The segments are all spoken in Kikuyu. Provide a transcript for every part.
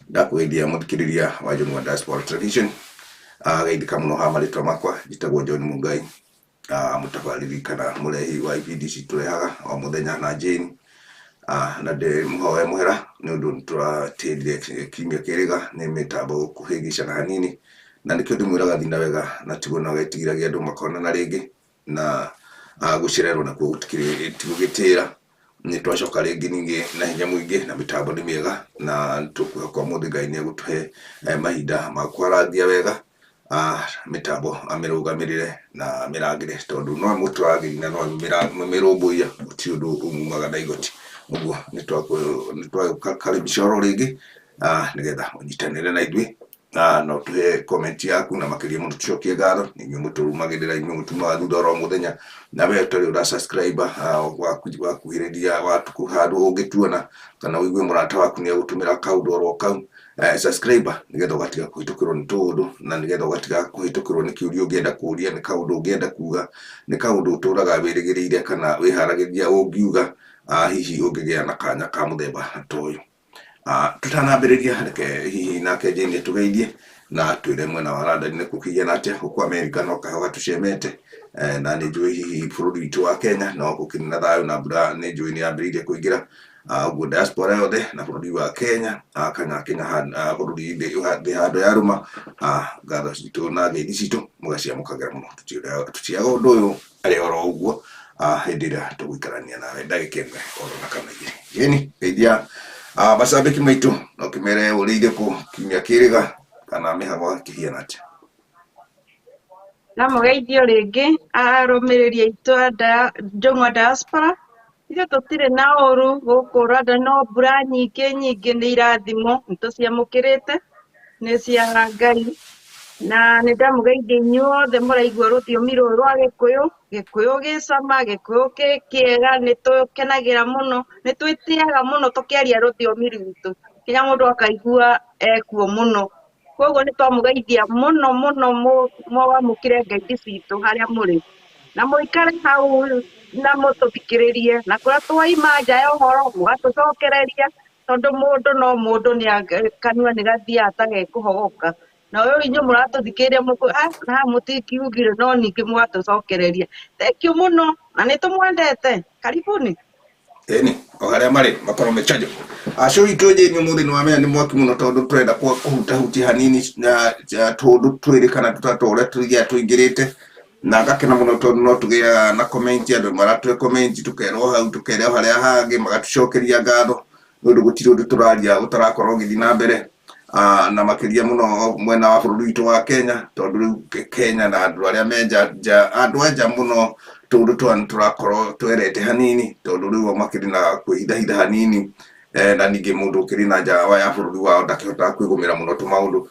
Ndakũgeithia mũthikĩrĩria wa Njũng'wa Diaspora Television. Geithĩka mũno ha marĩtwa makwa, njĩtagwo John Mungai, mũtabarĩri kana mũrehi wa ibindi ici tũrehaga o mũthenya na Jane. Na ndĩmũhoe mũhera nĩ ũndũ nĩtũratĩrire kiumia kĩrĩga nĩ mĩtambo kũhĩngĩcana hanini, na nĩkĩo ndĩmwĩraga thina wega na tiguo no getigiragia andũ makonana rĩngĩ na gũcererwo nakuo gũtikĩrĩ ti gũgĩtĩra. Nĩ twacoka rĩngĩ ningĩ na hinya mũingĩ na mĩtambo nĩ mĩega na tũkwĩhoka ũmũthĩ Ngai nĩ egũtũhe mahinda ma kwarangia wega, mĩtambo amĩrũgamĩrĩre na amĩrangĩre tondũ no mũtũrangĩri na no mĩrũmbũiya, gũtirĩ ũndũ umumaga na igoti. Ũguo nĩ twagũkaribisha oro rĩngĩ nĩgetha ũnyitanĩre na ithuĩ na no tũhe comment yaku na makĩria mũno tũcokie ngatho nĩ inyuĩ mũtũrũmagĩrĩra, inyuĩ mũtumaga thutha oro mũthenya, na we ũtarĩ ũra subscribe wakuhĩrĩria watukũ handũ ũngĩtuona kana ũigue mũrata waku nĩ egũtũmĩra kaũndũ oro kau, subscribe nĩgetha ũgatiga kũhĩtũkĩrwo nĩ tũũndũ na nĩgetha ũgatiga kũhĩtũkĩrwo nĩ kĩũria ũngĩenda kũũria, nĩ kaũndũ ũngĩenda kuga, nĩ kaũndũ ũtũraga wĩrĩgĩrĩire kana wĩharagĩria ũngiuga, hihi ũngĩgĩa na kanya ka mũthemba ta ũyũ. Tũtanambĩrĩria reke hihi nake Jane atũgeithie na twĩre mwena wa London nĩ gũkĩhiana atĩa, gũkũ America no kaheho gatũcemete, na nĩ njũĩ hihi bũrũri witũ wa Kenya no gũkĩrĩ na thayũ na mbura nĩ njũĩ nĩ yambĩrĩirie kũingĩra. Ũguo diaspora yothe na bũrũri wa Kenya, kana Kenya bũrũri thĩ handũ yarũma, ngatho citũ na ngeithi citũ mũgaciamũkagĩra mũno, tũtiaga ũndũ ũyũ arĩ oro ũguo hĩndĩ ĩrĩa tũgũikarania nawe ndagĩka ĩmwe oro na kana igĩrĩ. Jane, geithia macambĩki maitũ na ũkĩmere ũrĩire kũ kiumia kĩrĩga kana mĩhang'o ĩkĩhiana atĩa. Ndamũgeithio rĩngĩ arũmĩrĩri aitũ a Njũng'wa Diaspora. Ithuĩ tũtirĩ na ũru gũkũ Rwanda, no mbura nyingĩ nyingĩ nĩ irathimo, nĩ tũciamũkĩrĩte, nĩ cia Ngai. Na nĩ ndamũgeithia inyuothe mũraigua rũthiomi rũrũ rwa Gĩkũyũ, Gĩkũyũ gĩ cama, Gĩkũyũ kĩ kĩega, nĩ tũkenagĩra mũno, nĩ twĩtĩaga mũno tũkĩaria rũthiomi rwitũ, nginya mũndũ akaigua ekuo mũno. Koguo nĩ twamũgeithia mũno mũno, mwamũkĩre ngeithi citũ harĩa mũrĩ. Na mũikare hau na mũtũthikĩrĩrie, na kũrĩa twaima nja ya ũhoro mũgatũcokereria, tondũ mũndũ no mũndũ nĩ kanua nĩ gathiaga ta gekũhogoka. Na ũyũ inyuĩ mũratũthikĩrĩria na haha mũtikiugire no ningĩ mũgatũcokereria. Thank you mũno na nĩ tũmwendete. Karibuni. Ĩni o harĩa marĩ makorwo me chanjo. Acio witũ Jane ũmũthĩ nĩ wamenya nĩ mwaki mũno tondũ tũrenda kũhutahutia hanini na tũndũ twĩrĩ kana tũtatũ ũrĩa tũrĩa tũingĩrĩte, na ngakena mũno tondũ no tũgĩaga na comment, andũ maratũhe comment, tũkerwo hau, tũkerwo harĩa hangĩ, magatũcokeria ngatho nĩ ũndũ gũtirĩ ũndũ tũraria ũtarakorwo ũgĩthiĩ na mbere, na makĩria mũno mwena wa bũrũri witũ wa Kenya, tondũ rĩu Kenya na andũ arĩa me nja, nja, andũ a nja mũno tũndũ twa nĩtũrakorwo twerete hanini, tondũ rĩu o makĩrĩ na kwĩhithahitha hanini, na ningĩ mũndũ ũkĩrĩ na nja ya bũrũri wao ndakĩhotaga kwĩgũmĩra mũno tũmaũndũ.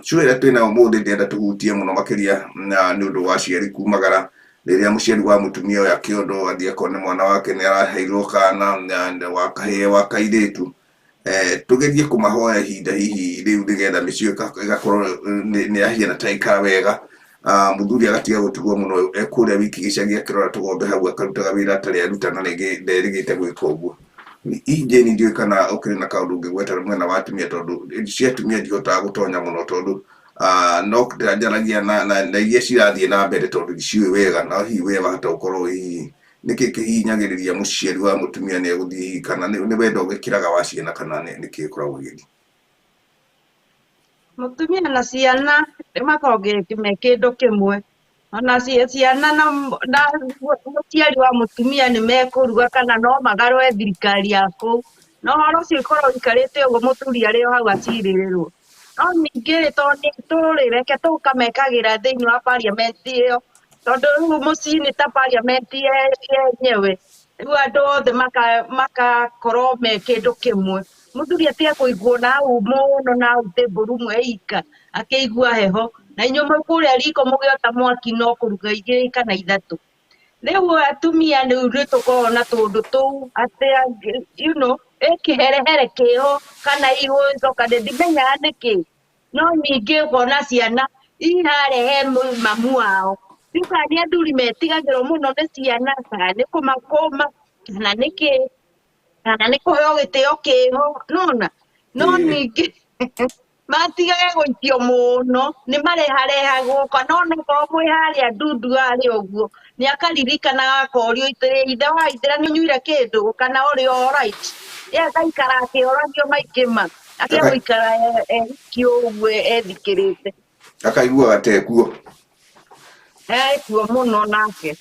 Show ĩrĩa twĩnayo ũmũthĩ ndĩrenda tũhutie mũno makĩria na nĩ ũndũ wa aciari kumagara rĩrĩa mũciari wa mũtumia ũyũ akĩondwo athiĩ akone mwana wake nĩ araheirwo kana wa kahĩĩ wa kairĩtu, tũgerie kũmahoya ihinda hihi rĩu nĩgetha mĩciĩ ĩgakorwo nĩ yahiana ta ĩikara wega. Mũthuri agatiga gũtigwo mũno ekũrĩa wiki gĩcagi akĩrora tũgombe hau akarutaga wĩra atarĩ aruta na rĩngĩ nderĩgĩte gwĩka ũguo. Hihi Jane ndiũĩ kana ũkĩrĩ na kaũndũ ũngĩgweta mwena wa atumia, tondũ cia atumia ndihotaga gũtonya mũno tondũ no njaragia na iria cirathiĩ na mbere tondũ ndiciũĩ wega, na hihi we wahota gũkorwo hihi nĩkĩ kĩhihinyagĩrĩria mũciari wa mũtumia nĩ egũthiĩ hihi kana nĩ wendo ũgĩkĩraga wa ciana kana nĩkĩ gĩkoragwo gĩgĩthiĩ? Mũtumia na ciana makoragwo me kĩndũ kĩmwe. Ona ciana na mũciari wa mũtumia nĩ mekũruga kana no magarũe thirikari ya kũu. Na ũhoro ũcio ũkorwo ũikarĩte ũguo mũthuri arĩ o hau acirĩrĩrwo. No ningĩ rĩ, tondũ nĩ tũrĩ, reke tũkamekagĩra thĩinĩ wa parliament ĩyo, tondũ rĩu mũciĩ nĩ ta parliament yenyewe. Rĩu andũ othe makakorwo me kĩndũ kĩmwe. Mũthuri atige kũigwo na hau mũno na hau table room e ika akĩigua heho, na inyuĩ mwĩ kũrĩa riko mũgĩota mwaki no kũruga igĩrĩ kana ithatũ. Rĩu atumia rĩu nĩ tũkoragwo na tũũndũ tũu atĩ ĩ kĩherehere kĩho kana igũcoka ndimenyaga nĩkĩ. No ningĩ ũkona ciana i harĩa he mamu wao. Rĩu kana nĩ athuri metigagĩrwo mũno nĩ ciana, kana nĩ kũmakũma, kana nĩ kĩ, kana nĩ kũheo gĩtĩo kĩho, nĩwona? No ningĩ Matigage gũikio mũno, nĩ mareharehagwo kana onakorwo mwĩ harĩa ndundu harĩa ũguo, nĩ akaririkanaga akorio ithe wa Ithĩra nĩ ũnyuire kĩndũ kana ũrĩ alright. Ye agaikara akĩoragio maingĩ ma, atige gũikara e wiki ũguo ethikĩrĩte. Akaiguaga tekuo. Ekuo mũno nake.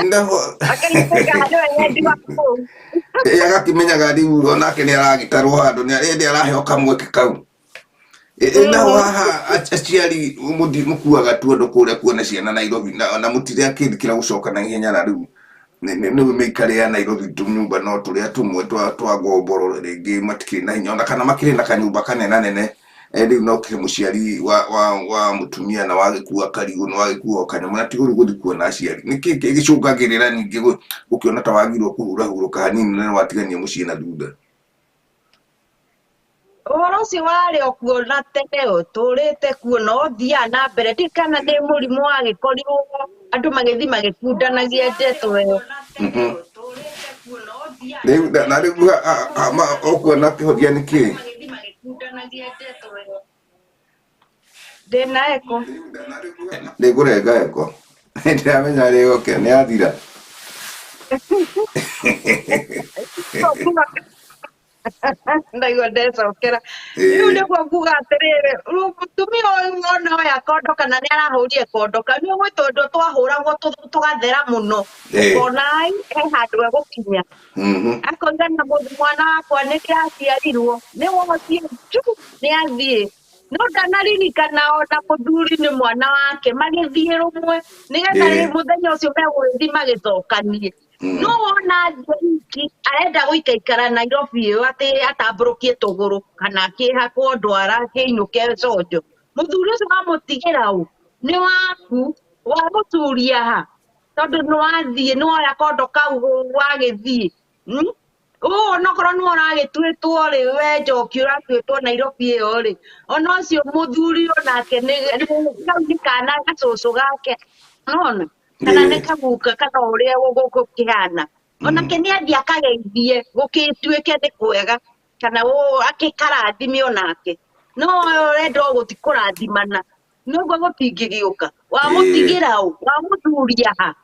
Naho Akaiguaga nĩwe wendi wa kũu. Agakĩmenyaga rĩu onake nĩ aragĩtarwo handũ nĩ araheo kamweke kau. Naho haha aciari mũkuaga tu andũ kũrĩa kuona ciana Nairobi na mũtirakĩthikĩra gũcoka na ihenya na rĩu nĩ mĩikarĩre ya Nairobi tũnyũmba no tũrĩa tũmwe twa ngomboro rĩngĩ matikĩrĩ na hinya ona kana makĩrĩ na kanyũmba kanenanene rĩu no kĩrĩ mũciari wa mũtumia na wagĩkua karigũ na wagĩkua kanyamũ na ti ũru gũthiĩ kuona aciari. Nĩkĩ gĩcũngagĩrĩra ningĩ gũkĩona ta wagirwo kũhurahurũka hanini na nĩwatigania mũciĩ na thutha? Ũhoro ũcio warĩ o kuo na tene ũtũrĩte kuo na ũthiaga na mbere, ndiũĩ kana nĩ mũrimũ wagĩkorirwo andũ magĩthiĩ magĩkundanagia ndeto ĩyo. Rĩu na rĩu ũkuona kĩhonia nĩ kĩĩ? Ndĩna eko. Nĩngũrenga eko. Ndĩramenya rĩgoke nĩ yathira. Ndaigua ndecokera. Rĩu nĩguo nguga atĩrĩrĩ, rĩu mũtumia ũyũ wona oya kondo kana nĩ arahũrire kondo kau, nĩ ũĩ tondũ twahũragwo tũgathera mũno. Ũkona ai he handũ egũkinya. Akoiga na mwana wakwa nĩ ndĩraciarirwo, nĩ wothiĩ tu nĩ athiĩ. No ndanaririkana ona mũthuri nĩ mwana wake magĩthiĩ rũmwe nĩgetha mũthenya ũcio megũgĩthiĩ magĩcokanie. No wona athiĩ wiki arenda gũikaikara Nairobi ĩyo atĩ atambũrũkie tũgũrũ kana akĩhakwo ndwara akĩinũke conjo. Mũthuri ũcio wamũtigĩra ũ? Nĩ waku, wamũcuria ha? Tondũ nĩ wathiĩ nĩ woya kondo kau wagĩthiĩ. Ũũ onokorwo nĩwe ũragĩtuĩtwo rĩ, we Njoki ũratuĩtwo Nairobi ĩyo rĩ, ona ũcio mũthuri onake nĩ kau nĩ kana gacũcũ gake, nĩwona? Kana nĩ kaguka kana ũrĩa gũkĩhana. Onake nĩ athiĩ akageithie gũgĩtuĩke nĩ kwega kana akĩkarathime onake. No ũrenda o gũthiĩ kũrathimana, nĩguo gũtingĩgĩũka. Wamũtigĩra ũ? Wamũthuria ha?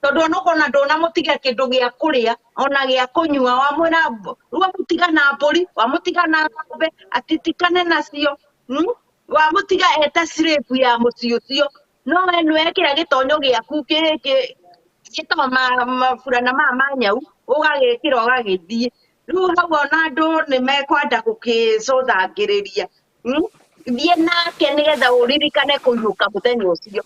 Tondũ onokorwo ona ndũnamũtigira kĩndũ gĩa kũrĩa ona gĩa kũnyua, wamwĩra rĩu wamũtiga na mbũri, wamũtiga na ng'ombe, atitikane nacio. Wamũtiga eta slave ya mũciĩ ũcio, no we nĩwekĩra gĩtonyo gĩaku gĩtagwo maburana maya ma nyau, ũgagĩkĩra ũgagĩthiĩ. Rĩu hau ona andũ nĩ mekwenda gũkĩcũthangĩrĩria. Thiĩ nake nĩgetha ũririkane kũinũka mũthenya ũcio.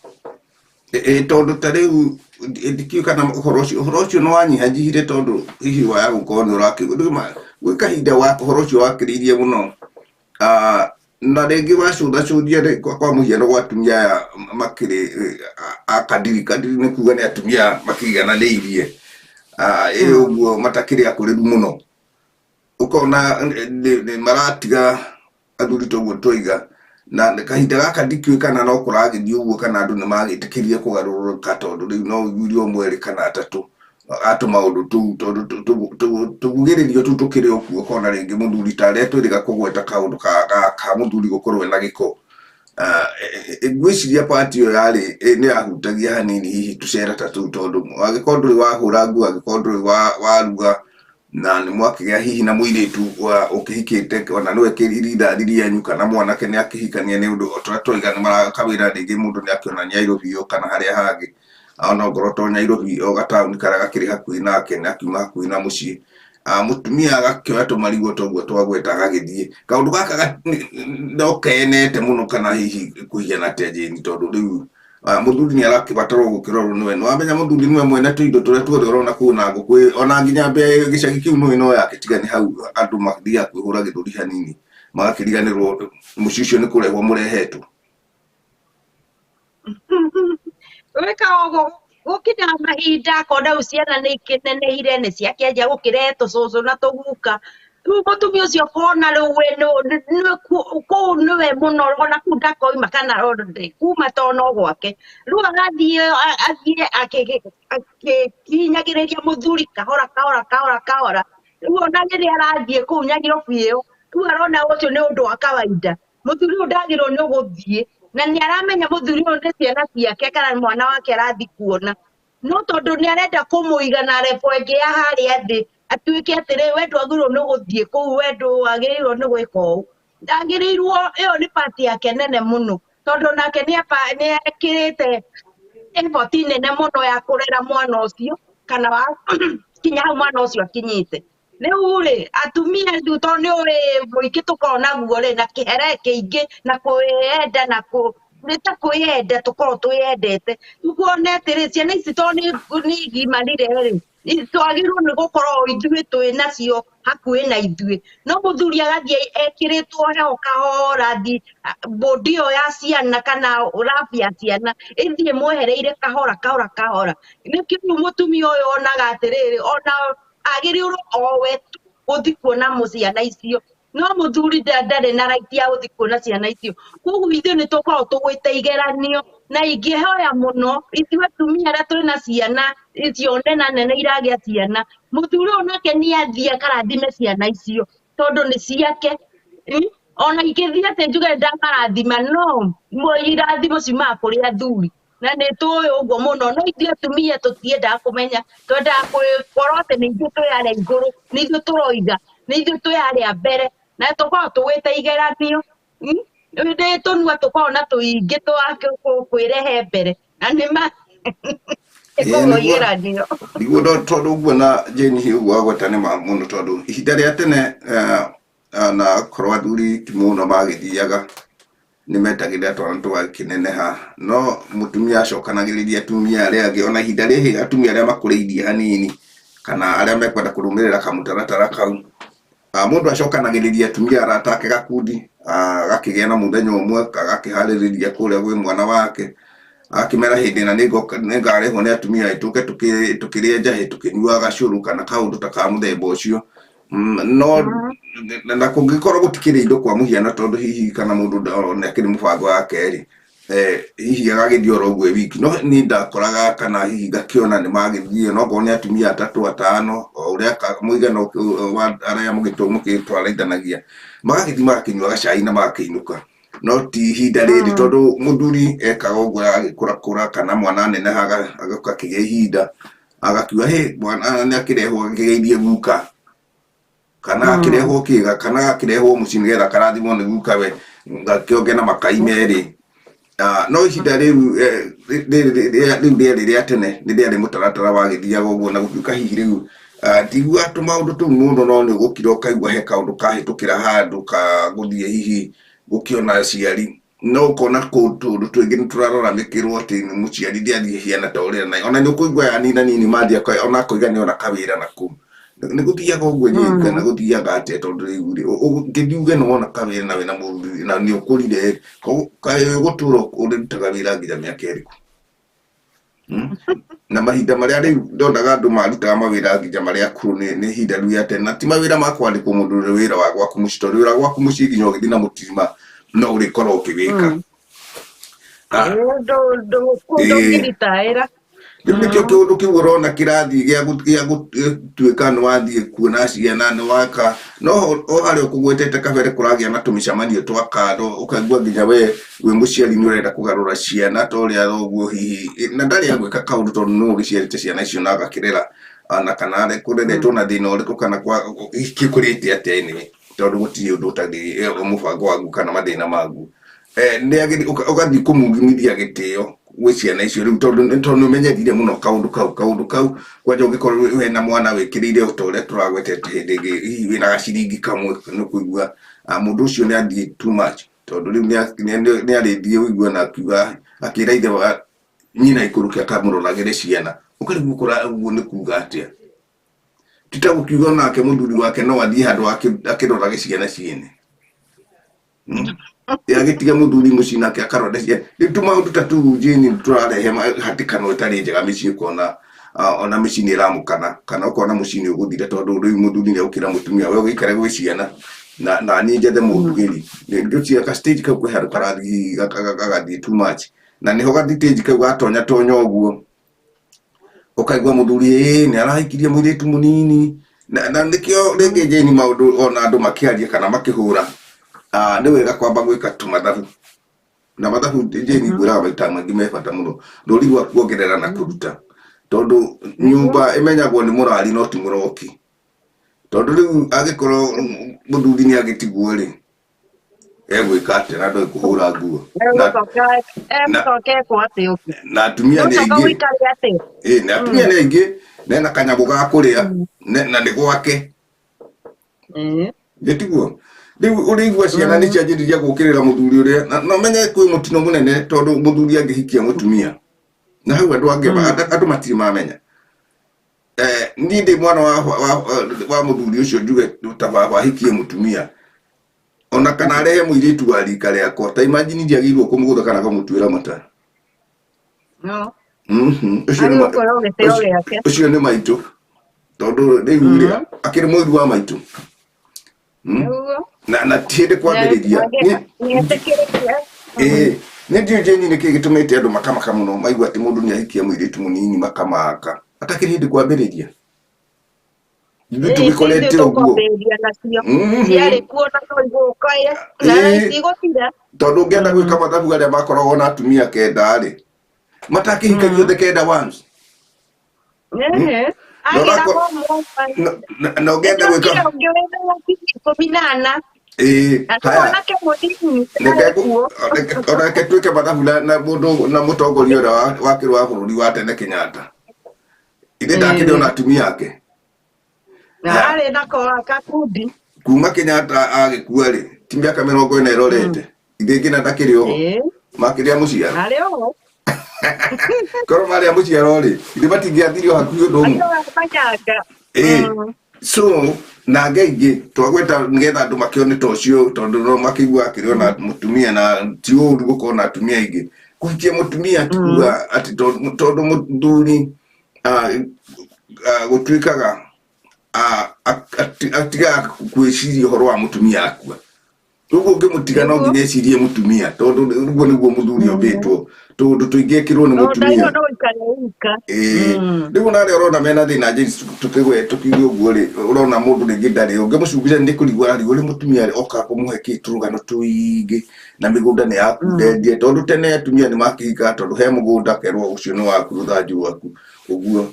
Tondũ ta rĩu ndikĩũĩ kana ũhoro ũcio nĩ wanyihanyihire tondũ hihi waya gũkorwo nĩ ũrakĩigua gwĩ kahinda ũhoro ũcio wakĩrĩirie mũno. Na rĩngĩ wacũthacũthia kwa mũhiano gwa atumia aya makĩrĩ a kadiri, kadiri nĩ kuga nĩ atumia makĩigananĩirie. Ĩ ũguo matakĩrĩ akũrĩru mũno. Ũkona nĩ maratiga athuri toguo twoiga. Na kahinda gaka ndikĩũĩ kana no kũragĩthiĩ ũguo kana andũ nĩ magĩtĩkĩrie kũgarũrũka tondũ rĩu no ũiguire ũmwe erĩ kana atatũ a tũmaũndũ tũu tondũ tũbugĩrĩrio tũu tũkĩrĩ o kuo ũkona rĩngĩ mũthuri ta arĩa twĩrĩga kũgweta kaũndũ ka mũthuri gũkorwo ena gĩko. Ngwĩciria part ĩyo yarĩ nĩ yahutagia hanini hihi tũcera ta tũu tondũ angĩkorwo ndũrĩ wahũra nguo, angĩkorwo ndũrĩ waruga na nĩ mwakĩgĩa hihi na mũirĩtu ũkĩhikĩte ona nĩwe kĩrithathi rĩanyu kana mwanake nĩ akĩhikania nĩ ũndũ o ta twaiga nĩ marakawĩra rĩngĩ mũndũ nĩ akĩona Nairobi ĩyo kana harĩa hangĩ ona ongorwo to Nairobi o gataũni karĩa gakĩrĩ hakuhĩ nake nĩ akiuma hakuhĩ na mũciĩ. Mũtumia agakĩoya tũmarigũ toguo twagweta agagĩthiĩ. Kaũndũ gaka no kenete mũno kana hihi kũhiana atĩa Jane tondũ rĩu mũthuri nĩ arakĩbatarwo gũkĩrorwo nĩwe. Nĩ wamenya mũthuri nĩwe mwene tũindo tũrĩa tuothe ũrona kũu na ngũkũ ona nginya mbĩa gĩcagi kĩu nĩũĩ no yake tiga nĩ hau andũ mathiaga kwĩhũra gĩthũri hanini magakĩriganĩrwo mũciĩ ũcio nĩ kũrehwo mũrehetwo. Wĩkaga ũguo gũkinya mahinda akona rĩu ciana nĩ ikĩnenehire nĩ ciakĩanjia gũkĩrehe tũcũcũ na tũguka. Rĩu mũtumia ũcio ũkona rĩu we kũu nĩwe mũno ona kũu ndakoima kana kuma to no gwake. Rĩu agathiĩ athiĩ akĩhinyagĩrĩria mũthuri kahora kahora kahora kahora. Rĩu ona rĩrĩa arathiĩ kũu Nairobi ĩyo Rĩu arona ũcio nĩ ũndũ wa kawaida. Mũthuri ũyũ ndagĩrĩirwo nĩ gũthiĩ, na nĩ aramenya mũthuri ũyũ nĩ ciana ciake kana mwana wake arathiĩ kuona. No tondũ nĩ arenda kũmũiga na level ĩngĩ ya harĩa thĩ, atuĩke atĩrĩrĩ, we ndwagĩrĩirwo nĩ gũthiĩ kũu, we ndwagĩrĩirwo nĩ gwĩka ũũ. Ndagĩrĩirwo, ĩyo nĩ part yake nene mũno, tondũ nake nĩ ekĩrĩte effort nene mũno ya kũrera mwana ũcio, kana wa kinya hau mwana ũcio akinyĩte. Rĩu rĩ, atumia rĩu tondũ nĩ ũĩ mũingĩ tũkoragwo naguo rĩ, na kĩhere kĩingĩ, na kwĩyenda na kũ nĩ ta kwĩyenda tũkoragwo twĩyendete. Rĩu kuona atĩrĩ, ciana ici tondũ nĩ igimarire rĩ, twagĩrĩirwo nĩ gũkorwo ithuĩ twĩ nacio hakuhĩ na ithuĩ. No mũthuri agathiĩ ekĩrĩtwo heho kahora, athiĩ bũndi ĩyo ya ciana kana rabu ya ciana ĩthiĩ ĩmwehereire kahora kahora kahora. Nĩkĩo rĩu mũtumia ũyũ onaga atĩrĩrĩ, ona agĩrĩirwo o we tu gũthiĩ kuona ciana icio, no mũthuri ndarĩ na right ya gũthiĩ kuona ciana icio. Koguo ithuĩ nĩ tũkoragwo tũgwĩte igeranio, na ingĩhoya mũno ithuĩ atumia arĩa twĩna ciana icio nena nene iragĩa ciana, mũthuri ũyũ nake nĩ athiĩ akarathime ciana icio tondũ nĩ ciake. Ona ingĩthiĩ atĩ njuge nĩ ndamarathima, no irathimo ciumaga kũrĩ athuri, na nĩ tũĩ ũguo mũno. No ithuĩ atumia tũtiendaga kũmenya, twendaga gũkorwo atĩ nĩ ithuĩ twĩ harĩa igũrũ, nĩ ithuĩ tũroiga, nĩ ithuĩ twĩ harĩa mbere, na tũkoragwo tũgwĩte igeranio. Nĩ tũnua tũkoragwo na tũingĩ twa kwĩrehe mbere, na nĩ ma ĩkoragwo igeranio. Niguo tondũ ũguo na Jane ũguo wagweta nĩ ma mũno, tondũ ihinda rĩa tene na korwo athuri ti mũno magĩthiaga, nĩ metagĩrĩra twana tũgakĩneneha, no mũtumia acokanagĩrĩria atumia arĩa angĩ, ona ihinda rĩrĩ atumia arĩa makũrĩirie hanini kana arĩa mekwenda kũrũmĩrĩra kamũtaratara kau, mũndũ acokanagĩrĩria atumia arata ake gakundi, agakĩgĩa na mũthenya ũmwe agakĩharĩrĩria kũrĩa gwĩ mwana wake, agakĩmera hĩndĩ ĩna nĩngarehwo nĩ atumia tũke tũkĩrĩe njahĩ tũkĩnyuaga gacũrũ kana kaũndũ ta ka mũthemba ũcio. No na kũngĩkorwo gũtikĩrĩ indo kwa mũhiano, tondũ hihi kana mũndũ nĩ akĩrĩ mũbango wake rĩ, hihi agagĩthiĩ oro ũguo wiki. No niĩ ndakoraga kana hihi ngakĩona nĩ magĩthiĩ, no okorwo nĩ atumia atatũ atano, o ũrĩa mũigana wa arĩa mũgĩtwarithanagia, magagĩthiĩ magakĩnyua gacai na magakĩinũka. No ti ihinda rĩrĩ, tondũ mũthuri ekaga ũguo agagĩkũrakũra kana mwana aneneha agoka akĩgĩa ihinda, agakiuga hĩ mwana nĩ akĩrehwo akĩgeithie guka, kana akĩrehwo kĩga, kana agakĩrehwo mũciĩ nĩgetha karathimwo nĩ guka we, gakĩonge na makai merĩ. No ihinda rĩu rĩu rĩarĩ rĩa tene, nĩ rĩarĩ mũtaratara wagĩthiaga ũguo, na gũtuĩka hihi rĩu ndiguaga tũmaũndũ tũu mũno, no nĩ ũgũkira ũkaigua he kaũndũ kahĩtũkĩra handũ ka gũthiĩ hihi gũkĩona aciari, no ũkona tũndũ tũingĩ nĩ tũraroramĩkĩrwo atĩ nĩ mũciari ndĩathiĩ hiana ta ũrĩa na ona nĩ ũkũigua ya nina nini mathiĩ ona akoiga nĩ ona kawĩra na kũu nĩ gũthiaga ũguo nyinga na gũthiaga atĩa, tondũ rĩu rĩ ũngĩthiĩ uge nĩ wona kawĩra na wĩna mũthuri na nĩ ũkũrire, kaĩ ũgũtũra ũrĩrutaga wĩra nginya mĩaka ĩrĩkũ? Na mahinda marĩa rĩu ndonaga andũ marutaga mawĩra nginya marĩa akũrũ nĩ ihinda rĩu rĩa tene, na ti mawĩra ma kwandĩkwo mũndũ ũrĩ wĩra wa gwaku mũciĩ, tondũ wĩra gwaku mũciĩ nginya ũgĩthiĩ na mũtirima no ũrĩkorwo ũkĩwĩka. Ndũngĩritaĩra. Rĩu nĩkĩo kĩũndũ kĩu ũrona kĩrathiĩ gĩa gũtuĩka nĩ wathiĩ kuona ciana nĩ waka, no o harĩa ũkũgwetete kabere kũragĩa na tũmĩcemanio twa kando, ũkaigua nginya we wĩ mũciari nĩ ũrenda kũgarũra ciana ta ũrĩa thoguo hihi na ndarĩ agwĩka kaũndũ, tondũ nĩwe ũgĩciarĩte ciana icio na agakĩrera, na kana kũreretwo na thĩna ũrĩkũ kana gĩkũrĩte atĩa anyway, tondũ gũtirĩ ũndũ ũtarĩ mũbango waguo kana mathĩna maguo. Nĩ ũgathiĩ kũmumithia gĩtĩo gwĩ ciana icio rĩu, tondũ nĩ ũmenyerire mũno kaũndũ kau kwanja ũngĩkorwo wĩna mwana wĩkĩrĩire ta ũrĩa tũragwetete hĩndĩ ĩngĩ, hihi wĩna gaciringi kamwe, nĩ ũkũigua mũndũ ũcio nĩ athiĩ too much, tondũ rĩu nĩ arĩthiĩ ũigue na akiuga akĩra ithe wa nyina ikũrũke akamũroragĩre ciana, ũkarigwo ũguo nĩ kuga atĩa. Ti ta gũkiuga onake mũthuri wake no athiĩ handũ akĩrorage ciana ciene, agĩtiga mũthuri mũciĩ nake akarora ciana. Rĩu tũmaũndũ ta tũu Jane tũrarehe hatĩkano ĩtarĩ njega mĩciĩ, ũkona ona mĩciĩ nĩ ĩramũkana, kana ũkona mũciĩ nĩ ũgũthira, tondũ rĩu mũthuri nĩ egũkĩra mũtumia, we ũgĩikare gwĩ ciana na niĩ njethe mũndugĩri. Ngĩciria ka stage kau kwĩ handũ karathiĩ gagathiĩ too much, na nĩho ga stage kau gatonya tonya ũguo, ũkaigua mũthuri ĩĩ nĩ arahikirie mũirĩtu mũnini. Na nĩkĩo rĩngĩ Jane maũndũ ona andũ makĩaria kana makĩhũra, nĩ wega kwamba gwĩka tũmathabu. Na mathabu Jane ngwĩraga maita maingĩ me bata mũno rũri rwa kuongerera na kũruta, tondũ nyũmba ĩmenyagwo nĩ mũrari no ti mũroki. Tondũ rĩu angĩkorwo mũthuri nĩ agĩtigwo rĩ, egwĩka atĩa na ndoĩ kũhũra nguo? Na Egũcoka egũcoka ekwo atĩa ũguo? Na atumia nĩ Egũcoka aingĩ. gũikare atĩa? Ĩ, na atumia nĩ aingĩ nena kanyamũ ga kũrĩa na nĩ gwake. Nĩ tiguo rĩu ũrĩigua ciana nĩ cianjĩrĩria gũkĩrĩra mũthuri ũrĩa na ũmenye kwĩ mũtino mũnene, tondũ mũthuri angĩhikia mũtumia na hau andũ angĩ andũ matirĩ mamenya. Niĩ ndĩ mwana wa mũthuri ũcio, njuge ta baba ahikie mũtumia ona kana arehe mũirĩtu wa rika rĩakwa, ta imagine, ndiagĩrĩirwo kũmũgũtha kana kũmũtuĩra mata. No. Ũcio nĩ Agĩgũkorwo gĩtĩo gĩake. Ũcio nĩ maitũ, tondũ rĩu rĩ akĩrĩ mũiru wa maitũ. Nĩguo. Na ti hĩndĩ kwambĩrĩria. Nĩetĩkĩrĩte. Ĩĩ, nĩ ndiũĩ Jane nĩkĩ gĩtũmĩte andũ makamaka mũno maigua atĩ mũndũ nĩ ahikia mũirĩtu mũnini, makamaka atakĩrĩ hĩndĩ kwambĩrĩria. Ithuĩ tũgĩkorete ũguo. Tũkwambĩrĩria nacio. Ciarĩ kuo na no igũka na itigũtira. Tondũ ũngĩenda gwĩka mathabu arĩa makoragwo na atumia kenda rĩ, matakĩhikagio othe kenda once. Ehe. Agĩragwo mũmwe. Na ũngĩenda gwĩka Nĩndokire ũngĩ wĩna atumia 14. Ĩĩ. Na Haya. mwanake mũnini Reke arĩ kuo. Ona reke tuĩke mathabu na mũndũ na mũtongoria ũrĩa wakĩrĩ wa bũrũri wa tene, Kenyatta, ithe ndakĩrĩ ona atumia ake? Na arĩ na gakundi. Kuma Kenyatta agĩkua rĩ, ti mĩaka 40 ĩrorete ithe ngina ndakĩrĩ oho? Makĩrĩa mũciaro. Arĩ oho. Korwo marĩa mũciaro rĩ, ithe matingĩathire o hakuhĩ ũndũ ũmwe? Andũ a manyanga. Ĩĩ. So na angĩ twagweta nĩgetha andũ makĩone ta ũcio, tondũ no makĩigua akĩrĩ ona mũtumia, na ti ũru gũkorwo na atumia aingĩ. Kũhikia mũtumia ti kuga atĩ tondũ mũthuri gũtuĩkaga atigaga gwĩciria ũhoro wa mũtumia akua. Ũguo ũngĩmũtiga no nginya ecirie mũtumia, tondũ ũguo nĩguo mũthuri ombĩtwo, tũndũ tũingĩ ekĩrwo nĩ Tondũ mũtumia. ndaigua no ũikare wika. Ĩĩ. Rĩu ona arĩa ũrona mena thĩna, James, tũkĩgwe tũkiuge ũguo rĩ, ũrona mũndũ rĩngĩ ndarĩ ũngĩmũcungĩra nĩ kũrigwo ararigwo rĩ, mũtumia rĩ oka kũmũhe kĩ tũrũgano tũingĩ na mĩgũnda nĩ yaku ndendie, tondũ tene atumia nĩ makĩhikaga tondũ he mũgũnda kerwo ũcio nĩ waku, rũthanju rwaku ũguo.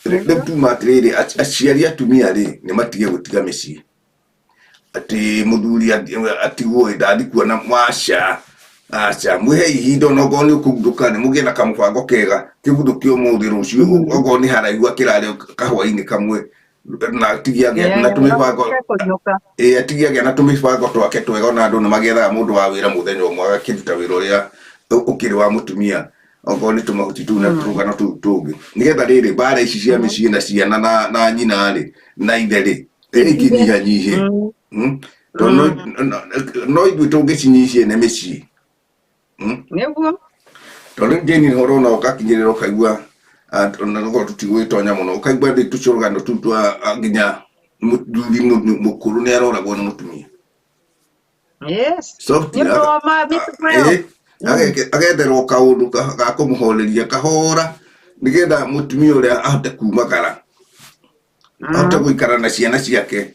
Rĩu tuma atĩrĩrĩ, aciari atumia rĩ, nĩ matige gũtiga mĩciĩ atĩ mũthuri atigwo ĩ ndathi kuona waca. Aca, mwĩhe ihinda, ona okorwo nĩ ũkũguthũka nĩ mũgĩe na kamũbango kega, kĩguthũke ũmũthĩ, rũciũ okorwo nĩ haraihu akĩrarĩ kahwainĩ kamwe, na atigie agĩa na tũmĩbango. Kũriũka. Ĩĩ, atigie agĩa na tũmĩbango twake twega. Ona andũ nĩ magĩethaga mũndũ wa wĩra mũthenya ũmwe agakĩruta wĩra ũrĩa ũkĩrĩ wa mũtumia, okorwo nĩ tũmahuti tũu na tũrũgano tũu tũngĩ, nĩgetha rĩrĩ mbara ici cia mĩciĩ na ciana na nyina rĩ na ithe rĩ ikĩnyihanyihe. Tondũ no ithuĩ tũngĩcinyihie nĩ mĩciĩ. Nĩguo. Tondũ rĩu Jane ũhoro ona ũgakinyĩrĩra ũkaigua, ona gũkorwo tũtigũgĩtonya mũno, ũkaigua rĩu tũcũrũgano tũu twa nginya mũthuri mũkũrũ nĩ aroragwo nĩ mũtumia. Soft. Nĩ ũndũ wa mĩtugo ĩyo. Ĩĩ, agetherwo kaũndũ ga kũmũhoreria kahora nĩgetha mũtumia ũrĩa ahote kumagara, ahote gũikara na ciana ciake.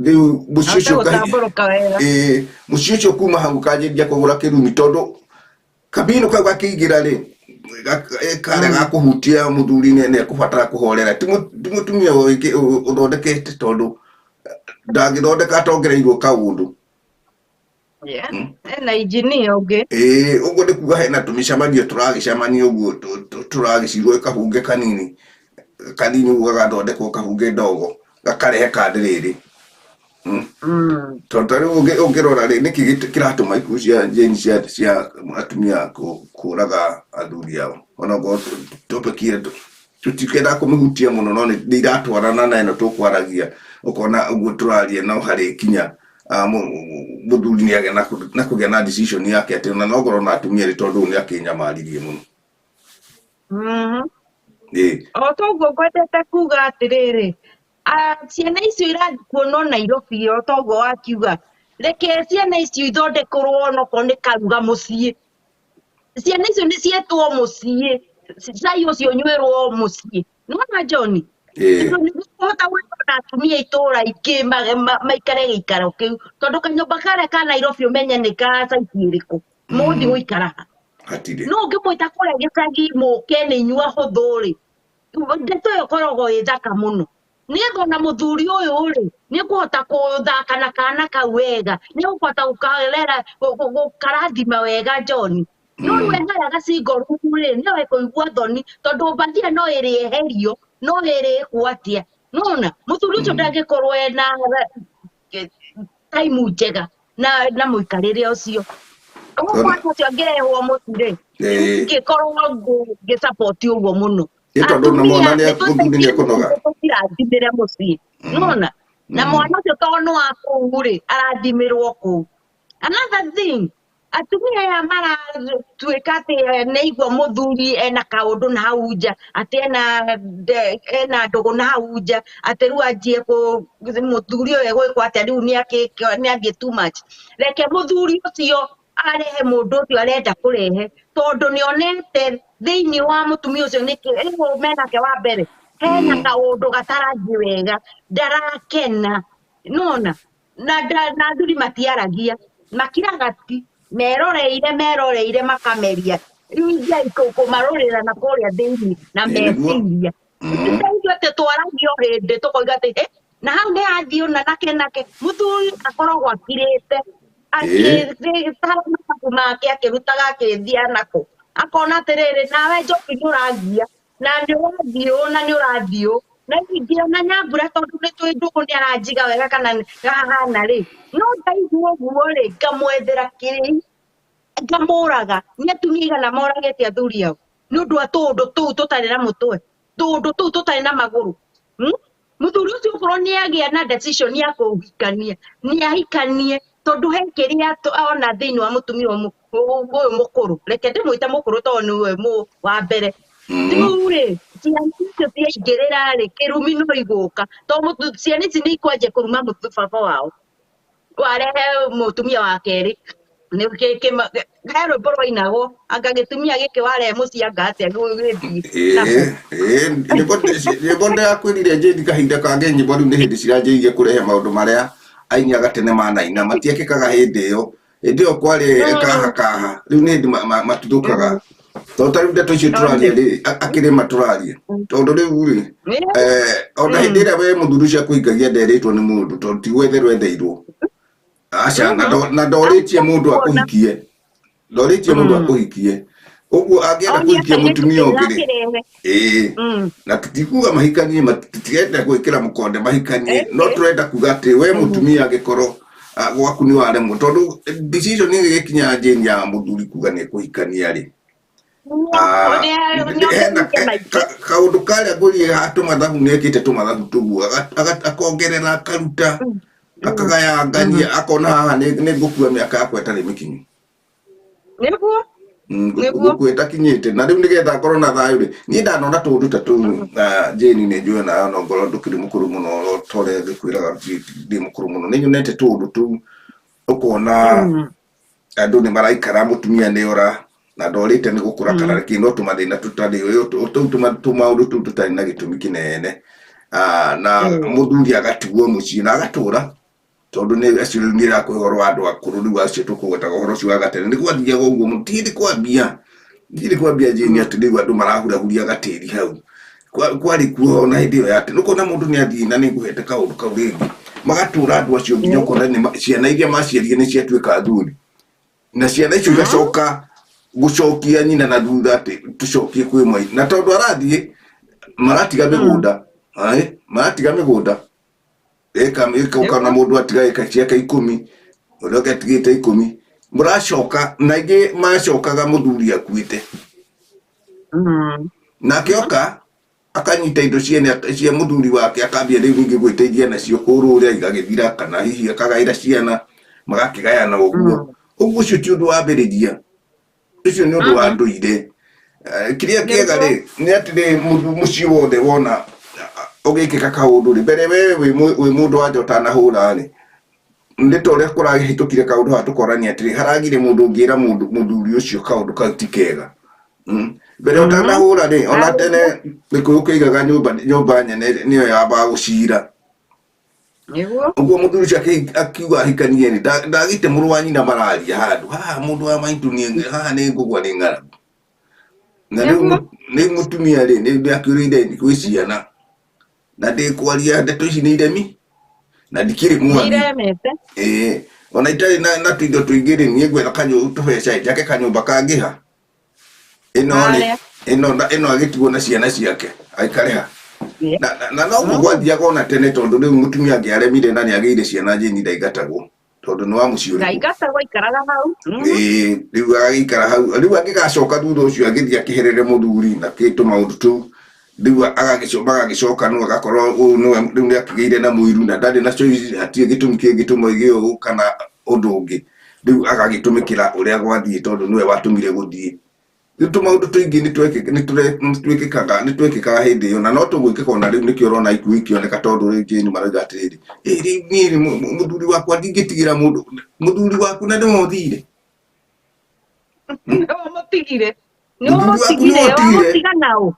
Rĩu mũciĩ Ahote ũcio gũtambũrũka wega. Ĩĩ, mũciĩ ũcio kuma hau ũkanjĩrĩria kũgũra kĩrumi, tondũ kabinũ kau gakĩingĩra rĩ, karĩa gakũhutia mũthuri nĩ ekũbatara kũhorera, ti mũtumia ũthondekete, tondũ ndangĩthondeka atongereirwo kaũndũ. Yeah. Ena injinia ũngĩ. Ĩĩ, ũguo nĩ kuga hena tũmĩcemanio tũragĩcemania ũguo tũragĩcirwo kahunge kanini kanini ũguo, gagathondekwo kahunge ndogo gakarehe kandi rĩrĩ. Tondũ ta rĩu ũngĩrora rĩ, nĩkĩ kĩratũma ikuũ cia Jane cia atumia kũraga athuri ao? Onokorwo topic ĩyo tũtikenda kũmĩhutia mũno, no nĩ iratwarana na ĩno tũkwaragia. Ũkona ũguo tũraria no harĩ kinya mũthuri nĩ agĩa na kũgĩa na decision yake atĩ ona no ngorwo na atumia rĩ, tondũ ũyũ nĩ akĩnyamaririe mũno. Ĩĩ. O toguo ngwendete kuga atĩrĩrĩ, ciana icio irathiĩ kuonwo Nairobi, o toguo wakiuga, reke ciana icio ithondekerwo onokorwo nĩ karuga mũciĩ. Ciana icio nĩ cietwo mũciĩ, cai ũcio ũnyuĩrwo mũciĩ. Nĩwona, John? Tondũ nĩguo kũhota gwĩkwo na atumia itũra ingĩ maikare gĩikaro kĩu, tondũ kanyũmba karĩa ka Nairobi ũmenye nĩ ka saizi ĩrĩkũ mũgũthiĩ gũikara ha. Hatirĩ. No ũngĩmwĩta kũrĩa gĩcagi mũke nĩ inyuĩ ahũthũ rĩ, ndeto ĩyo ĩkoragwo ĩ thaka mũno. Nĩgetha ona mũthuri ũyũ rĩ, nĩ ekũhota gũthaka na kana kau wega, nĩ ekũhota gũkarera, gũkarathima wega John. No rĩu e harĩa gacingo room rĩ, no ekũigua thoni tondũ mbathia no ĩrĩeherio, no ĩrĩkwo atĩa. Nĩwona? Mũthuri ũcio ndangĩkorwo ena time njega na mũikarĩre ũcio. Ũguo mwana ũcio angĩrehwo mũciĩ rĩ, ingĩkorwo ngĩ support ũguo mũno. Ĩ tondũ na mwana nĩ mũthuri nĩ ekũnoga. Tũtirathimĩre mũciĩ. Nĩwona? Na mwana ũcio tondũ nĩ wa kũu rĩ, arathimĩrwo kũu. Another thing, atumia aya maratuĩka atĩ nĩaigua mũthuri ena kaũndũ na hau nja, atĩ ena ndũgũ na hau nja, atĩ rĩu anjie mũthuri ũyũ egwĩkwo atĩa rĩu nĩathiĩ too much. Reke mũthuri ũcio arehe mũndũ ũcio arenda kũrehe, tondũ nĩonete thĩiniĩ wa mũtumia ũcio nĩkĩ, rĩu menake wa mbere, hena kaũndũ gatarathiĩ wega, ndarakena, nĩwona? Na athuri matiaragia, makiraga ti, meroreire meroreire makameria, rĩu ingiai kũmarũrĩra na kũrĩa thĩiniĩ na meciria. Tũtiraigua atĩ twaragia o hĩndĩ tũkoiga atĩ hĩ, na hau nĩ hathiĩ ũna nake nake, mũthuri akoragwo akirĩte, akĩtara mathabu make akĩrutaga akĩthiĩ nakũ, akona atĩrĩrĩ nawe njoki nĩ ũrangia, na nĩ ũrathiĩ ũũ na nĩ ũrathiĩ ũũ, na ningĩ ona Nyambura tondũ nĩ twĩ ndũgũ nĩ aranjiga wega kana hahana rĩ, no ndaigua ũguo rĩ, ngamwethera kĩrĩi, ngamũraga, nĩ atumia aigana moragĩte athuri ao nĩ ũndũ wa tũũndũ tũu tũtarĩ na mũtwe, tũũndũ tũu tũtarĩ na magũrũ. Mũthuri ũcio okorwo nĩ agĩa na decision ya kũhikania, nĩ ahikanie, tondũ he kĩrĩa ona thĩinĩ wa mũtumia ũyũ mũkũrũ, reke ndĩmwĩte mũkũrũ tondũ nĩwe wa mbere. Rĩu rĩ, ciana icio ciaingĩrĩra rĩ, kĩrumi no igũka, tondũ ciana ici nĩ ikwanjia kũruma baba wao. Warehe mũtumia wa kerĩ, he rwĩmbo rwainagwo, anga gĩtumia gĩkĩ warehe mũciĩ anga atĩa gĩgũthiĩ nakũ. Nyĩmbo ndĩrakwĩrire Jane kahinda kangĩ nyĩmbo rĩu nĩ hĩndĩ ciranjĩrĩirie kũrehe maũndũ marĩa aini a gatene manaina matiekĩkaga hĩndĩ ĩyo. Hĩndĩ ĩyo kwarĩ kaha kaha, rĩu nĩ hĩndĩ matuthũkaga. Tondũ ta rĩu ndeto icio tũraria rĩ, akĩrĩ ma tũraria. Tondũ rĩu rĩ, ona hĩndĩ ĩrĩa we mũthuri ũcio akũhingagia nderĩtwo nĩ mũndũ, tondũ ti gwetherwo etheirwo. Aca, na ndorĩtie mũndũ akũhikie. Ndorĩtie mũndũ akũhikie. Ũguo angĩenda kũhikia mũtumia ũngĩ rĩ, ĩĩ, na tũtikuga mahikanie, tũtirenda gwĩkĩra mũkonde mahikanie, no tũrenda kuga atĩ we mũtumia angĩkorwo gwaku nĩ waremwo, tondũ decision ĩgĩkinya Jane ya mũthuri kuga nĩ ekũhikania rĩ, hena kaũndũ karĩa ngũrie ha tũmathabu nĩ ekĩte tũmathabu tũguo, akongerera akaruta, akagayangania, akona haha nĩ ngũkua mĩaka yakwa ĩtarĩ mĩkinyu. Nĩguo. Nĩguo. Ngũkua ĩtakinyĩte na rĩu nĩgetha ngorwo na thayũ rĩ, niĩ ndanona tũũndũ ta tũu, Jane nĩ njũĩ onawe no ngorwo ndũkĩrĩ mũkũrũ mũno ta ũrĩa ngĩkwĩraga ndĩ mũkũrũ mũno, nĩ nyonete tũũndũ tũu ũkona andũ nĩ maraikara mũtumia nĩ ora na ndorĩte nĩ gũkũra kana kĩ no tũmathĩna tũtarĩ tũu tũmaũndũ tũu tũtarĩ na gĩtũmi kĩnene, na mũthuri agatigwo mũciĩ na agatũra tondũ nĩ acio rĩu nĩ ĩrakũhe ũhoro wa andũ akũrũ rĩu acio tũkũgwetaga ũhoro ũcio wa gatene nĩ gwathiaga ũguo mũno ti hĩndĩ kwambia ti hĩndĩ kwambia Jane atĩ rĩu andũ marahurahuria gatĩri hau kwarĩ kuo ona hĩndĩ ĩyo ya tene ũkona mũndũ nĩ athiĩ na nĩ ngũhete kaũndũ kau rĩngĩ magatũra andũ acio nginya ũkona ciana iria maciarire nĩ ciatuĩka athuri na ciana icio igacoka gũcokia nyina na thutha atĩ tũcokie kwĩ mwai na tondũ arathiĩ maratiga mĩgũnda maratiga mĩgũnda ĩka ĩka ũkona mũndũ atiga ĩka ciake ikũmi ũrĩa ũngĩ atigĩte ikũmi mũracoka na aingĩ macokaga mũthuri akuĩte nake oka akanyita indo ciene cia mũthuri wake akambia rĩu ningĩ gwĩteithia nacio kũrũrĩa igagĩthira kana hihi akagaĩra ciana magakĩgayana ũguo ũguo ũcio ti ũndũ wambĩrĩria ũcio nĩ ũndũ wa ndũire. Kĩrĩa kĩega rĩ nĩ atĩ rĩ mũciĩ wothe wona ũgĩkĩka kaũndũ rĩ mbere we wĩ mũndũ wa nja ũtanahũra rĩ nĩ ta ũrĩa kũrahĩtũkire kaũndũ haha tũkorania atĩrĩ haragire mũndũ ũngĩra mũndũ mũthuri ũcio kaũndũ kau ti kega. Mbere ũtanahũra rĩ, ona tene gĩkũyũ kĩigaga nyũmba nyũmba nene nĩyo yambaga gũcira. Nĩguo. Ũguo mũthuri ũcio akiuga ahikanie rĩ, ndagĩte mũrũ wa nyina mararia handũ haha mũndũ wa maitũ nĩ haha nĩ ngũgwa nĩ ng'aragu. Na rĩu Nĩguo. rĩu mũtumia rĩ, nĩ akĩũrĩire gwĩ ciana na ndĩkwaria ndeto ici nĩ iremi na ndikĩrĩ Nĩ mwathi. iremete. Ĩĩ, ona itarĩ na tũindo tũingĩ rĩ, niĩ ngwetha tũbeca njake kanyũmba kangĩha. Ĩno rĩ, Harĩa. ĩno ĩno agĩtigwo na ciana ciake aikare ha. Yeah. Na noguo gwathiaga ona tene tondũ rĩu mũtumia angĩaremire na nĩagĩire ciana njĩni ndaingatagwo tondũ nĩ wa mũciĩ ũrĩkũ. Ndaingatagwo aikaraga hau. Ĩĩ, rĩu agagĩikara hau. Rĩu angĩgacoka thutha ũcio agĩthiĩ akĩherere mũthuri na kĩ tũmaũndũ tũu, rĩu magagĩcoka no agakorwo ũyũ nĩwe rĩu nĩakĩgĩire na mũiru na ndarĩ na choice, hatirĩ gĩtũmi kĩngĩtũma oige ũũ kana ũndũ ũngĩ. Rĩu agagĩtũmĩkĩra ũrĩa gwathiĩ tondũ nĩwe watũmire gũthiĩ. Rĩu tũmaũndũ tũingĩ nĩtwĩkĩkaga nĩtwĩkĩkaga hĩndĩ ĩyo na no tũgwĩkĩka ona rĩu nĩkĩo ũrona ikuũ ikĩoneka tondũ rĩu Jane marauga atĩrĩrĩ, ĩ rĩu niĩ rĩ mũthuri wakwa ndingĩtigĩra mũndũ, mũthuri waku na nĩwe ũthire. Nĩwe ũmũtigire. Nĩwe Mũthuri waku ũmũtigire, nĩwe ũtigire. wamũtiga naũ.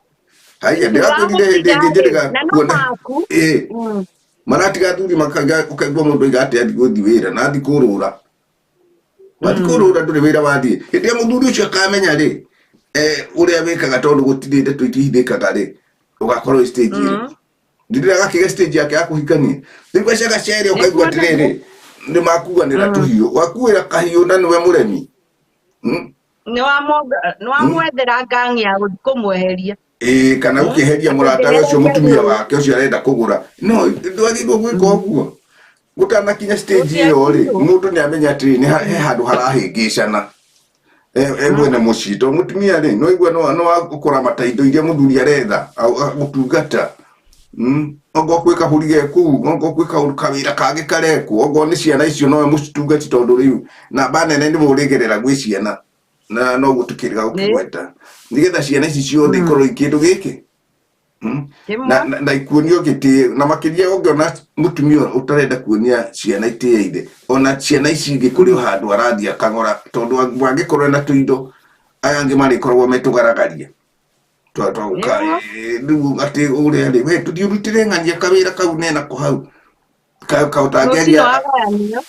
Haiya ndĩrakwĩrire hĩndĩ ĩngĩ Wamũtiga rĩ, na no njĩrĩga kuona. maku. Ĩ, maratiga athuri makaiga ũkaigua mũndũ oiga atĩ athiĩ gũthiĩ wĩra na athiĩ kũrũra. Wathiĩ kũrũra ndũrĩ wĩra wathiĩ. Hĩndĩ ĩrĩa mũthuri ũcio akamenya rĩ, ũrĩa wĩkaga tondũ gũtirĩ ndeto itihithĩkaga rĩ, ũgakorwo wĩ stage ĩrĩkũ? Rĩrĩa agakĩgĩa stage yake ya kũhikania. Rĩu gacegacere ũkaigua Nĩguo atĩrĩrĩ, nĩ makuanĩra tũhiũ. Wakuĩra kahiũ na nĩwe mũremi. Nĩ wamwethera ngangi ya gũthiĩ kũmweheria. Ĩĩ, kana gũkĩeheria mũratawe ũcio mũtumia wake ũcio arenda kũgũra. No, ndwagĩrĩirwo gwĩka ũguo. Gũtanakinya stage ĩyo rĩ, mũndũ nĩ amenya atĩrĩ, nĩ he handũ harahĩngĩcana. E mwene mũciĩ. Tondũ mũtumia rĩ, no igua no kũramata indo iria mũthuri aretha, gũtungata. Ongorwo kwĩ kabũri ge kũu, ongorwo kwĩ kawĩra kangĩ karekwo, ongorwo nĩ ciana icio nowe mũcitungati tondũ rĩu namba nene nĩwe ũrĩgerera gwĩ ciana. Na noguo tũkĩrĩga gũkĩgweta. Nĩgetha ciana ici ciothe ikorwo i kĩndũ gĩkĩ. Na ikuonio gĩtĩo, na makĩria ũngĩona mũtumia ũtarenda kuonia ciana itĩo ithe, ona ciana ici ingĩ kũrĩ o handũ arathiĩ akagũra, tondũ angĩkorwo ena tũindo, aya angĩ marĩkoragwo me tũgaragaria. Twagũka, rĩu atĩ ũrĩa rĩ, we tũthiĩ ũrutĩre ng'ania kawĩra kau nenako hau. Rũcinĩ wagayanio.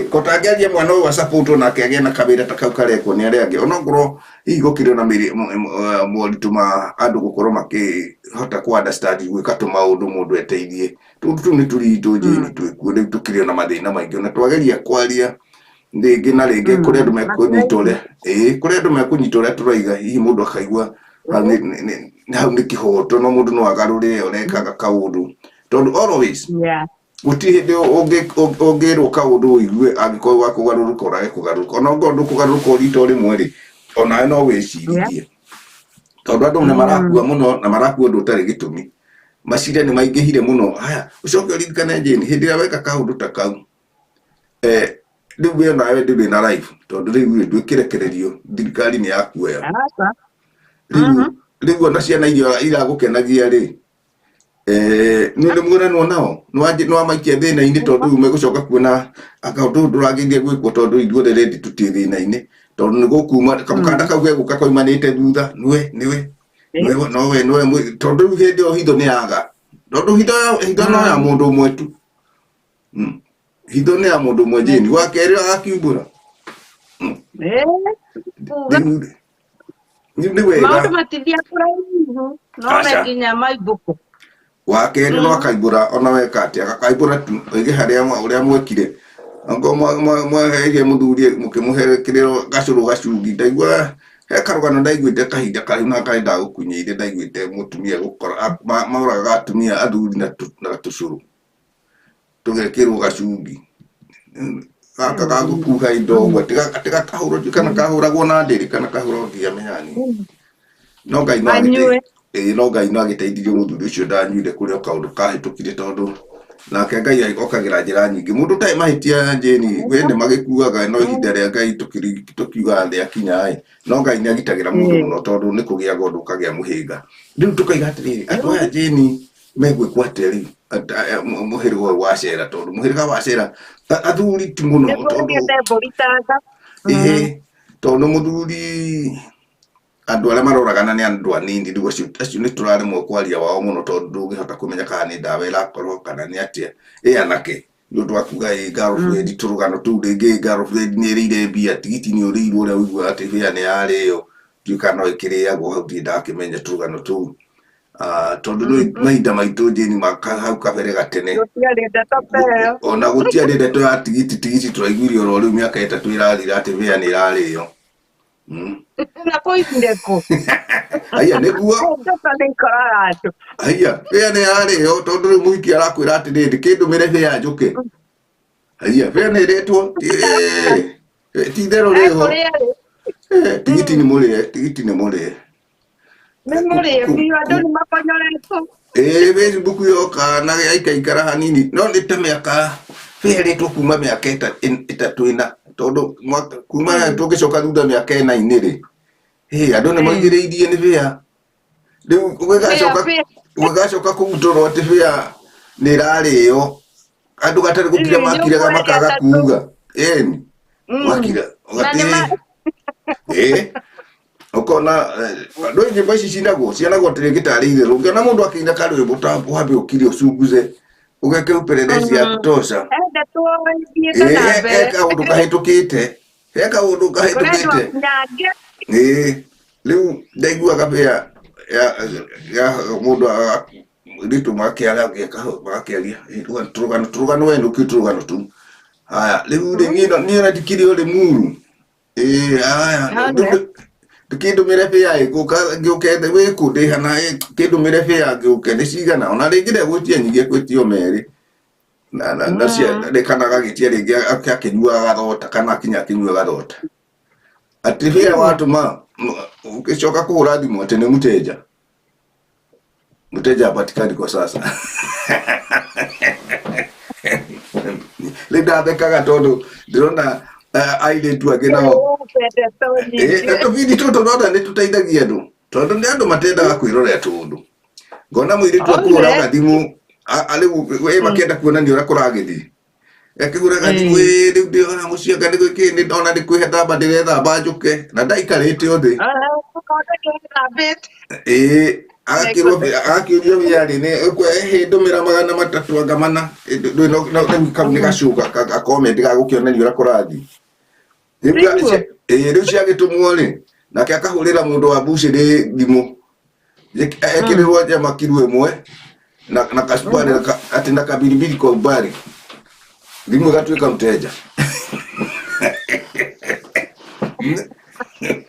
Kotangĩaria mwana ũyũ acapũtwo nake agĩe na kawĩra ta kau karekwo nĩ arĩa angĩ, onokorwo hihi gũkĩrĩ na moritũ ma andũ gũkorwo makĩhota kũ understand gwĩka tũmaũndũ mũndũ eteithie. Tũndũ tũu nĩ tũritũ Jane twĩkuo rĩu tũkĩrĩ na mathĩna maingĩ, ona twageria kwaria rĩngĩ na rĩngĩ kũrĩ andũ mekũnyita ũrĩa, ĩĩ, kũrĩ andũ mekũnyita ũrĩa tũroiga, hihi mũndũ akaigua hau hau nĩ kĩhoto, no mũndũ no agarũrĩre ũrekaga kaũndũ. Tondũ always gũtirĩ hĩndĩ ũngĩrwo kaũndũ ũigue angĩkorwo wa kũgarũrũka ũrage kũgarũrũka, ona ongorwo ndũkũgarũrũka o rita o rĩmwe rĩ, onawe no wĩcirithie. Tondũ andũ nĩ marakua mũno na marakua ũndũ ũtarĩ gĩtũmi. Macira nĩ maingĩhire mũno. Haya, ũcoke ũririkane Jane, hĩndĩ ĩrĩa weka kaũndũ ta kau, rĩu we nawe ndũrĩ na life, tondũ rĩu rĩ, ndwĩkĩrekererio, thirikari nĩ yakuoya. Rĩu ona ciana iria iragũkenagia rĩ, nĩ nĩ muonanwo nao, nĩ wamaikia thĩna-inĩ tondũ rĩu megũcoka kuona anga ũndũ ũyũ ndũragĩrĩire gwĩkwo tondũ ithuothe rĩndĩ tũtirĩ thĩna-inĩ, tondũ nĩ gũkuma kamũkanda kau gegũka koimanĩte thutha, nĩwe, nĩwe, nĩwe, nowe, nĩwe, tondũ rĩu hĩndĩ ĩyo hitho nĩ yaga, tondũ hitho no ya mũndũ ũmwe tu. Hitho nĩ ya mũndũ ũmwe Jane, wa kerĩ agakiumbũra. Rĩu nĩ wega. Maũndũ matithiaga kũraihu, no Aca. me nginya maimbũko. Wa kerĩ no akaimbũra ona weka atĩa, agakaimbũra tu, oige harĩa ũrĩa mwekire. Angorwo mwaheire mũthuri mũkĩmũhe kĩrĩro gacũrũ gacungi, ndaigua he karũgano ndaiguĩte kahinda karaihu na karĩ ndagũkunyĩire, ndaiguĩte mũtumia gũkora, maũragaga atumia athuri na tũcũrũ. Tũgekĩrwo gacungi. Gaka ga gũkuha indo ũguo, atĩ gakahũrwo ndiũĩ kana kahũragwo na ndĩrĩ kana kahũragwo ndiamenyaga niĩ. No Ngai no Anyue. ĩĩ, no Ngai no agĩteithirie mũthuri ũcio ndanyuire kũrĩ o kaũndũ kahĩtũkire tondũ nake Ngai okagĩra njĩra nyingĩ. Mũndũ ũtarĩ mahĩtia Jane, we nĩ magĩkuaga no ihinda rĩa Ngai tũkiugaga rĩakinya ĩ, no Ngai nĩ agitagĩra mũndũ mũno tondũ nĩ kũgĩaga ũndũ ũkagĩa mũhĩnga. Rĩu tũkaiga atĩrĩrĩ, andũ aya Jane megwĩkwo atĩa rĩu mũhĩrĩga ũyũ wa Cera, tondũ mũhĩrĩga wa Cera athuri ti mũno Nĩguo tondũ ũgĩte mbũri tanga. Ĩĩ, tondũ mũthuri Andũ arĩa maroragana nĩ andũ anini, rĩu acio nĩ tũraremwo kwaria wao mũno tondũ ndũngĩhota kũmenya kana nĩ ndawa ĩrakorwo kana nĩ atĩa. Ĩ anake nĩ ũndũ wa kuga ĩ girlfriend tũrũgano tũu, rĩngĩ girlfriend nĩ ĩrĩire mbia, tigiti nĩ ũrĩirwo ũrĩa ũiguaga atĩ mbia nĩ yarĩo, ndiũĩ kana no ĩkĩrĩagwo hau, ndirĩ ndakĩmenya tũrũgano tũu. Tondũ nĩ mahinda maitũ Jane hau kabere gatene Gũtiarĩ ndeto ta ĩyo. Ona gũtiarĩ ndeto ya tigiti, tigiti tũraiguire oro rĩu mĩaka 3 ĩrathira atĩ mbia nĩ ĩrarĩo. Na kũigire kũ? Haiya nĩguo. Ndeto nĩ ikoraga andũ. Haiya bĩa nĩ yarĩo tondũ rĩu mũhiki arakwĩra atĩrĩrĩ kĩndũmĩre bĩa njũke. Haiya bĩa nĩ ĩrĩtwo ti itherũ rĩho. Ekũrĩa rĩ? Tigiti nĩ mũrĩe, tigiti nĩ mũrĩe. Nĩ mũrĩe biũ, andũ nĩ makonyoretwo. Ĩĩ Facebook yoka na yaikaikara hanini no nĩ ta mĩaka bĩa ĩrĩtwo kuma mĩaka 3 4 tondũ kuma tũngĩcoka thutha mĩaka 4-inĩ rĩ, hĩ andũ nĩ maugĩrĩirie nĩ bĩa. Rĩu Bĩa. gũgacoka kũgutũrwo atĩ bĩa nĩ ĩrarĩo, andũ gatarĩ gũkira makiraga Nĩ ũkwendia makaga tatũ. kuga. Ĩni wakira Na nĩ ĩĩ ũkona andũ nyĩmbo ici cinagwo cianagwo rĩngĩ tarĩ itherũ, ũngĩona mũndũ akĩina karwĩmbo ta wambe ũkire ũcunguze ũgeke upelelezi ya kutosha. Endetwo ithiĩte na Ĩĩ, he mbere. kaũndũ kahĩtũkĩte, he kaũndũ Kũrendwo kahĩtũkĩte. nyange. Ĩĩ rĩu ndaiguaga bĩa ya mũndũ ritũ makĩara magakĩaria tũrũgano tũrũgano we nũkĩ tũrũgano tu. Haya rĩu rĩ niĩ na ndikĩrĩ o Limuru. Ĩĩ haya ndĩkĩndũmĩre bĩa ĩ gũka ngĩũke wĩkũ ndĩ hana kĩndũmĩre bĩa ngĩũke nĩ cigana ona rĩngĩ ndegwĩtia nyingĩ ekwĩtio merĩ na kana agagĩtia rĩngĩ akĩnyuaga gathota kana akinya akĩnyua gathota atĩ bĩa watũma ũgĩcoka kũhũra thimũ atĩ nĩ mteja, mteja hapatikani kwa sasa. Rĩu ndathekaga tondũ ndĩrona airĩtu angĩ nao Ndeto nyingĩ. Na tũbindi tũtũ nona nĩ tũteithagia andũ tondũ nĩ andũ matendaga kwĩrorera tũũndũ, ngona mũirĩtu akũhũra gathimũ rĩu ĩ makĩenda kuonania ũrĩa kũragĩthiĩ, akĩhũra gathimũ ĩ rĩu ndĩ ona mũciĩ anga nĩ gwĩkĩ nĩ ndona nĩ kwĩhethamba ndĩrethamba njũke na ndaikarĩte o thĩ. Ĩĩ agakĩrwo agakĩũrio wĩarĩ nĩ ĩhĩ ndũmĩra 300 anga 4 rĩu kau nĩ gacuga gakomenti ga gũkĩonania ũrĩa kũrathiĩ. Rĩu ciagĩtũmwo rĩ, nake akahũrĩra mũndũ wa mbucĩrĩ thimũ ekĩrĩrwo nyama kiro 1 na kasubari atĩ na kabiribiri kwa umbali, thimũ ĩgatuĩka mteja.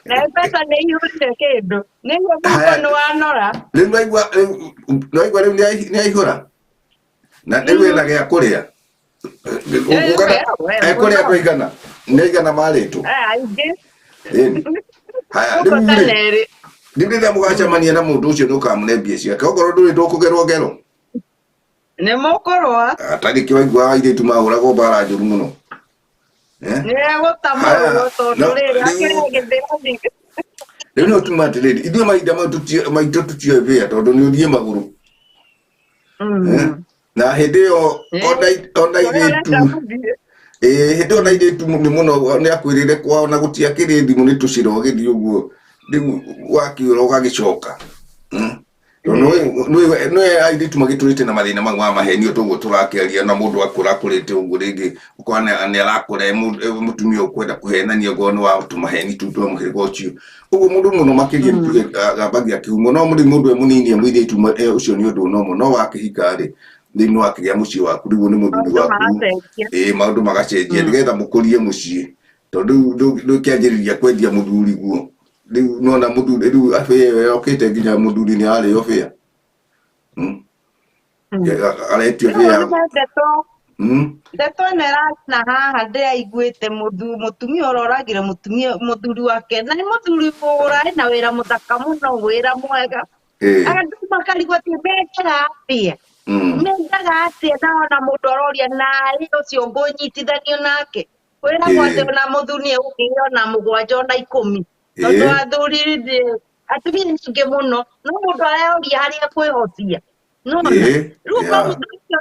Na mbeca nĩ ihũrire kĩndũ. Nĩguo mũhuko nĩ wanora. Rĩu naigua rĩu nĩ aihũra na rĩu ena gĩa kũrĩa ekũrĩa andũ aigana nĩ aigana marĩtwo. Aingĩ. Haya rĩu rĩ rĩu rĩrĩa mũgacemania na mũndũ ũcio nĩ ũkamũne mbia ciake okorwo ndũrĩ ndũkũgerwo ngero. Nĩ mũkũrũa. Atarĩ kĩo waiguaga airĩtu mahũragwo mbara njũru mũno. Nĩ egũtamũrwo tondũ rĩrĩ akĩrĩ gĩthĩra. Rĩu no tuma atĩrĩrĩ ithuĩ mahinda mau maitũ tũtioĩ mbĩa tondũ nĩ ũthiĩ magũrũ. Na hĩndĩ ĩyo ona airĩtu hĩndĩ ĩyo ona airĩtu nĩ mũno nĩ akwĩrĩre kwao na gũtiakĩrĩ thimũ nĩ tũcĩra ũgĩthiĩ ũguo rĩu wakiũra ũgagĩcoka. Nĩ airĩtu magĩtũrĩte na mathĩna mau ma mahenio toguo tũrakĩaria na mũndũ akũra akũrĩte ũguo rĩngĩ ũkona nĩ arakũra mũtumia ũkwenda kũhenania ngoro nĩ wa tũmaheni tũu twa mũhĩrĩga ũcio ũguo mũndũ mũno makĩria tuge ambagia kĩhumo no mũrĩ mũndũ e mũnini e mũirĩtu ũcio nĩ ũndũ nomo no wakĩhika rĩ rĩu nĩ wakĩgĩa mũciĩ waku rĩu nĩ mũthuri waku ĩĩ maũndũ magacenjia nĩgetha mũkũrie mũciĩ tondũ rĩu ndũkĩanjĩrĩria kwendia mũthuri guo rĩu nona mũthuri rĩu abĩa ĩyo yokĩte nginya mũthuri nĩ arĩo bĩa aretio bĩa. Ndeto ĩno ĩrarĩ haha ndĩraiguĩte mũtumia ũroragire mũtumia mũthuri wake na nĩ mũthuri ũrarĩ na wĩra mũthaka mũno wĩra mwega. Andũ makarigwo atĩ mendaga atĩa, mendaga atĩa, na ona mũndũ aroria narĩ ũcio ngũnyitithanio nake wĩragwo atĩ ona mũthuri nĩ egũkĩgĩa ona 7 ona 10 tondũ athuri atumia nĩ aingĩ mũno no mũndũ aroria harĩa ekwĩhocia. Nona rĩu mũthuri ũcio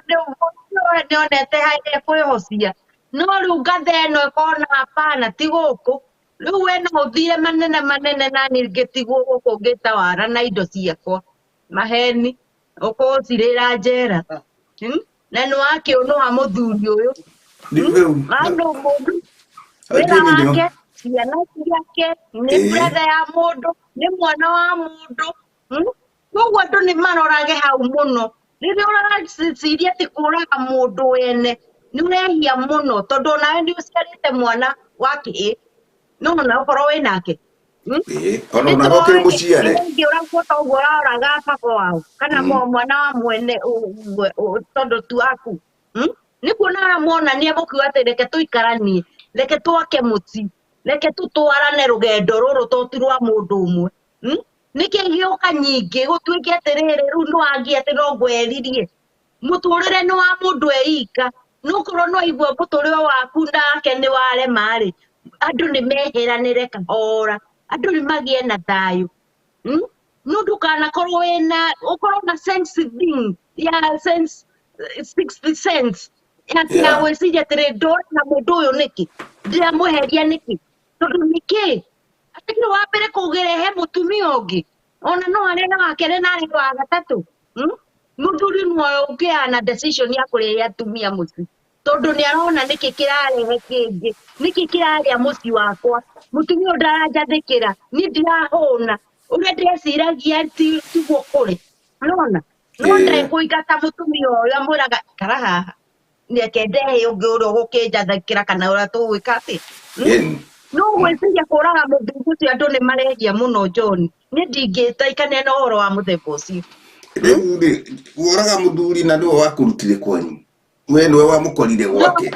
nĩonete harĩa ekwĩhocia no rĩu ngatha ĩno ĩkona hapana ti gũkũ. Rĩu we no ũthire manene manene na niĩ ngĩtigwo gũkũ ngĩtawara na indo ciakwa. Maheni, ũkũcirĩra njera. Na nĩ wakĩũnũha mũthuri ũyũ. Rĩu Andũ mũndũ wĩra Jane nĩo wake, ciana ciake, nĩ ĩĩ brother ya mũndũ, nĩ mwana wa mũndũ. Koguo andũ nĩ marorage hau mũno. Rĩrĩa ũreciria atĩ kũraga mũndũ wene, nĩ ũrehia mũno tondũ onawe nĩ ũciarĩte mwana wa kĩhĩĩ. No ona ũkorwo wĩ nake. Ĩĩ ona onawe ũkĩrĩ mũciare. Ũngĩũragwo ta ũguo ũraũraga baba wao kana mwana wa mwene tondũ tu waku. Nĩ kuona aramwonania mũkiuga atĩ reke tũikaranie, reke twake mũciĩ, reke tũtwarane rũgendo rũrũ to ti rwa mũndũ ũmwe. Nĩkĩ gĩũka nyingĩ gũtuĩke atĩrĩrĩ rĩu nĩ wagia atĩ no ngweririe. Mũtũrĩre nĩ wa mũndũ eika. No korwo no aigua mũtũrĩre waku nake nĩ warema rĩ, andũ nĩ meheranĩre kahora, andũ nĩ magĩe na thayũ. No ndũkanakorwo wĩna, ũkorwo na sense thing ya sense, sixth sense ya gwĩciria atĩrĩ ndora na mũndũ ũyũ nĩkĩ, ndĩramweheria nĩkĩ, tondũ nĩkĩ atakĩrĩ wa mbere kũgerehe mũtumia ũngĩ, ona no arehe wa kerĩ na arehe wa gatatũ. Mũthuri nĩwe ũngĩaga na decision ya kũrehe atumia mũciĩ, tondũ nĩ arona nĩkĩ kĩrarehe kĩngĩ, nĩkĩ kĩrarĩa mũciĩ wakwa, mũtumia ũyũ ndaranjathĩkĩra, niĩ ndirahũna, ũrĩa ndĩreciragia tiguo kũrĩ, nĩwona? No ndekũingata mũtumia ũyũ amwĩraga ikara haha, reke ndehe ũngĩ ũrĩa ũgũkĩnjathĩkĩra kana ũrĩa tũgwĩka atĩ. No gwĩciria kũraga mũthuri ũcio andũ nĩ marehia mũno John, niĩ ndingĩtaikania na ũhoro wa mũthemba ũcio. Rĩu rĩ, woraga mũthuri na nĩwe wakũrutire kwanyu, we nĩwe wamũkorire gwake.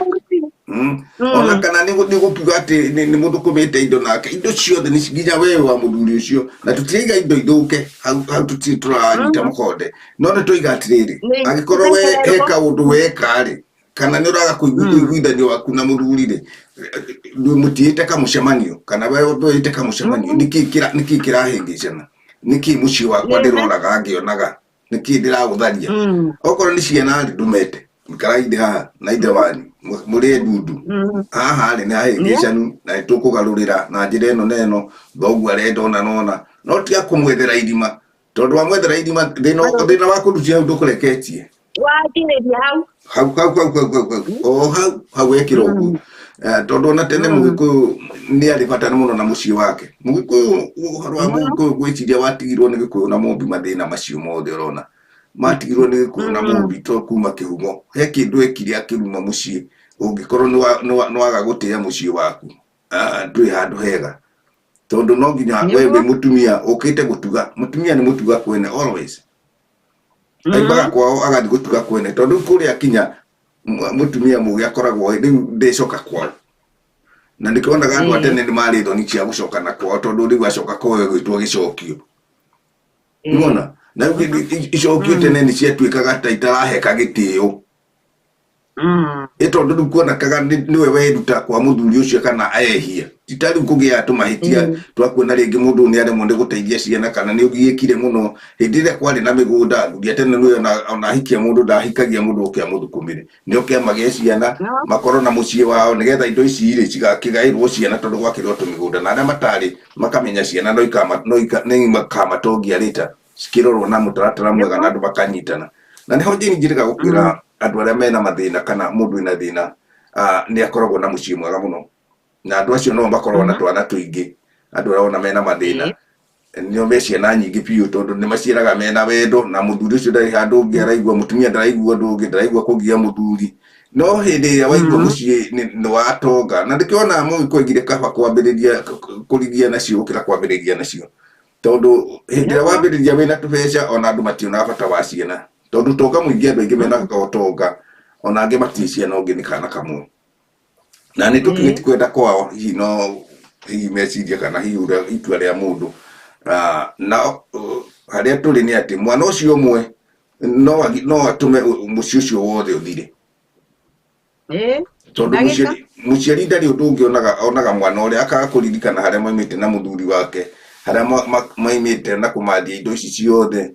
Ona kana nĩ gũkiuga atĩ nĩ mũthũkũmĩte indo nake, indo ciothe nĩ nginya wewe wa mũthuri ũcio, na tũtiraiga indo ithũke, hau hau tũtirĩ tũranyita mũkonde, no nĩ tũiga atĩrĩrĩ, angĩkorwo we he kaũndũ weka rĩ, kana nĩ ũraga kũiguithanio waku na mũthuri rĩ, mũtiĩte kamũcemanio, kana we ndwĩte kamũcemanio, nĩkĩ kĩrahĩngĩcana, nĩkĩ mũciĩ wakwa ndĩroraga ngĩonaga, nĩkĩ ndĩragũtharia. Okorwo nĩ ciana rĩ, ndũmete ikarai haha na ithe wanyu mũrĩe ndundu haha rĩ, nĩ hahĩngĩcanu na nĩ tũkũgarũrĩra na njĩra ĩno na ĩno, thoguo arenda ũna na ũna, no tiga kũmwethera irima, tondũ wamwethera irima thĩna wa kũrutia hau ndũkũreketie. Wanjĩrĩria hau. Hau hau hau hau hau hau o hau hau wekĩra ũguo. Tondũ ona tene Mũgĩkũyũ nĩ arĩ bata mũno na mũciĩ wake. Mũgĩkũyũ, ũhoro wa Mũgĩkũyũ ngwĩciria watigirwo nĩ Gĩkũyũ na Mũmbi, mathĩna macio mothe ũrona matigirwo nĩ Gĩkũyũ na Mũmbi, to kuma kĩhumo he kĩndũ ekire akĩruma mũciĩ. Ũngĩkorwo nĩ waga gũtĩĩa mũciĩ waku, ndũrĩ handũ hega, tondũ no nginya we wĩ mũtumia ũkĩte gũtuga. Mũtumia nĩ mũtuga kwene always, aimaga kwao agathiĩ gũtuga kwene, tondũ kũrĩa kinya mũtumia mũgĩ akoragwo rĩu ndecoka kwao, na nĩkĩonaga andũ a tene nĩ marĩ thoni cia gũcoka na kwao, tondũ rĩu acoka kwao ĩgwĩtwo gĩcokio. Nĩwona na rĩu icokio tene nĩ ciatuĩkaga ta itaraheka gĩtĩo, ĩ tondũ rĩu kuonekaga nĩwe weruta kwa mũthuri ũcio kana ehia, ti ta rĩu kũgĩa tũmahĩtia twakuona rĩngĩ mũndũ nĩ aremwo nĩ gũteithia ciana kana nĩ ũgiĩkire mũno. Hĩndĩ ĩrĩa kwarĩ na mĩgũnda, athuri a tene nĩwe ona ahikia mũndũ ndahikagia mũndũ oke amũthũkũmĩre, nĩ oke amagĩe ciana makorwo na mũciĩ wao, nĩgetha indo ici rĩ cigakĩgaĩrwo ciana, tondũ gwakĩrĩ o tũmĩgũnda, na arĩa matarĩ makamenya ciana no ikamatongia rĩta cikĩrorwo na mũtaratara mwega na andũ makanyitana. Na nĩho Jane njĩrĩga gũkwĩra andũ arĩa mena mathĩna kana mũndũ wĩna thĩna, nĩ akoragwo na mũciĩ mwega mũno, na andũ acio no makoragwo na twana tũingĩ. Andũ arĩa ona mena mathĩna nĩo me ciana nyingĩ biũ, tondũ nĩ maciaraga mena wendo, na mũthuri ũcio ndarĩ handũ ũngĩ araigua, mũtumia ndaraigua ũndũ ũngĩ, ndaraigua kũgia mũthuri. No hĩndĩ ĩrĩa waigua mũciĩ nĩ watonga, na ndĩkĩona Mũgĩkũyũ oigire kaba kwambĩrĩria kũrigia nacio gũkĩra kwambĩrĩria nacio, tondũ hĩndĩ ĩrĩa wambĩrĩria wĩna tũbeca, ona andũ mationaga bata wa ciana, tondũ ũtonga mũingĩ, andũ aingĩ mena ũtonga ona angĩ matirĩ ciana, ũngĩ nĩ kana kamwe, na nĩ tũkiuge ti kwenda kwao, hihi no hihi meciria kana hihi ũrĩa itua rĩa mũndũ. Na harĩa tũrĩ nĩ atĩ mwana ũcio ũmwe no atũme mũciĩ ũcio wothe ũthire, tondũ mũciari ndarĩ ũndũ ũngĩ onaga, onaga mwana ũrĩa akaga kũririkana harĩa maimĩte na mũthuri wake, harĩa maimĩte na kũmathia indo ici ciothe,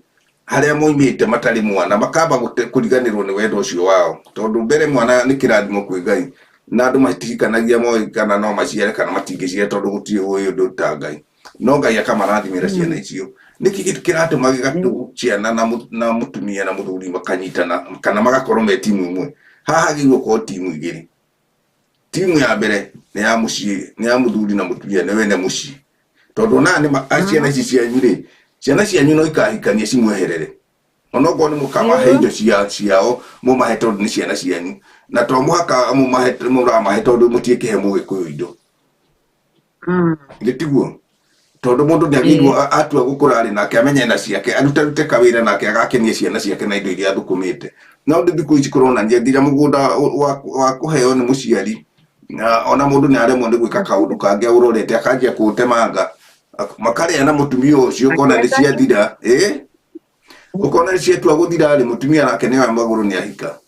harĩa moimĩte matarĩ mwana, makamba kũriganĩrwo nĩ wendo ũcio wao, tondũ mbere mwana nĩ kĩrathimo kwĩ Ngai. Na andũ matihikanagia moĩ kana no maciare kana matingĩciara tondũ gũtirĩ ũĩ ũndũ ta Ngai. No Ngai akamarathimĩra ciana icio. Nĩkĩ kĩratũma gĩgatũ ciana na mũtumia na mũthuri makanyitana kana magakorwo me timu ĩmwe? Haha hagĩrĩirwo gũkorwo timu igĩrĩ. Timu ya mbere nĩ ya mũciĩ, nĩ ya mũthuri na mũtumia nĩ wene mũciĩ. Tondũ ona nĩ ciana ici cianyu rĩ, ciana cianyu no ikahikania cimweherere. Onokorwo nĩ mũkamahe indo ciao mũmahe tondũ nĩ ciana cianyu. Na to mũhaka mũmahe, mũramahe tondũ mũtiĩkĩhe mũgĩkũyũ indo. Githĩ tiguo? Tondũ mũndũ nĩ agĩrĩirwo atua gũkũra rĩ, nake amenye na ciake, arutarute kawĩra nake agakenia ciana ciake na indo iria athũkũmĩte. No ndĩ thikũ ici kũronania nginya mũgũnda wa kũheo nĩ mũciari, na ona mũndũ nĩ aremwo nĩ gwĩka kaũndũ kangĩ aũrorete, akanjia kũũtemanga. Makarĩa na mũtumia ũcio ũkona nĩ ciathira. Ũkona nĩ ciatua gũthira rĩ, mũtumia nake nĩ oya magũrũ nĩ ahika.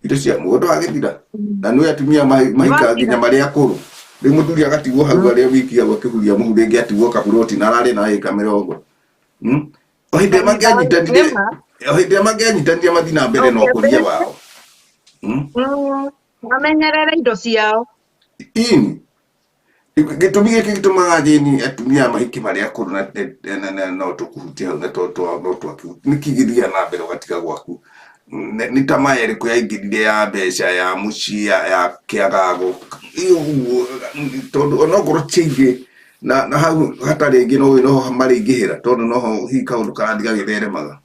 Indo cia mũgũnda wagĩthira. Na nĩ atumia mahika nginya marĩ akũrũ. Rĩu mũthuri agatigwo hau arĩ wiki hau akĩhuria mũhu, rĩngĩ atigwo kaburoti na ararĩ na ĩka mĩrongo. O hĩndĩ ĩrĩa mangĩanyitanire, o hĩndĩ ĩrĩa mangĩanyitanire mathiĩ na mbere na ũkũria wao. Mamenyerere indo ciao. Ini. Gĩtũmi gĩkĩ gĩtũmaga thĩni atumia mahiki marĩ akũrũ na no tũkũhutia hau na no twakihutia. Nĩkĩ gĩthiaga na mbere ũgatiga gwaku? Nĩ tamaa ĩrĩkũ yaingĩrire ya mbeca, ya mũciĩ, ya kĩagago? Ĩyo ũguo, tondũ onokorwo ti aingĩ, na hau hatarĩ aingĩ no noho marĩingĩhĩra tondũ noho hihi kaũndũ karathiĩ gagĩtheremaga.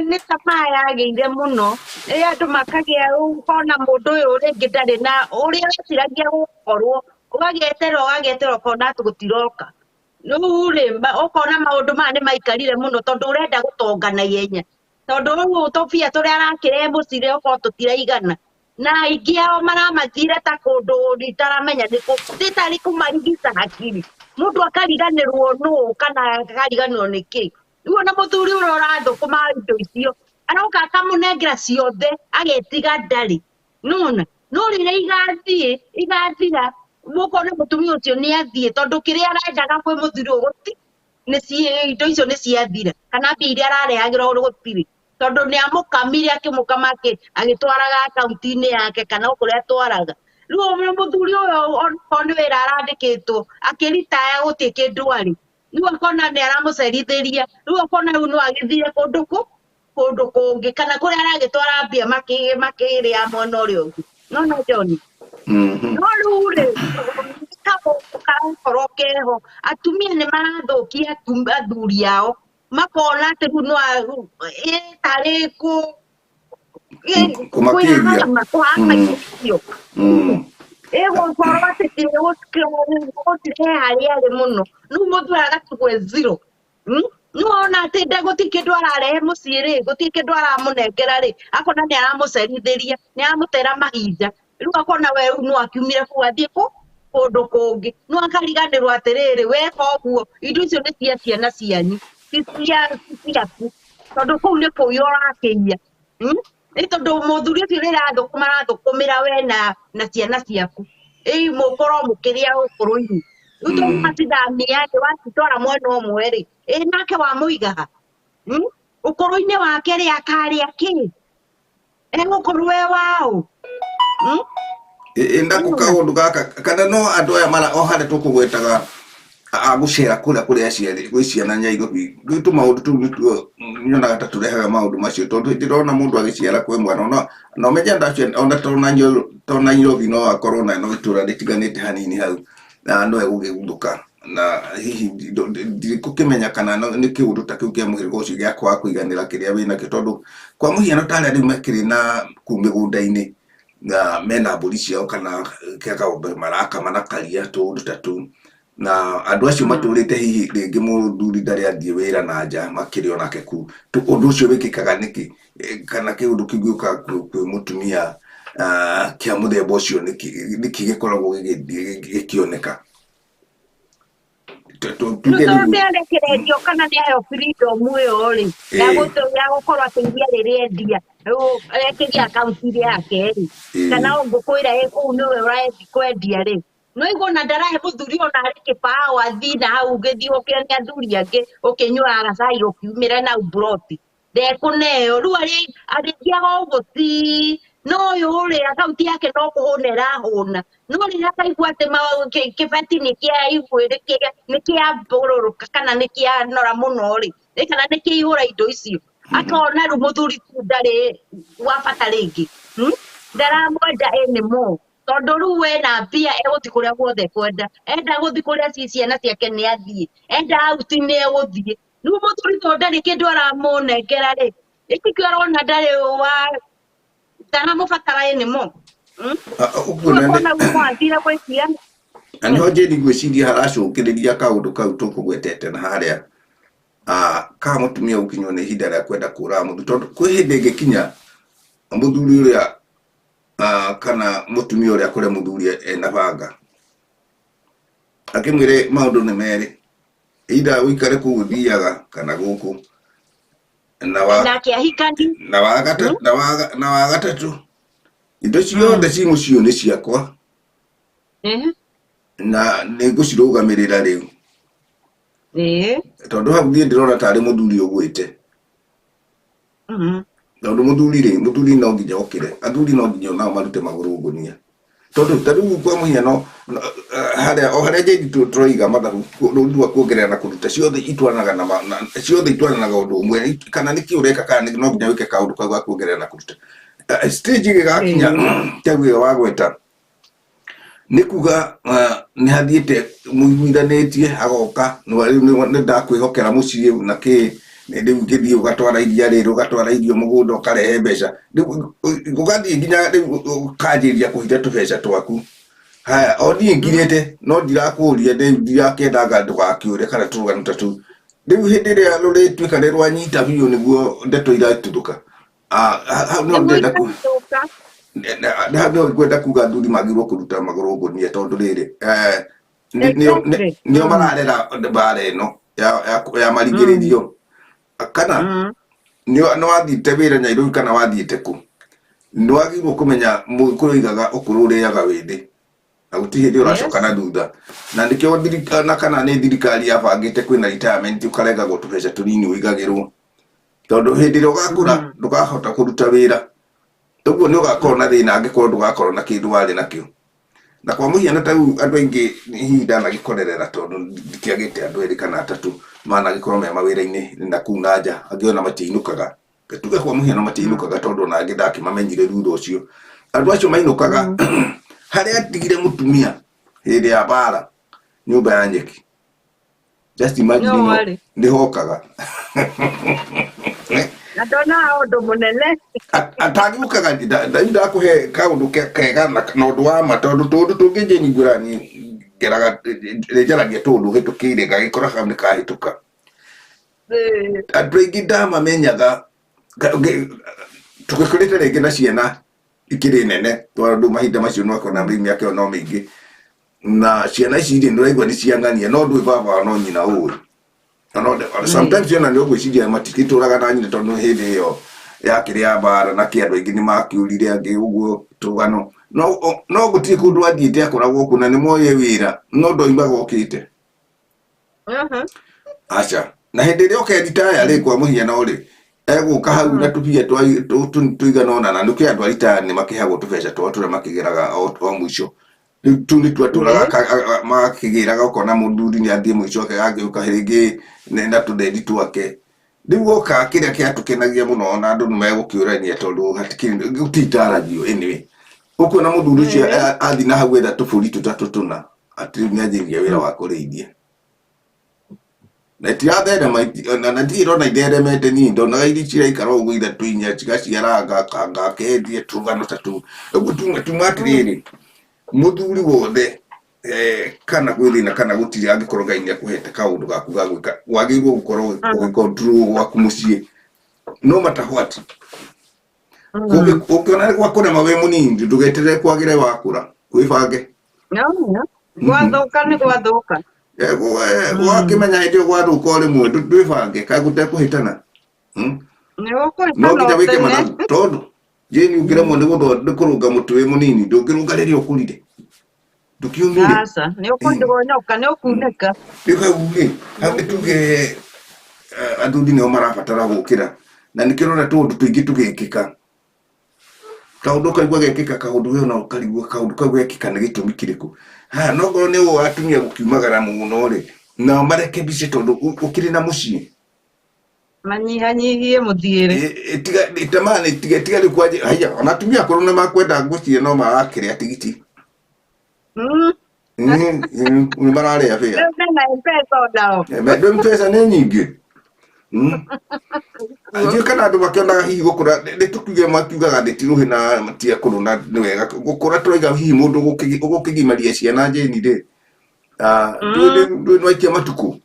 Nĩ tamaa yagĩire mũno. Ĩ andũ makagĩa ũkona mũndũ ũyũ rĩngĩ ndarĩ na ũrĩa weciragia gũkorwo, ũgagĩeterera ũgagĩeterera ũkona atĩ gũtiroka. Rĩu rĩ, ũkona maũndũ maya nĩ maikarire mũno tondũ ũrenda gũtonga na ihenya. Tondũ rĩu tũbia tũrĩa arakĩrehe mũciĩ ũkorwo tũtiraigana. Na aingĩ ao maramathire ta kũndũ itaramenya nĩ kũ, nĩ tarĩ kũmarigita hakiri. Mũndũ akariganĩrwo nũ kana akariganĩrwo nĩ kĩ. Rĩu ona mũthuri ũrĩa ũrathũkũma indo icio, aroka akamũnengera ciothe, agetiga ndarĩ. Nĩwona? No rĩrĩa igathiĩ, igathira, ũkona mũtumia ũcio nĩ athiĩ, tondũ kĩrĩa arendaga kwĩ mũthuri ũyũ gũtirĩ, indo icio nĩ ciathira, kana mbia iria ararehagĩrwo gũtirĩ. Tondũ nĩ amũkamire, akĩmũkama agĩtwaraga akaunti-inĩ yake kana o kũrĩa atwaraga. Rĩu ũyũ mũthuri ũyũ onokorwo nĩ wĩra arandĩkĩtwo, akĩritaya gũtirĩ kĩndũ arĩ. Rĩu akona nĩ aramũcerithĩria, rĩu akona rĩu no agĩthire kũndũ kũ, kũndũ kũngĩ, kana kũrĩa aragĩtwara mbia makĩrĩa mwena ũrĩa ũngĩ. No no John. No rĩu rĩ, kaũndũ karakorwo keho, atumia nĩ marathũkia athuri ao, makona atĩ rĩu no tarĩ Kũmakĩria. kũhama icio. Ĩgũkorwo atĩ gũtirĩ harĩa arĩ mũno. Rĩu mũthuri agatigwo e zero. Nĩ wona atĩ gũtirĩ kĩndũ ararehe mũciĩ rĩ, gũtirĩ kĩndũ aramũnengera rĩ, akona nĩ aramũcerithĩria, nĩ aramũtera mahinda. Rĩu akona we rĩu no akiumire kũu athiĩ kũ kũndũ kũngĩ. No akariganĩrwo atĩrĩrĩ, weka ũguo, indo icio nĩ cia ciana cianyu, ti ciaku. Tondũ kũu nĩ kũiya ũrakĩiya. Nĩ tondũ mũthuri ũcio rĩrĩa arathũkũma, arathũkũmĩra we na ciana ciaku. Ĩ mũkorwo mũkĩrĩa ũkũrũ-inĩ. Rĩu tondũ wacithamia rĩ, wacitwara mwena ũmwe rĩ, ĩ nake wamũiga ha? Ũkũrũ-inĩ wake rĩ, akarĩa kĩ? Egũkorwo e waũ? Nako kaũndũ gaka, kana no andũ aya mara, o harĩa tũkũgwetaga a gũcera kũrĩa kũrĩa aciari, gwĩ ciana Nyairobi, rĩu tũmaũndũ tũu nĩtuo nyonaga ta tũrehaga maũndũ macio, tondũ hĩndĩ ĩrĩa ũrona mũndũ agĩciara kwĩ mwana, ona ũmenye andũ acio, ona to Nairobi no akorwo na no itũra rĩtiganĩte hanini hau, na no egũkĩguthũka, na hihi ndirĩkũkĩmenya kana nĩ kĩũndũ ta kĩu kĩa mũhĩrĩga ũcio gĩa kwaga kũiganĩra kĩrĩa wĩnakĩo, tondũ kwa mũhiano ta arĩa rĩu makĩrĩ na kũu mĩgũnda-inĩ, na mena mbũri ciao kana kĩang'ombe marakama na karia tũũndũ ta tũu, na andũ acio matũrĩte hihi rĩngĩ mũthuri ndarĩ athiĩ wĩra na nja makĩrĩ onake kũu. Ũndũ ũcio wĩkĩkaga nĩkĩ? Kana kĩũndũ kĩu gĩũkaga kwĩ mũtumia kĩa mũthemba ũcio nĩkĩ gĩkoragwo gĩkĩoneka? Rĩu tondũ nĩ arekererio kana nĩ aheo freedom ĩyo rĩ, ya gũkorwo atĩ iria rĩrĩa endia, rĩu ekĩria akaunti-inĩ yake rĩ, kana o ngũkũ ĩrĩa ĩ kũu nĩwe ũrathiĩ kwendia rĩ, no igua ona ndarahe mũthuri ona arĩ kĩbaũ athiĩ na hau ũgĩthiĩ ũkĩone athuri angĩ ũkĩnyuaga gacai ũkiumĩra na mburoti. Ndekũneo. Rĩu arĩthiaga ũguo ti no ũyũ rĩ akaunti yake no kũhũna ĩrahũna. No rĩrĩa akaigua atĩ kĩbeti nĩ kĩa igwĩrĩ nĩ kĩambũrũrũka kana nĩ kĩanora mũno rĩ, kana nĩ kĩihũra indo icio. Akona rĩu mũthuri ti ndarĩ wa bata rĩngĩ. Ndaramwenda anymore. Tondũ rĩu ena mbia egũthiĩ kũrĩa guothe ekwenda. Enda gũthiĩ kũrĩa ci ciana ciake nĩ athiĩ. Enda out nĩ egũthiĩ. Rĩu mũthuri tondũ ndarĩ kĩndũ aramũnengera rĩ, ĩtikĩo arona ndarĩ wa ndaramũbatara anymore. Ũguo na Rĩu akona rĩu no athire gwĩ ciana. Na nĩho Jane ngwĩciria haracũngĩrĩria kaũndũ kau tũkũgwetete na harĩa ka mũtumia gũkinywo nĩ ihinda rĩa kwenda kũraga mũthuri, tondũ kwĩ hĩndĩ ĩngĩkinya mũthuri ũrĩa kana mũtumia ũrĩa akore mũthuri ena banga akĩmwĩre maũndũ nĩ merĩ, either ũikare kũu ũthiaga kana gũkũ, na wa Nake ahikani. Na wa gatatũ, na wa gatatũ indo ciothe ci mũciĩ ũyũ nĩ ciakwa na nĩ ngũcirũgamĩrĩra rĩu. Tondũ hau niĩ ndĩrona tarĩ mũthuri ũgwĩte. Tondũ mũthuri rĩ, mũthuri no nginya okĩre, athuri no nginya onao marute magũrũ ngũnia. Tondũ ta rĩu kwa mũhiano harĩa o harĩa Jane tũroiga mathabu rũri rwa kuongerera na kũruta ciothe itwaranaga na ciothe itwaranaga ũndũ ũmwe, kana nĩkĩ ũreka kana no nginya wĩke kaũndũ kau ga kuongerera na kũruta. Stage ĩgĩgakinya ta ĩyo wagweta nĩ kuga nĩ hathiĩte mũiguithanĩtie agoka nĩ ndakwĩhokera mũciĩ na kĩ rĩu ngĩthiĩ ũgatwara iria rĩrĩ ũgatwara irio mũgũnda ũkarehe mbeca rĩu ũgathiĩ nginya rĩu ũkanjĩrĩria kũhitha tũbeca twaku. Haya o niĩ ngirĩte no ndirakũria rĩu ndirakĩendaga ndũgakĩũre kana tũrũgano ta tũu. Rĩu hĩndĩ ĩrĩa rũrĩtuĩka nĩ rwanyita biũ nĩguo ndeto iratuthũka. Hau no ndĩrenda ku hau no ngwenda kuga athuri magĩrĩirwo kũruta magũrũ ngũnia tondũ rĩrĩ nĩo mararera mbara ĩno ya marigĩrĩrio kana nĩ wathiĩte wĩra Nairobi kana wathiĩte kũ, nĩ wagĩrĩirwo kũmenya mũgĩkũyũ oigaga ũkũrũ ũrĩaga wĩthĩ na gũtirĩ hĩndĩ ũracoka na thutha, na nĩkĩo thirikari na kana nĩ thirikari yabangĩte kwĩna retirement ũkarengagwo tũbeca tũnini ũigagĩrwo, tondũ hĩndĩ ĩrĩa ũgakũra ndũkahota kũruta wĩra ũguo nĩ ũgakorwo na thĩna angĩkorwo ndũgakorwo na kĩndũ warĩ nakĩo. Na kwa mũhiano ta rĩu andũ aingĩ hihi ndanagĩkorerera tondũ ndikĩagĩte andũ erĩ kana atatũ managĩkorwo me mawĩra-inĩ na kũu na nja, angĩ ona matiinũkaga, tuge kwa mũhiano matiinũkaga tondũ ona angĩ ndakĩmamenyire thutha ũcio. Andũ acio mainũkaga harĩa atigire mũtumia hĩndĩ ya mbara nyũmba ya nyeki, just imagine. No no warĩ. Nĩhokaga. Na ndonaga ũndũ mũnene. Atangĩũkaga rĩu ndakũhe kaũndũ kega na ũndũ wa ma, tondũ tũndũ tũngĩ Jane ngwĩra niĩ ngeraga njaragia tũndũ hĩtũkĩire ngagĩkora kau nĩ kahĩtũka. Andũ aingĩ ndamamenyaga tũgĩkũrĩte rĩngĩ na ciana ikĩrĩ nene, tondũ mahinda macio nĩwakona rĩu mĩaka ĩyo no mĩingĩ, na ciana ici rĩ nĩũraigua nĩ ciang'ania no ndũĩ baba wao no nyina ũĩ. Sometimes ona nĩ ũgwĩciria matigĩtũraga na nyina tondũ hĩndĩ ĩyo yakĩrĩ ya mbara na kĩ andũ aingĩ nĩ makĩũrire angĩ ũguo tũgano, no gũtirĩ kũndũ athiĩte akoragwo kuo na nĩ moĩ wĩra no ndoimaga okĩte. Aca, na hĩndĩ ĩrĩa ũkeritaya rĩ, kwa mũhiano rĩ, egũka hau na tũbia tũigana ũna, na nĩkĩo andũ a ritaya nĩ makĩheagwo tũbeca twao tũrĩa makĩgĩraga o mũico. Rĩu tũu nĩtuo atũraga magakĩgĩraga, ũkona mũthuri nĩ athiĩ mũico agĩũka rĩngĩ na tũthendi twake. Rĩu oka kĩrĩa kĩatũkenagia mũno ona andũ nĩ megũkĩũrania tondũ hatikĩrĩ gũtirĩ itaragio anyway. Ũkuona mũthuri ũcio athiĩ na hau etha tũbũri tũtatũ tũna atĩ rĩu nĩ anjĩrĩria wĩra wa kũrĩithia. Na itiratherema na ndirĩ ndona itheremete, niĩ ndonaga iria ciraikara ũguo ithatũ inya cigaciaranga kanga akendia tũgano ta tũu. Ũguo tuma atĩrĩrĩ, mũthuri wothe kana gwĩ thĩna kana gũtirĩ, angĩkorwo Ngai nĩ akũhete kaũndũ gaku ga gwĩka, wagĩrĩirwo gũkorwo ũgĩ-control gwaku mũciĩ no matter what. Ũngĩona nĩ gwakũrema wĩ mũnini, ndũgeterere kwagĩre wakũra, wĩbange. No, gwathũka nĩ gwathũka. Wakĩmenya hĩndĩ ĩyo gwathũka o rĩmwe ndwĩbange kaĩ gũtekũhĩtana. Nĩ No ũkũhĩtana nginya o wĩke tene. mathabu tondũ Jane ũngĩremwo nĩ kũrũnga mũtĩ wĩ mũnini, ndũngĩrũnga rĩrĩa ũkũrire, ndũkĩũmire. Aca, nĩ ũkũndũgonyoka, nĩ ũkunĩka. Rĩu hau rĩ, hau nĩ tuge athuri nĩo marabatara gũkĩra. Na nĩkĩo ũrona tũũndũ tũingĩ tũgĩkĩka, kaũndũ ũkaigua gekĩka, kaũndũ we ona ũkarigwo kaũndũ kau gekĩka nĩ gĩtũmi kĩrĩkũ. Ha no ngorwo nĩ ũũ atumia gũkiumagara mũno rĩ, nao marekebice tondũ ũkĩrĩ na mũciĩ. Manyihanyihie mũthiĩre. Tiga tamaa nĩ tiga tiga rĩu kwanjia haiya, ona atumia akũrũ nĩ makwenda ngwĩciria no marakĩrĩa tigiti. Nĩ mararĩa bĩa. Rĩu mena M-Pesa onao. Mendo M-Pesa nĩ nyingĩ. Ndiũĩ kana andũ makĩonaga hihi gũkũra, nĩ tũkiuge makiugaga nĩ ti rũhĩ na ti akũrũ na nĩ wega gũkũra, tũraiga hihi mũndũ ũgũkĩgimaria ciana njĩni rĩ, ndũĩ nĩwaikia matukũ.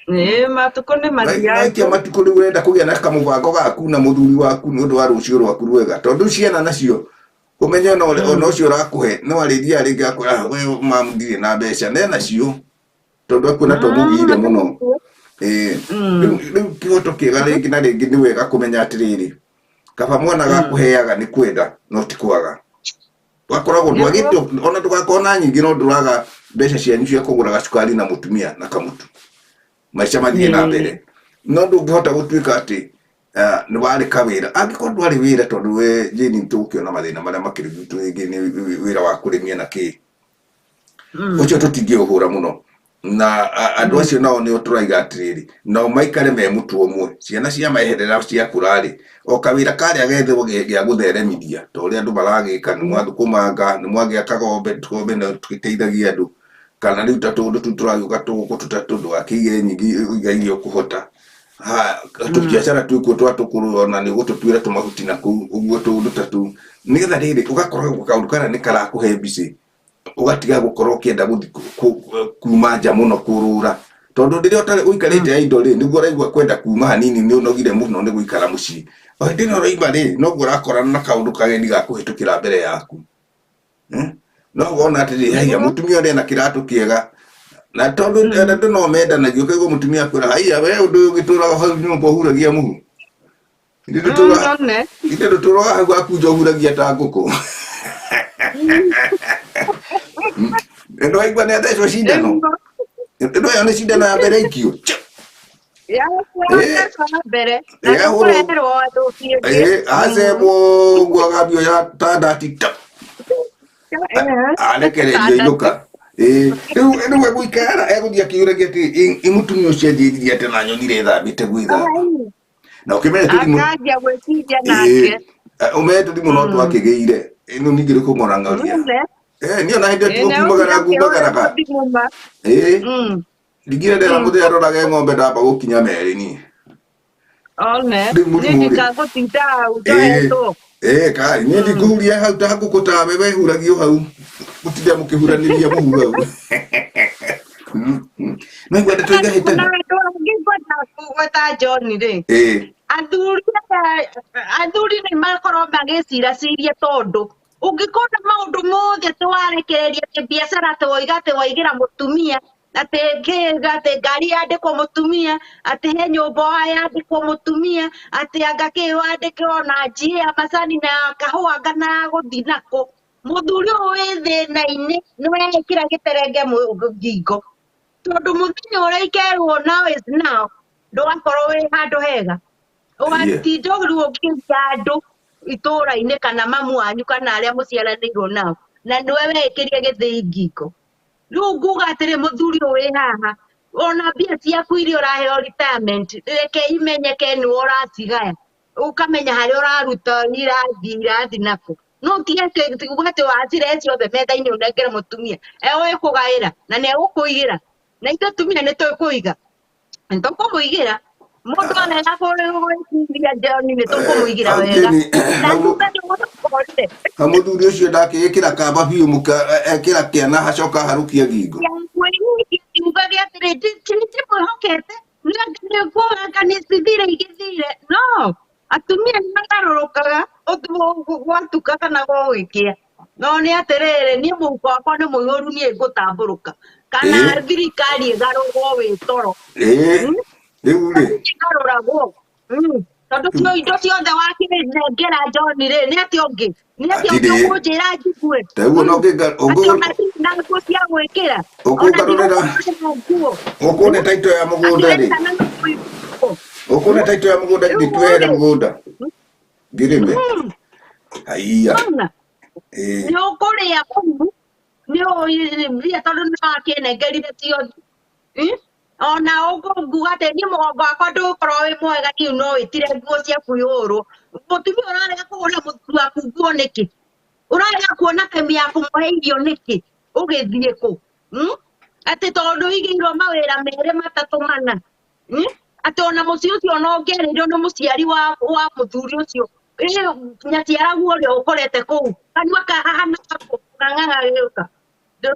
Ĩĩ, matukũ nĩ mathiangu. Waikia matukũ rĩu ũrenda kũgĩa na kamũbango gaku na mũthuri waku nĩ ũndũ wa rũciũ rwaku rwega, tondũ ciana nacio ũmenye ona ona ũcio ũrakũhe no arĩthiaga rĩngĩ akwĩra, "Ah, we mamu ndirĩ na mbeca," ne nacio tondũ akuona to mũgiire mũno. Ĩĩ. Rĩu kĩhoto kĩega rĩngĩ na rĩngĩ nĩ wega kũmenya atĩrĩrĩ, kaba mwana gakũheaga nĩ kwenda no ti kwaga. Wakoragwo ndwagĩte ona ndũgakorwo na nyingĩ, no ndũraga mbeca cianyu cia kũgũra gacukari na mũtumia na kamũtu, maica mathiĩ na mbere. No ndũngĩhota gũtuĩka atĩ nĩ warĩ kawĩra, angĩkorwo ndwarĩ wĩra, tondũ we Jane nĩtũgũkĩona mathĩna marĩa makĩrĩ gwitũ, rĩngĩ nĩ wĩra wa kũrĩmia na kĩ ũcio tũtingĩũhũra mũno na andũ acio nao nĩo tũraiga atĩrĩrĩ, nao maikare me mũtwe ũmwe, ciana cia meherera ciakũra rĩ, o kawĩra karĩa gethwo gĩa gũtheremithia ta ũrĩa andũ maragĩka, nĩ mwathũkũmanga, nĩ mwagĩa kagombe tũgombe na tũgĩteithagia andũ, kana rĩu ta tũũndũ tũu tũragĩũka tũgũkũ tũtatũ, ndũgakĩige nyingĩ, ũiga iria ũkũhota. Ha tũbiacara twĩkuo twa tũkũrũ, ona nĩ ũgũtũtuĩra tũmahuti na kũu ũguo, tũũndũ ta tũu, nĩgetha rĩrĩ ũgakorwo kaũndũ karĩa nĩ karakũhe mbicĩ, ũgatiga gũkorwo ũkĩenda gũthiĩ kuma nja mũno kũrũra, tondũ rĩrĩa ũtarĩ ũikarĩte idle rĩ, nĩguo ũraigua kwenda kuma hanini, nĩ ũnogire mũno nĩ gũikara mũciĩ. O hĩndĩ ĩrĩa ũraima rĩ, noguo ũrakorana na kaũndũ kageni ga kũhĩtũkĩra mbere yaku. No wona atĩrĩ, haiya, mũtumia ũrĩa ena kĩratũ kĩega, na tondũ andũ no mendanagia, ũkaigua mũtumia akwĩra, haiya, we ũndũ ũyũ ũgĩtũraga hau nyũmba ũhuragia mũhu. None. Ithe ndũtũraga hau gakunja ũhuragia ta ngũkũ. Nĩwaigua nĩ athecwo cindano? Ĩno ĩyo nĩ cindano ya mbere ikio. Ya mbere. Na nĩkũreherwo andũ ĩngĩ. Acembwo ũguo agambio ya ta ndati ta arekererio inũka. Rĩu rĩu egũikara egũthiĩ akĩũragia atĩ ĩ mũtumia ũcio anjĩririe atĩ na nyonire ĩthambĩte gwĩthamba. Na ũkĩmenya tũthimũ Akanjia gwĩciria nake. Ũmenye tũthimũ no twakĩgĩire ĩno ningĩ nĩ kũng'orang'oria. Niĩ ona hĩndĩ ĩyo tigũkiumagara ngumagaraga. Ndingĩrĩ ndera mũthenya ndorage ng'ombe ndamba gũkinya merĩ niĩ. One. Rĩu mũrimũ Niĩ rĩ. ndikagũtinda hau njohetwo. Kai niĩ ndikũhuria hau ta ngũkũ tawe wehuragio hau, mũtinda mũkĩhuranĩria mũhu hau. No igua ndeto Na igahĩtana. andũ angĩ ngwenda kũgweta John rĩ, athuri aya, athuri nĩ makorwo magĩciraciria, tondũ ũngĩkona maũndũ mothe atĩ warekereria, atĩ biacara atĩ woiga atĩ waigĩra mũtumia, atĩ kĩ, atĩ ngari yandĩkwo mũtumia, atĩ he nyũmba yandĩkwo mũtumia, atĩ anga kĩ wandĩke ona njie ya macani na kahũa anga na ya gũthiĩ nako, mũthuri ũyũ wĩ thĩna-inĩ nĩ wekĩra gĩterenge ngingo, tondũ mũthenya ũrĩa ikerwo now is now, ndũgakorwo wĩ handũ hega, ũgatinda rĩu ũkĩria andũ itũũra-inĩ kana mamu wanyu kana arĩa mũciaranĩirwo nao, na nĩwe weĩkĩria gĩthĩi ngingo. Rĩu nguga atĩrĩ, mũthuri ũyũ wĩ haha, ona mbia ciaku iria ũraheo retirement, reke imenyeke nĩwe ũracigaya, ũkamenya harĩa ũraruta irathiĩ irathiĩ nakũ. No ũtige kuga atĩ wacirehe ciothe metha-inĩ ũnengere mũtumia, eũĩ kũgaĩra na nĩ egũkũigĩra, na ithuĩ atumia nĩ tũĩ kũiga, nĩ tũkũmũigĩra mũndũ arega gwĩciria John, nĩ tũkũmũigĩra wega na thutha nĩ ũgũkorire. Ha mũthuri ũcio ndakĩĩkĩra kamba biũ, mũka ekĩra kĩana acoka aharũkia ngingo. Kiugage atĩrĩ, ndimwĩhokete, nĩkuanga nĩ cithire igĩthire, no atumia nĩ magarũrũkaga gwatuka kana gũgĩkĩa. No nĩ atĩrĩrĩ, niĩ mũhuko wakwa nĩ mũihũru, niĩ ngũtambũrũka kana thirikari ĩgarũrwo wĩ toro. Rĩu rĩ ĩgarũragwo. Tondũ cio indo ciothe wakĩnengera John rĩ, nĩ atĩa ũngĩ, nĩ atĩa ũngĩ Hatirĩ. ũkũnjĩra njigue? Taguo no Atĩ ona ndirĩ na nguo cia gwĩkĩra, ona ũkũngarũrĩra ndigũkũgũrĩra nguo. Ũkũne taito ya Atĩ mũgũnda rĩ wetana na kũiguo. Ũkuona taito ya mũgũnda Rĩu ndĩtwehere rĩ mũgũnda ngĩrĩme. Haiya. Nona Ĩĩ. nĩ ũkũrĩa kũu nĩ ũĩ mbia tondũ nĩ wakĩnengerire ciothe. Ona ũkũnguga atĩ niĩ mũgongo wakwa ndũgũkorwo wĩ mwega niĩ no wĩtire nguo ciaku ihũrwo. Mũtumia ũrarega kũgũrĩra mũthuri waku nguo nĩkĩ? Ũrarega kuona time ya kũmũhe irio nĩkĩ? Ũgĩthiĩ kũ? Atĩ tondũ ũigĩirwo mawĩra merĩ matatũ mana. Atĩ ona mũciĩ ũcio ona ũngĩarĩirwo nĩ mũciari wa mũthuri ũcio, ĩ nyaciaraguo ũrĩa ũkorete kũu, kanua kahana kang'ang'a gĩũka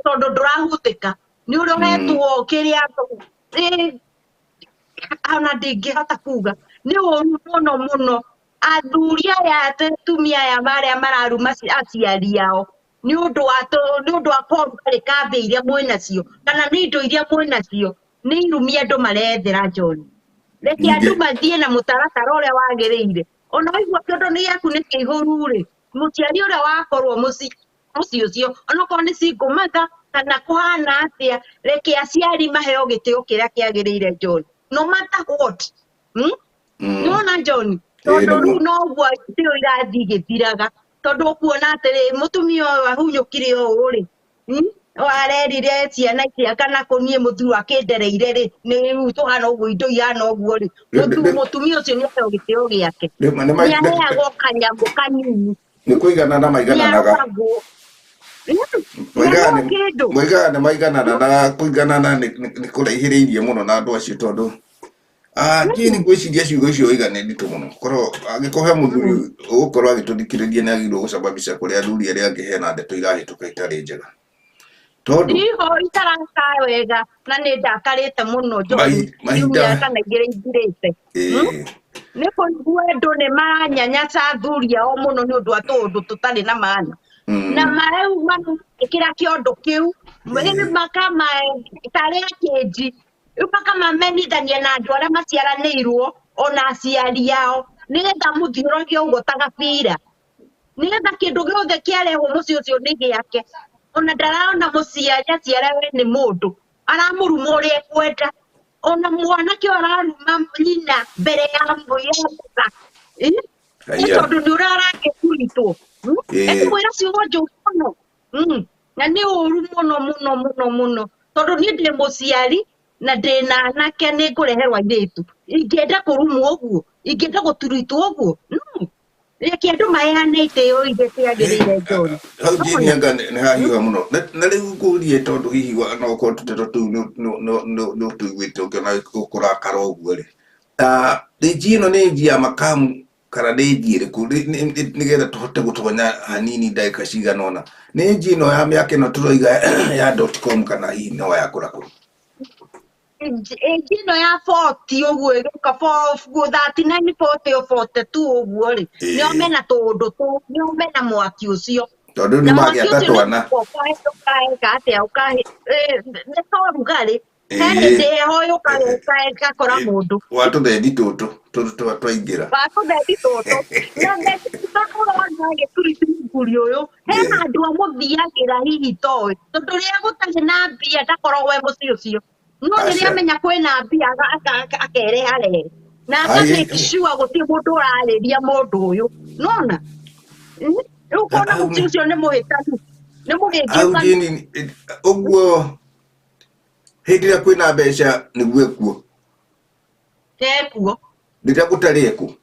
tondũ ndũrahutĩka nĩ ũrĩa ũhetwo kĩrĩa ĩ, ona ndingĩhota kuga nĩ ũru mũno mũno. Athuri aya atumia aya marĩa mararuma aciari ao nĩ ũndũ wa nĩ ũndũ wa korugarĩ ka mbia iria mwĩnacio kana nĩ indo iria mwĩnacio, nĩ irumi andũ marethera John. Reke andũ mathiĩ na mũtaratara ũrĩa wagĩrĩire. Ona waigua kĩondo nĩ gĩaku nĩ kĩihũru rĩ, mũciari ũrĩa wakorwo mũciĩ mũciĩ ũcio onokorwo nĩ single mother kana kũhana atĩa, reke aciari maheo gĩtĩo kĩrĩa kĩagĩrĩire John, no matter what. Nĩwona John, Ĩĩ, tondũ nĩguo. rĩu noguo gĩtĩo irathiĩ igĩthiraga, tondũ ũkuona atĩrĩ mũtumia ũyũ ahunyũkire ũũ rĩ, Arerire ciana ici kana kũ niĩ mũthuri akĩndereire rĩ, nĩ rĩu tũhana ũguo indo ihana ũguo rĩ, mũtumia ũcio nĩ aheo gĩtĩo gĩake. Nĩ Nĩ aheagwo kanyamũ kanini. Nĩ kũiganana maigananaga. Nĩaroragwo. Moigaga No kĩndũ. Moigaga nĩ maiganana na kũiganana nĩ kũraihĩrĩirie mũno na andũ acio tondũ Jane ngwĩciria ciugo icio waiga nĩ nditũ mũno. Korwo angĩkorwo he mũthuri ũgũkorwo agĩtũthikĩrĩria nĩ agĩrĩirwo gũcaba mbica kũrĩ athuri arĩa angĩ hena ndeto irahĩtũka itarĩ njega. Tondũ Iho itaraka wega na nĩ ndakarĩte mũno John. Mahinda Kiumia kana igĩrĩ ithirĩte. Ĩĩ. Nĩ kũigua andũ nĩ maranyanyaca athuri ao mũno nĩ ũndũ wa tũũndũ tũtarĩ na maana. Na marau marekĩra kĩondo kĩu, makama tarĩ akĩnji, rĩu makamamenithania na andũ arĩa maciaranĩirwo ona aciari ao, nĩgetha mũthiũrũrũke ũguo ta gabira, nĩgetha kĩndũ gĩothe kĩarehwo mũciĩ ũcio nĩ gĩake. Ona ndarona mũciari aciara we nĩ mũndũ, aramũruma ũrĩa ekwenda. Ona mwanake ũyũ araruma nyina mbere ya mũka. Nĩ Haiya. tondũ nĩ ũrĩa arakĩburitwo. Ĩĩ. Ekũmwĩra ciugo njũru mũno. Na nĩ ũru mũno mũno mũno mũno. Tondũ niĩ ndĩ mũciari na ndĩ na anake nĩ ngũreherwo airĩtu. Ingĩenda kũrumwo ũguo, ingĩenda gũturitwo ũguo. No. Reke andũ maheane itĩo iria ciagĩrĩire John. Hau Jane anga nĩ hahiũha mũno. Na rĩu ngũrie tondũ hihi no ũkorwo tũteto tũu nĩ ũtũiguĩte ũkĩona ũkũrakara ũguo rĩ. Ĩnji ĩno nĩ ĩnji ya makamu kana nĩ ĩnji ĩrĩkũ? Nĩgetha tũhote gũtonya hanini ndagĩka cigana ũna. Nĩ ĩnji ĩno ya mĩaka ĩno tũroiga ya dot com kana hihi no ya kũrakũra? Ĩnji ĩno ya 40 ũguo ĩgĩũka 39, 40 o 42 ũguo rĩ, nĩo mena tũũndũ tũu, nĩo mena mwaki ũcio. Tondũ nĩ Na mwaki magĩa ũcio nĩ twana. ũkaeka atĩa, nĩ ta ũrugarĩ. He hĩndĩ heho yũkaga ĩgakora mũndũ. Wa tũthendi tũtũ, tũtũ twaingĩra. Wa tũthendi tũtũ. Na thendi tũtũ ũrona agĩturithia mũthuri ũyũ, hena andũ amũthiagĩra hihi toĩ. Tondũ rĩrĩa gũtarĩ na mbia ndakoragwo e mũciĩ ũcio. No rĩrĩa amenya kwĩna mbia akereharehe. Na aka make sure gũtirĩ mũndũ ũrarĩria mũndũ ũyũ. Nona? Rĩu ũkona mũciĩ ũcio nĩ mũhĩtanu. Nĩ mũhĩngĩcanu. Hau Jane, ũguo hĩndĩ ĩrĩa kwĩna mbeca nĩguo ekuo. Ekuo. Rĩrĩa gũtarĩ ekuo.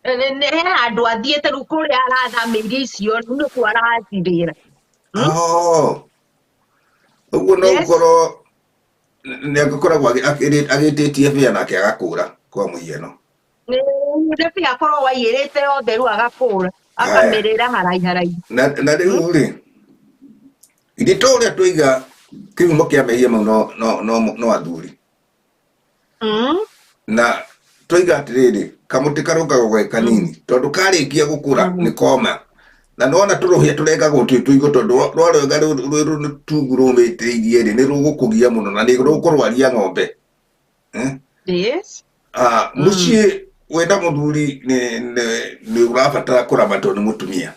Nĩ he handũ athiĩte rĩu kũrĩa arathamĩirie icio nĩkuo aracirĩra. Oh. Ũguo no ũkorwo nĩ agĩkoragwo agĩtĩtie bĩa nake agakũra kwa mũhiano. Nĩ bĩa akorwo waiyĩrĩte yothe rĩu agakũra, akamĩrĩra haraiharaihu. Na rĩu rĩ, ithe to ũrĩa twaiga kĩhumo kĩa mehia mau no athuri. Na twaiga atĩrĩrĩ, kamũtĩ karũngagwo ge kanini, tondũ karĩkia gũkũra nĩ koma. Na nĩwona tũrũhĩa tũrengagwo twĩ tũigũ tondũ rwarwenga rwĩ rũtungu rũmĩtĩirie rĩ, nĩ rũgũkũgia mũno na nĩ rũkũrwaria ng'ombe. Yes. Mũciĩ wĩna mũthuri nĩ ũrabatara kũramatwo nĩ mũtumia.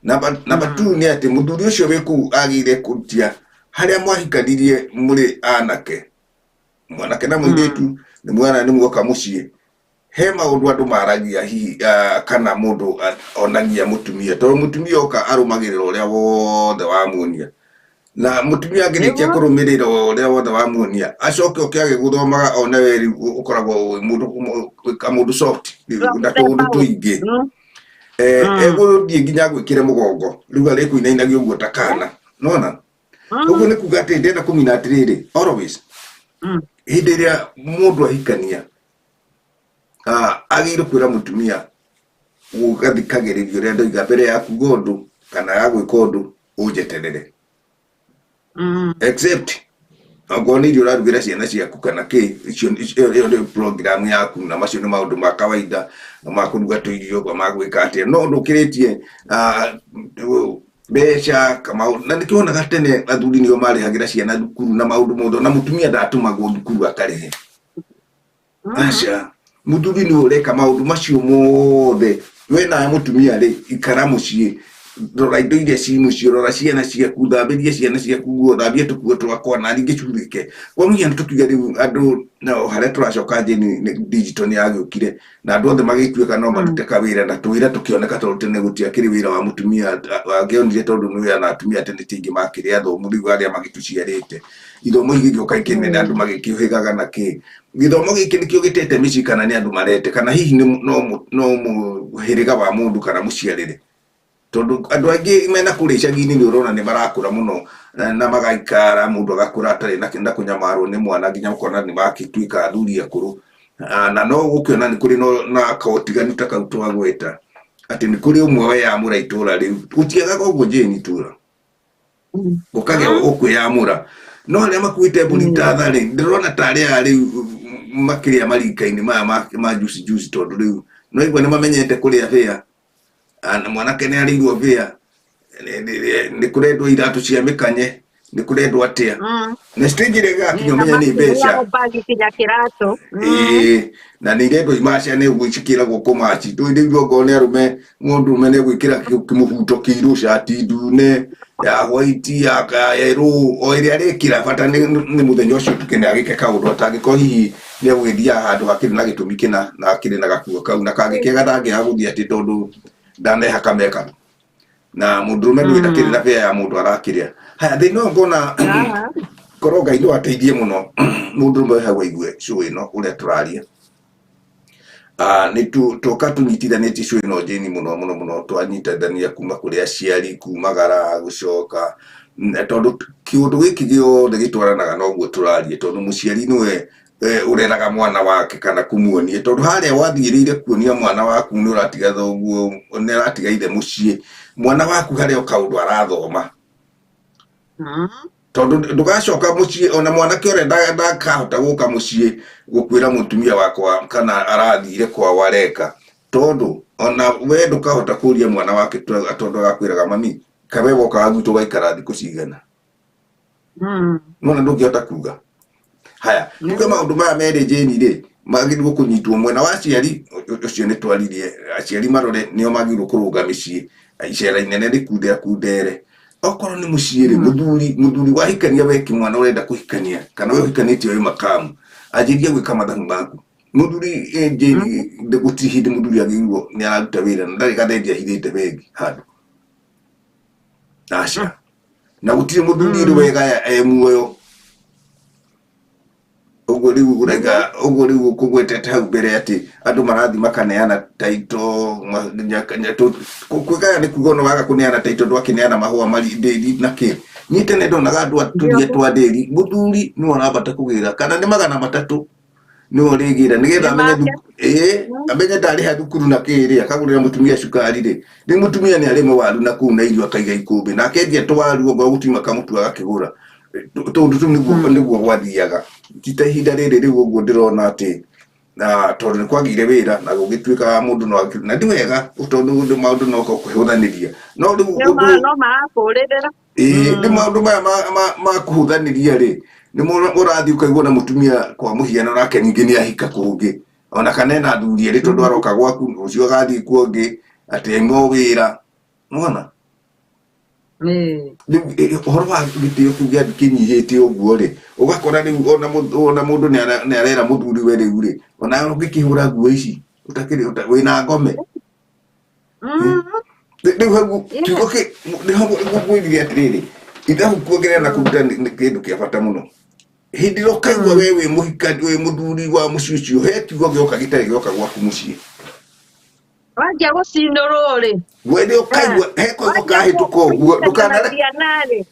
Namba 2 nĩ atĩ mũthuri ũcio wĩ kũu agĩrĩire kũrutia harĩa mwahikanirie mũrĩ anake. Mwanake na mũirĩtu nĩ mwana nĩ muoka mũciĩ, he maũndũ andũ maragia hihi, kana mũndũ onagia mũtumia, tondũ mũtumia oka arũmagĩrĩra ũrĩa wothe wamuonia, na mũtumia angĩrĩkia kũrũmĩrĩra ũrĩa wothe wamuonia, acoke oke agĩgũthomaga one we rĩu ũkoragwo wĩ mũndũ kamũndũ soft na tũũndũ tũingĩ. Egũthiĩ nginya agwĩkĩre mũgongo, rĩu arĩkũinainagia ũguo ta kana nona. Ũguo nĩ kuga atĩ ndĩrenda kũmina atĩrĩrĩ, always hĩndĩ ĩrĩa mũndũ ahikania, agĩrĩirwo kwĩra mũtumia gũgathikagĩrĩria ũrĩa ndoiga mbere ya kuga ũndũ kana ya gwĩka ũndũ, ũnjeterere. Except okorwo nĩ irio ũrarugĩra ciana ciaku kana kĩ, icio ĩyo nĩ program yaku, na macio nĩ maũndũ ma kawaida ma kũruga tũirio, ma gwĩka atĩa, no ndũkĩrĩtie mbeca kamaũndũ. Na nĩkĩo wonaga tene athuri nĩo marĩhagĩra ciana thukuru na maũndũ mothe, na mũtumia ndatũmagwo thukuru akarĩhe. Aca, mũthuri nĩwe ũreka maũndũ macio mothe. We nawe mũtumia rĩ, ikara mũciĩ, rora indo iria ci mũciĩ, rora ciana ciaku, thambĩria ciana ciaku nguo, thambia tũkuo twakwa, na ningĩ cuthĩke. Kwa mũhiano tũkiuge rĩu andũ na harĩa tũracoka njĩni digital nĩ yagĩũkire na andũ othe magĩtuĩka no marute kawĩra, na tũwĩra tũkĩoneka, tondũ tene gũtiakĩrĩ wĩra wa mũtumia angĩonire, tondũ nĩ wĩra na atumia tene ti aingĩ makĩrĩ athomu. Rĩu arĩa magĩtũciarĩte, ithomo igĩgĩũka ikĩnene, andũ magĩkĩũhĩgaga na kĩ. Gĩthomo gĩkĩ nĩkĩo gĩtete mĩciĩ, kana nĩ andũ marete, kana hihi nĩ no mũhĩrĩga wa mũndũ kana mũciarĩre? Tondũ andũ aingĩ mena kũrĩa icagi-inĩ nĩ ũrona nĩ marakũra mũno na magaikara, mũndũ agakũra atarĩ na kũnyamarwo nĩ mwana, nginya ũkona nĩ makĩtuĩka athuri akũrũ. Na no ũgũkĩona nĩ kũrĩ na kaũtiganu ta kau twagweta, atĩ nĩ kũrĩ ũmwe weyamũra itũra rĩu, gũtiagaga ũguo njĩni itũra gũkagĩa ũkwĩyamũra, no arĩa makuĩte mbũri ta tharĩ, ndĩrona ta arĩa rĩu makĩrĩa marika-inĩ maya ma juicy juicy, tondũ rĩu no igua nĩ mamenyete kũrĩa bĩa. Na mwanake nĩ arĩirwo bĩa, nĩ kũrendwo iratũ cia mĩkanye, nĩ kũrendwo atĩa, na stage ĩrĩa ĩgakinya ũmenye nĩ mbeca. Bagi kinya kĩratũ. Ĩĩ, na nĩ irendwo imacia, nĩ ũguo cikĩragwo kũmaci ndũĩ. Rĩu okorwo nĩ arũme, mũndũ ũme nĩ gwĩkĩra kĩmũbuto kĩirũ, cati ndune, ya white, ya yerũ, o ĩrĩa arĩkĩra, bata nĩ mũthenya ũcio tuke nĩ agĩke kaũndũ, atangĩkorwo hihi nĩ egũgĩthiaga handũ hakĩrĩ na gĩtũmi kĩna na akĩrĩ na gakuo kau, na kangĩkĩaga ndangĩaga gũthiĩ atĩ tondũ ndanehaka makeup. Na mũndũrũme ndũĩ ndakĩrĩ na bĩa ya mũndũ arakĩrĩa. Haya, thĩna ũyũ ngona korwo Ngai no ateithie mũno mũndũrũme wĩ hau aigue show ĩno ũrĩa tũraria. Nĩ toka tũnyitithanĩtie show ĩno njĩni mũno mũno mũno, twanyitithania kuma kũrĩ aciari, kumagara gũcoka, tondũ kĩũndũ gĩkĩ gĩothe gĩtwaranaga na ũguo tũraria, tondũ mũciari nĩwe ũreraga mwana wake kana kũmuonia, tondũ harĩa wathiĩrĩire kuonia mwana waku nĩ ũratiga thoguo, nĩ ũratiga ithe mũciĩ, mwana waku harĩa o kaũndũ arathoma, tondũ ndũgacoka mũciĩ ona mwanake ũrĩa ndakahota gũka mũciĩ gũkwĩra mũtumia wakwa kana arathire kwao areka, tondũ ona we ndũkahota kũria mwana wake, tondũ agakwĩraga, "Mami, kawe wokaga gwitũ ũgaikara thikũ cigana?" Nona ndũngĩhota kuga. Haya, tuge maũndũ maya merĩ njĩni rĩ magĩrĩirwo kũnyitwo mwena wa aciari. Ũcio nĩ twaririe, aciari marore nĩo magĩrĩirwo kũrũnga mĩciĩ, icera inene rĩkundera kundere. Okorwo nĩ mũciĩ rĩ, mũthuri wahikania, we kĩmwana ũrenda kũhikania kana we ũhikanĩtie wĩ makamu, anjĩria gwĩka mathabu maku. Mũthuri, njĩni, gũtirĩ hĩndĩ mũthuri agĩrĩirwo nĩ araruta wĩra na ndarĩ gathendi ahithĩte bengi handũ, aca. Na gũtirĩ mũthuri rĩ wegaya e muoyo ũguo. Rĩu ũraiga ũguo, rĩu ũkũgwetete hau mbere atĩ andũ marathiĩ makaneana taito, kwĩgaya nĩ kuga ona waga kũneana taito, ndwakĩneana mahũa mari ndĩri na kĩ. Niĩ tene ndonaga andũ atũria twa ndĩri, mũthuri nĩwe ũrambata kũgĩra kana nĩ 300, nĩwe ũrĩgĩra nĩgetha amenye ĩĩ, amenye ndarĩha thukuru na kĩ rĩ, akagũrĩra mũtumia cukari rĩ. Rĩu mũtumia nĩ arĩma waru na kũu na irio akaiga ikũmbĩ, na akendia tũwaru, okorwo gũtiuma kamũtu agakĩgũra. Tũndũ tũu nĩguo gwathiaga, ti ta ihinda rĩrĩ rĩu ũguo ndĩrona atĩ na tondũ nĩ kwagĩire wĩra na gũgĩtuĩka mũndũ no na nĩ wega, tondũ maũndũ no kũhũthanĩria, no rĩu ũndũ No marakũrĩrĩra. Ĩĩ, nĩ maũndũ maya ma kũhũthanĩria rĩ, nĩ ũrathiĩ ũkaigua na mũtumia kwa mũhiano nake ningĩ nĩ ahika kũngĩ, ona kana ena athuri erĩ, tondũ aroka gwaku rũciũ agathiĩ kuongĩ, atĩ aima o wĩra nona. Rĩu ũhoro wa gĩtĩo kĩu gĩa kĩnyihĩte ũguo rĩ, ũgakora rĩu ona ona mũndũ nĩ arera mũthuri we rĩu rĩ, ona ũngĩkĩhũra nguo ici ũtakĩrĩ wĩna ngome. Rĩu hau kiugo nĩho ngwĩrire atĩrĩrĩ, ithabu kuongerera na kũruta nĩ kĩndũ kĩa bata mũno. Hĩndĩ ĩrĩa ũkaigua we wĩ mũhika wĩ mũthuri wa mũciĩ ũcio, he kiugo gĩoka gĩtarĩ gĩoka gwaku mũciĩ. Wanjia gũcinũrwo rĩ. We nĩ ũkaigua he koigo kahĩtũka ũguo,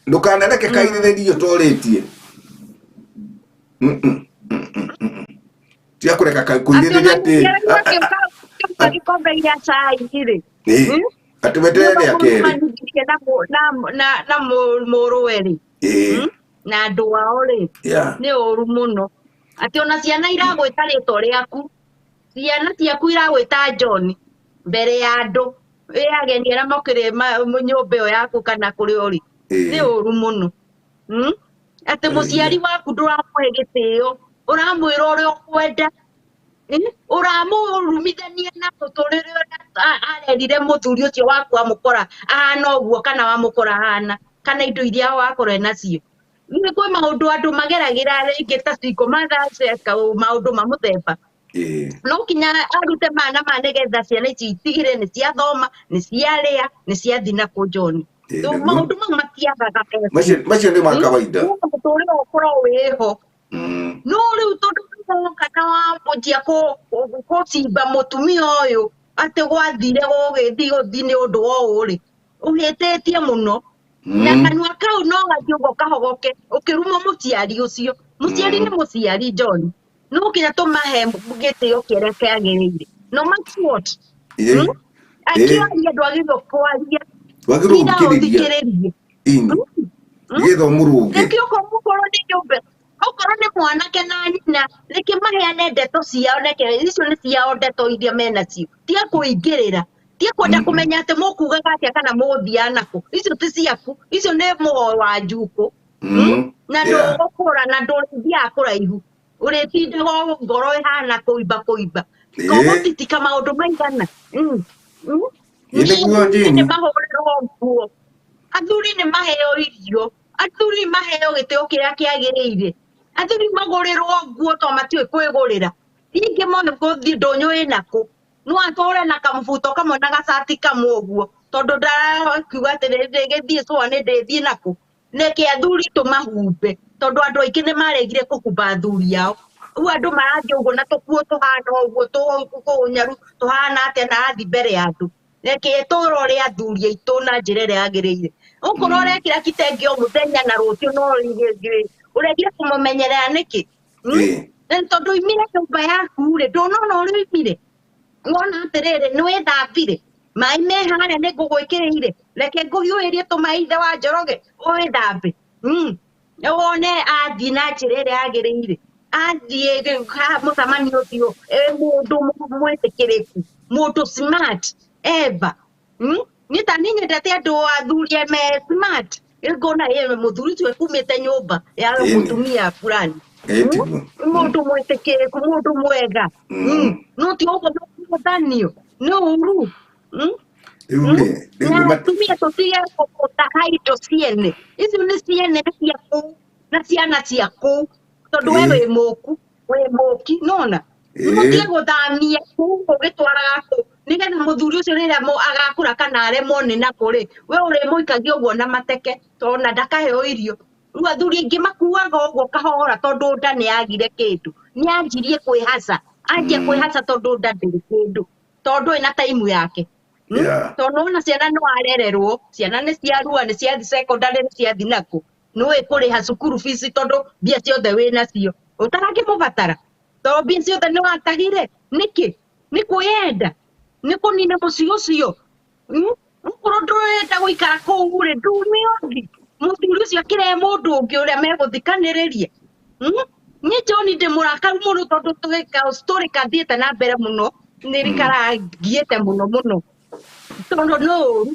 ndũkanareke kairĩrĩrio ũtorĩtie. Tiga kũreka kũirĩrĩria atĩ gĩkombe gĩa cai rĩ. Atĩ weterere rĩa kerĩ. Na mũrũwe rĩ. Na andũ ao rĩ. Nĩ ũru mũno. Atĩ ona ciana iragwĩta rĩtwa rĩaku. Ciana ciaku iragwĩta John mbere ya andũ. Ĩ ageni arĩa mokĩrĩ nyũmba ĩyo yaku kana kũrĩa ũrĩ. Nĩ ũru mũno. Atĩ mũciari waku ndũramũhe gĩtĩo, ũramwĩra ũrĩa ũkwenda. Ũramũrumithania na mũtũrĩre ũrĩa arerire mũthuri ũcio waku amũkora ahana ũguo kana wamũkora ahana, kana indo iria wakora nacio. Nĩ kwĩ maũndũ andũ mageragĩra rĩngĩ ta single mothers, maũndũ ma mũthemba. No kinya arute mana ma nĩgetha ciana ici itigĩre nĩ ciathoma, nĩ ciarĩa, nĩ ciathiĩ na kũ John. Maũndũ mau matiagaga. Macio nĩ ma kawaida. Mũtũrĩre ũkorwo wĩho. No rĩu tondũ woka na wambũnjia kũcimba mũtumia ũyũ atĩ gwathire gũgĩthiĩ gũthiĩ nĩ ũndũ wa ũũ rĩ, ũhĩtĩtie mũno. Na kanua kau no gathiĩ ũguo kahogoke ũkĩruma mũciari ũcio. Mũciari nĩ mũciari John. No kinya tũmahe gĩtĩo kĩrĩa kĩagĩrĩire. No matter what. Akĩaria ndwagĩrĩirwo kwaria. Wagĩrĩirwo gũthikĩrĩria. Nĩgetha ũmũrũnge. Reke okorwo nĩ nyũmba, okorwo nĩ mwanake na nyina, reke maheane ndeto ciao, reke icio nĩ ciao ndeto iria menacio. Tiga kũingĩrĩra. Tiga kwenda kũmenya atĩ mũkugaga atĩa kana mũgũthiaga nakũ. Icio ti ciaku. Icio nĩ mũgo wa njukũ. Na ndũgũkũra na ndũrĩthiaga kũraihu. Ũrĩtindaga ngoro ĩhana kũimba kũimba. Kũgũtitika maũndũ maigana. Nĩ mahũrĩrwo nguo. Athuri nĩ maheo irio. Athuri maheo gĩtĩo kĩrĩa kĩagĩrĩire. Athuri magũrĩrwo nguo to matiũĩ kwĩgũrĩra. Ningĩ mone gũthiĩ ndũnyũ ĩnakũ. No atũre na kamũbuto kamwe na gacati kamwe ũguo. Tondũ ndarakiuga atĩ ndĩgĩthiĩ cũa nĩ ndĩthiĩ nakũ. Neke athuri tũmahumbe. Tondũ andũ aingĩ nĩ maregire kũhumba athuri ao. Rĩu andũ marathiĩ ũguo na tũkuo tũhana ũguo tũhũnyaru tũhana atĩa na arathiĩ mbere ya andũ. Reke tũrore athuri aitũ na njĩra ĩrĩa yagĩrĩire. Okorwo ũrekĩra kitenge o mũthenya na rũciũ no ũregire kũmũmenyerera nĩkĩ? Tondũ oimire nyũmba yaku rĩ, ndũnona ũrĩa oimire? Wona atĩrĩrĩ, nĩ wĩthambire? Maĩ me harĩa nĩ ngũgwĩkĩrĩire? Reke ngũhiũhĩrie tũmaĩ ithe wa Njoroge, wĩthambe. Wone athiĩ na njĩra ĩrĩa yagĩrĩire. Athiĩ mũcemanio ũcio, mũndũ mwĩtĩkĩrĩku, mũndũ smart ever. Niĩ ta niĩ nyendete andũ athuri me smart. Ngona mũthuri ũcio ekumĩte nyũmba ya mũtumia fulani. Mũndũ mwĩtĩkĩrĩku, mũndũ mwega. No ti ũguo mũthanio, nĩ ũru. Na atumia tũtige gũtaha indo ciene. Icio nĩ ciene ciaku na ciana ciaku. Tondũ we wĩ mũku, wĩ mũki, nona. Mũtige gũthamia kũu ũgĩtwaraga kũ. Nĩgetha mũthuri ũcio rĩrĩa agakũra kana aremwo nĩ nakũ rĩ, we ũrĩmũikagia ũguo na mateke tondũ ona ndakaheo irio. Rĩu athuri aingĩ makuaga ũguo kahora tondũ nda nĩ yagire kĩndũ. Nĩ anjirie kwĩhaca. Anjia kwĩhaca tondũ nda ndĩrĩ kĩndũ. Tondũ ĩna taimu yake. Tondũ ona ciana no arererwo, ciana nĩ ciarua, nĩ ciathiĩ secondary, nĩ ciathiĩ nakũ. Nĩũĩ kũrĩha cukuru fees tondũ mbia ciothe wĩnacio. Ũtarakĩmũbatara? Tondũ mbia ciothe nĩ watahire. Nĩkĩ? Nĩ kwĩyenda? Nĩ kũnina mũciĩ ũcio? Okorwo ndũrenda gũikara kũu rĩ, ndume ũthiĩ. Mũthuri ũcio akĩrehe mũndũ ũngĩ ũrĩa megũthikanĩrĩria. Niĩ John ndĩ mũrakaru mũno tondũ story kathiĩte na mbere mũno, nĩ karangiĩte mũno mũno. Tondũ nĩ ũru.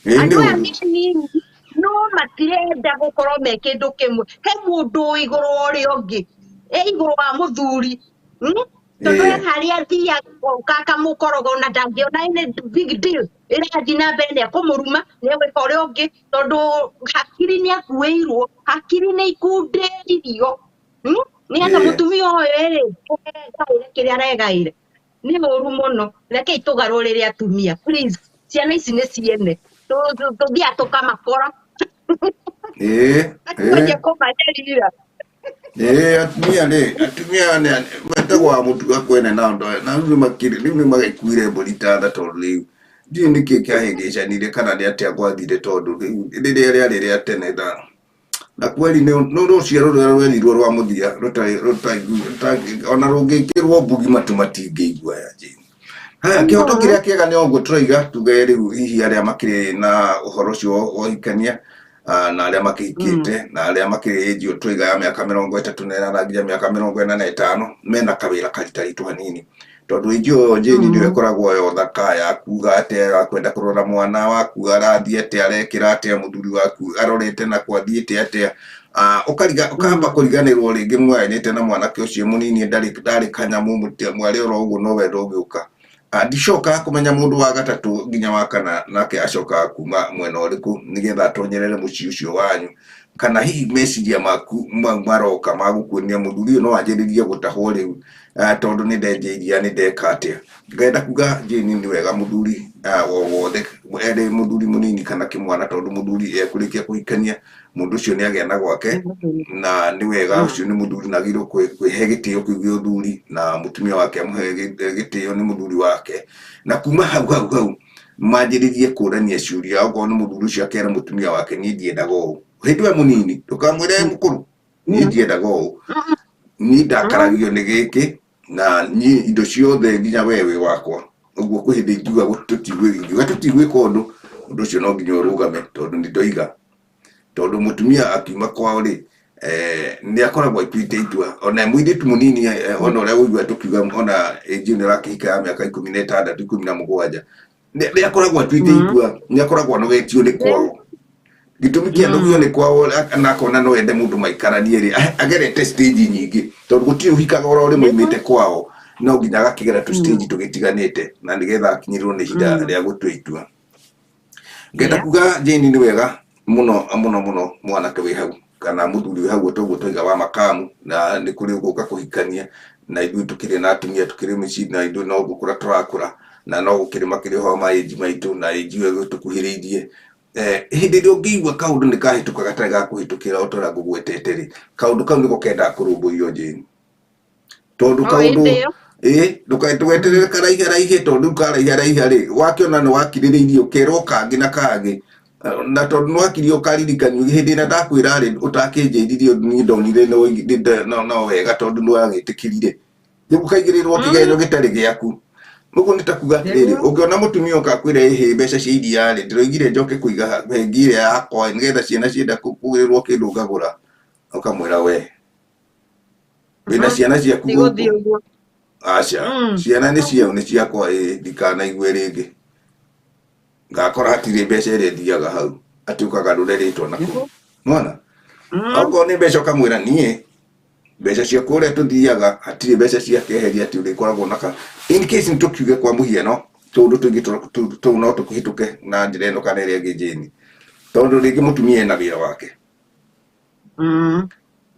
Andũ aya nĩ anini no matirenda gũkorwo me kĩndũ kĩmwe. He mũndũ wĩ igũrũ wa ũrĩa ũngĩ, e igũrũ wa mũthuri. Tondũ he Ĩĩ. harĩa athiaga akamũkoroga ona ndangĩona nĩ big deal ĩrathiĩ na mbere, nĩ ekũmũruma, nĩ egwĩka ũrĩa ũngĩ, tondũ hakiri nĩ akuĩirwo, hakiri nĩ ikundĩririo. Nĩgetha Ĩĩ. mũtumia ũyũ rĩ, egaĩre kĩrĩa aregaĩre. Nĩ ũru mũno. Rekei tũgarũrĩre atumia, please. Ciana ici nĩ ciene. Tũthiaga tũkamakora. Ĩĩ. Twanjia Ĩĩ. kũmanyarira. Ĩĩ, atumia rĩ, atumia nĩ metagwo a mũtuga kwene na andũ aya, na rĩu nĩmakĩrĩ, rĩu nĩmagĩkuire mbũri ta nda tondũ rĩu ndiũĩ nĩkĩ kĩahĩngĩcanire kana nĩ atĩa gwathire tondũ rĩu rĩrĩa rĩarĩ rĩa tene na kweri nĩ rũciaro rũrĩa rwerirwo rwa mũthia rũtarĩ rũtarĩ ona rũngĩkĩrwo mbugi matũ matingĩigua ya Jane. Haya, kĩhoto kĩrĩa kĩega nĩ ũguo tũroiga tuge rĩu hihi arĩa makĩrĩ na ũhoro ũcio wa ũhikania na arĩa makĩhikĩte na arĩa makĩrĩ ĩnji ĩyo tũroiga ya mĩaka 38 nginya mĩaka 45 mena kawĩra karitaritũ hanini tondũ ĩnji ĩyo Jane nĩyo ĩkoragwo yo thaka ya kuga atĩa ya kwenda kũrora mwana waku arathiĩ atĩa arekĩra atĩa mũthuri waku arorete na kwathiĩte atĩa. Ũkariga ũkamba kũriganĩrwo rĩngĩ mwayanĩte na mwanake ũcio mũnini ndarĩ kanyamũ mwarĩ oro ũguo no wendo ũgĩũka. Ndicokaga kũmenya mũndũ wa gatatũ nginya wa kana nake acokaga kuma mwena ũrĩkũ nĩgetha atonyerere mũciĩ ũcio wanyu, kana hihi meciria maku mau maroka ma gũkuonia mũthuri ũyũ no anjĩrĩrie gũtahwo rĩu tondũ nĩ ndenja iria nĩ ndeka atĩa. Ngenda kuga Jane nĩ wega mũthuri o wothe erĩ mũthuri mũnini kana kĩmwana tondũ mũthuri ekũrĩkia kũhikania mũndũ ũcio nĩ agĩa na gwake na nĩ wega ũcio nĩ mũthuri na agĩrĩirwo kwĩhe gĩtĩo kĩu gĩa ũthuri na mũtumia wake amũhe gĩtĩo nĩ mũthuri wake, na kuma hau hau hau manjĩrĩrie kũrania ciũria okorwo nĩ mũthuri ũcio akera mũtumia wake niĩ ndiendaga ũũ hĩndĩ ĩyo mũnini ndũkamwĩre mũkũrũ niĩ ndiendaga ũũ niĩ ndakaragio nĩ gĩkĩ na niĩ indo ciothe nginya we wĩ wakwa ũguo kwĩ hĩndĩ ingiuga ingiuga tũtigwĩka ũndũ ũndũ ũcio no nginya ũrũgame tondũ nĩ ndoiga tondũ mũtumia akiuma kwao rĩ nĩ akoragwo atuĩte itua ona mũirĩtu mũnini ona ũrĩa ũigua tũkiuga ona ĩnji nĩ ũrakĩhika ya mĩaka 16 17 nĩ akoragwo atuĩte itua nĩ akoragwo anogetio nĩ kwao gĩtũmi kĩa anogio nĩ kwao na akona no ende mũndũ maikaranie rĩ agerete stage nyingĩ tondũ gũtirĩ ũhikaga oro rĩmwe aumĩte kwao no nginya agakĩgera tũ stage tũgĩtiganĩte na nĩgetha akinyĩrwo nĩ ihinda rĩa gũtua itua. Ngenda kuga Jane nĩ wega mũno mũno mũno mwanake wĩ hau kana mũthuri wĩ hau toguo twaiga wa makamu na nĩ kũrĩ gũka kũhikania na ithuĩ tũkĩrĩ na atumia tũkĩrĩ mĩciĩ na ithuĩ no gũkũra tũrakũra na no gũkĩrĩ makĩrĩ ũhoro ma ĩnji maitũ na ĩnji ĩyo ĩtũkuhĩrĩirie. Hĩndĩ ĩrĩa ũngĩigua kaũndũ nĩ kahĩtũka gatarĩ ga kũhĩtũkĩra o ta ũrĩa ngũgwetete rĩ, kaũndũ kau nĩko kendaga kũrũmbũiyo Jane. Tondũ O kaũndũ hĩndĩ ĩyo. Ĩĩ ndũgeterere karaiha raihe tondũ rĩu karaiha raiha rĩ wakĩona nĩ wakirĩrĩirie ũkerwo kangĩ na kangĩ na tondũ nĩ wakirie ũkaririkanio hĩndĩ ĩrĩa ndakwĩra rĩ ũtakĩnjĩririe ũndũ niĩ ndonire no wega tondũ nĩ wagĩtĩkĩrire rĩu ũkaigĩrĩrwo kĩgenyo gĩtarĩ gĩaku. Ũguo nĩ ta kuga atĩrĩrĩ ũngĩona mũtumia ũka akwĩre ĩhĩ mbeca cia iria rĩ ndĩroigire njoke kũiga bengi ĩrĩa yakwa nĩgetha ciana cienda kũgũrĩrwo kĩndũ ngagũra ũkamwĩra we wĩna ciana ciaku Ndigũthiĩ gũkũ ũguo. Aca ciana nĩ ciao nĩ ciakwa ĩĩ ndikanaigue rĩngĩ ngakora hatirĩ mbeca ĩrĩa ĩthiaga hau atĩ ũkagarũre rĩtwa na kũu nĩwona okorwo nĩ mbeca ũkamwĩra niĩ mbeca ciaku ũrĩa tũthiaga hatirĩ mbeca cia keheria atĩ ũrĩkoragwo na ka in case nĩ tũkiuge kwa mũhiano tũndũ tũingĩ tũu no tũkĩhĩtũke na njĩra ĩno kana ĩrĩa ĩngĩ Jane tondũ rĩngĩ mũtumia ena wĩra wake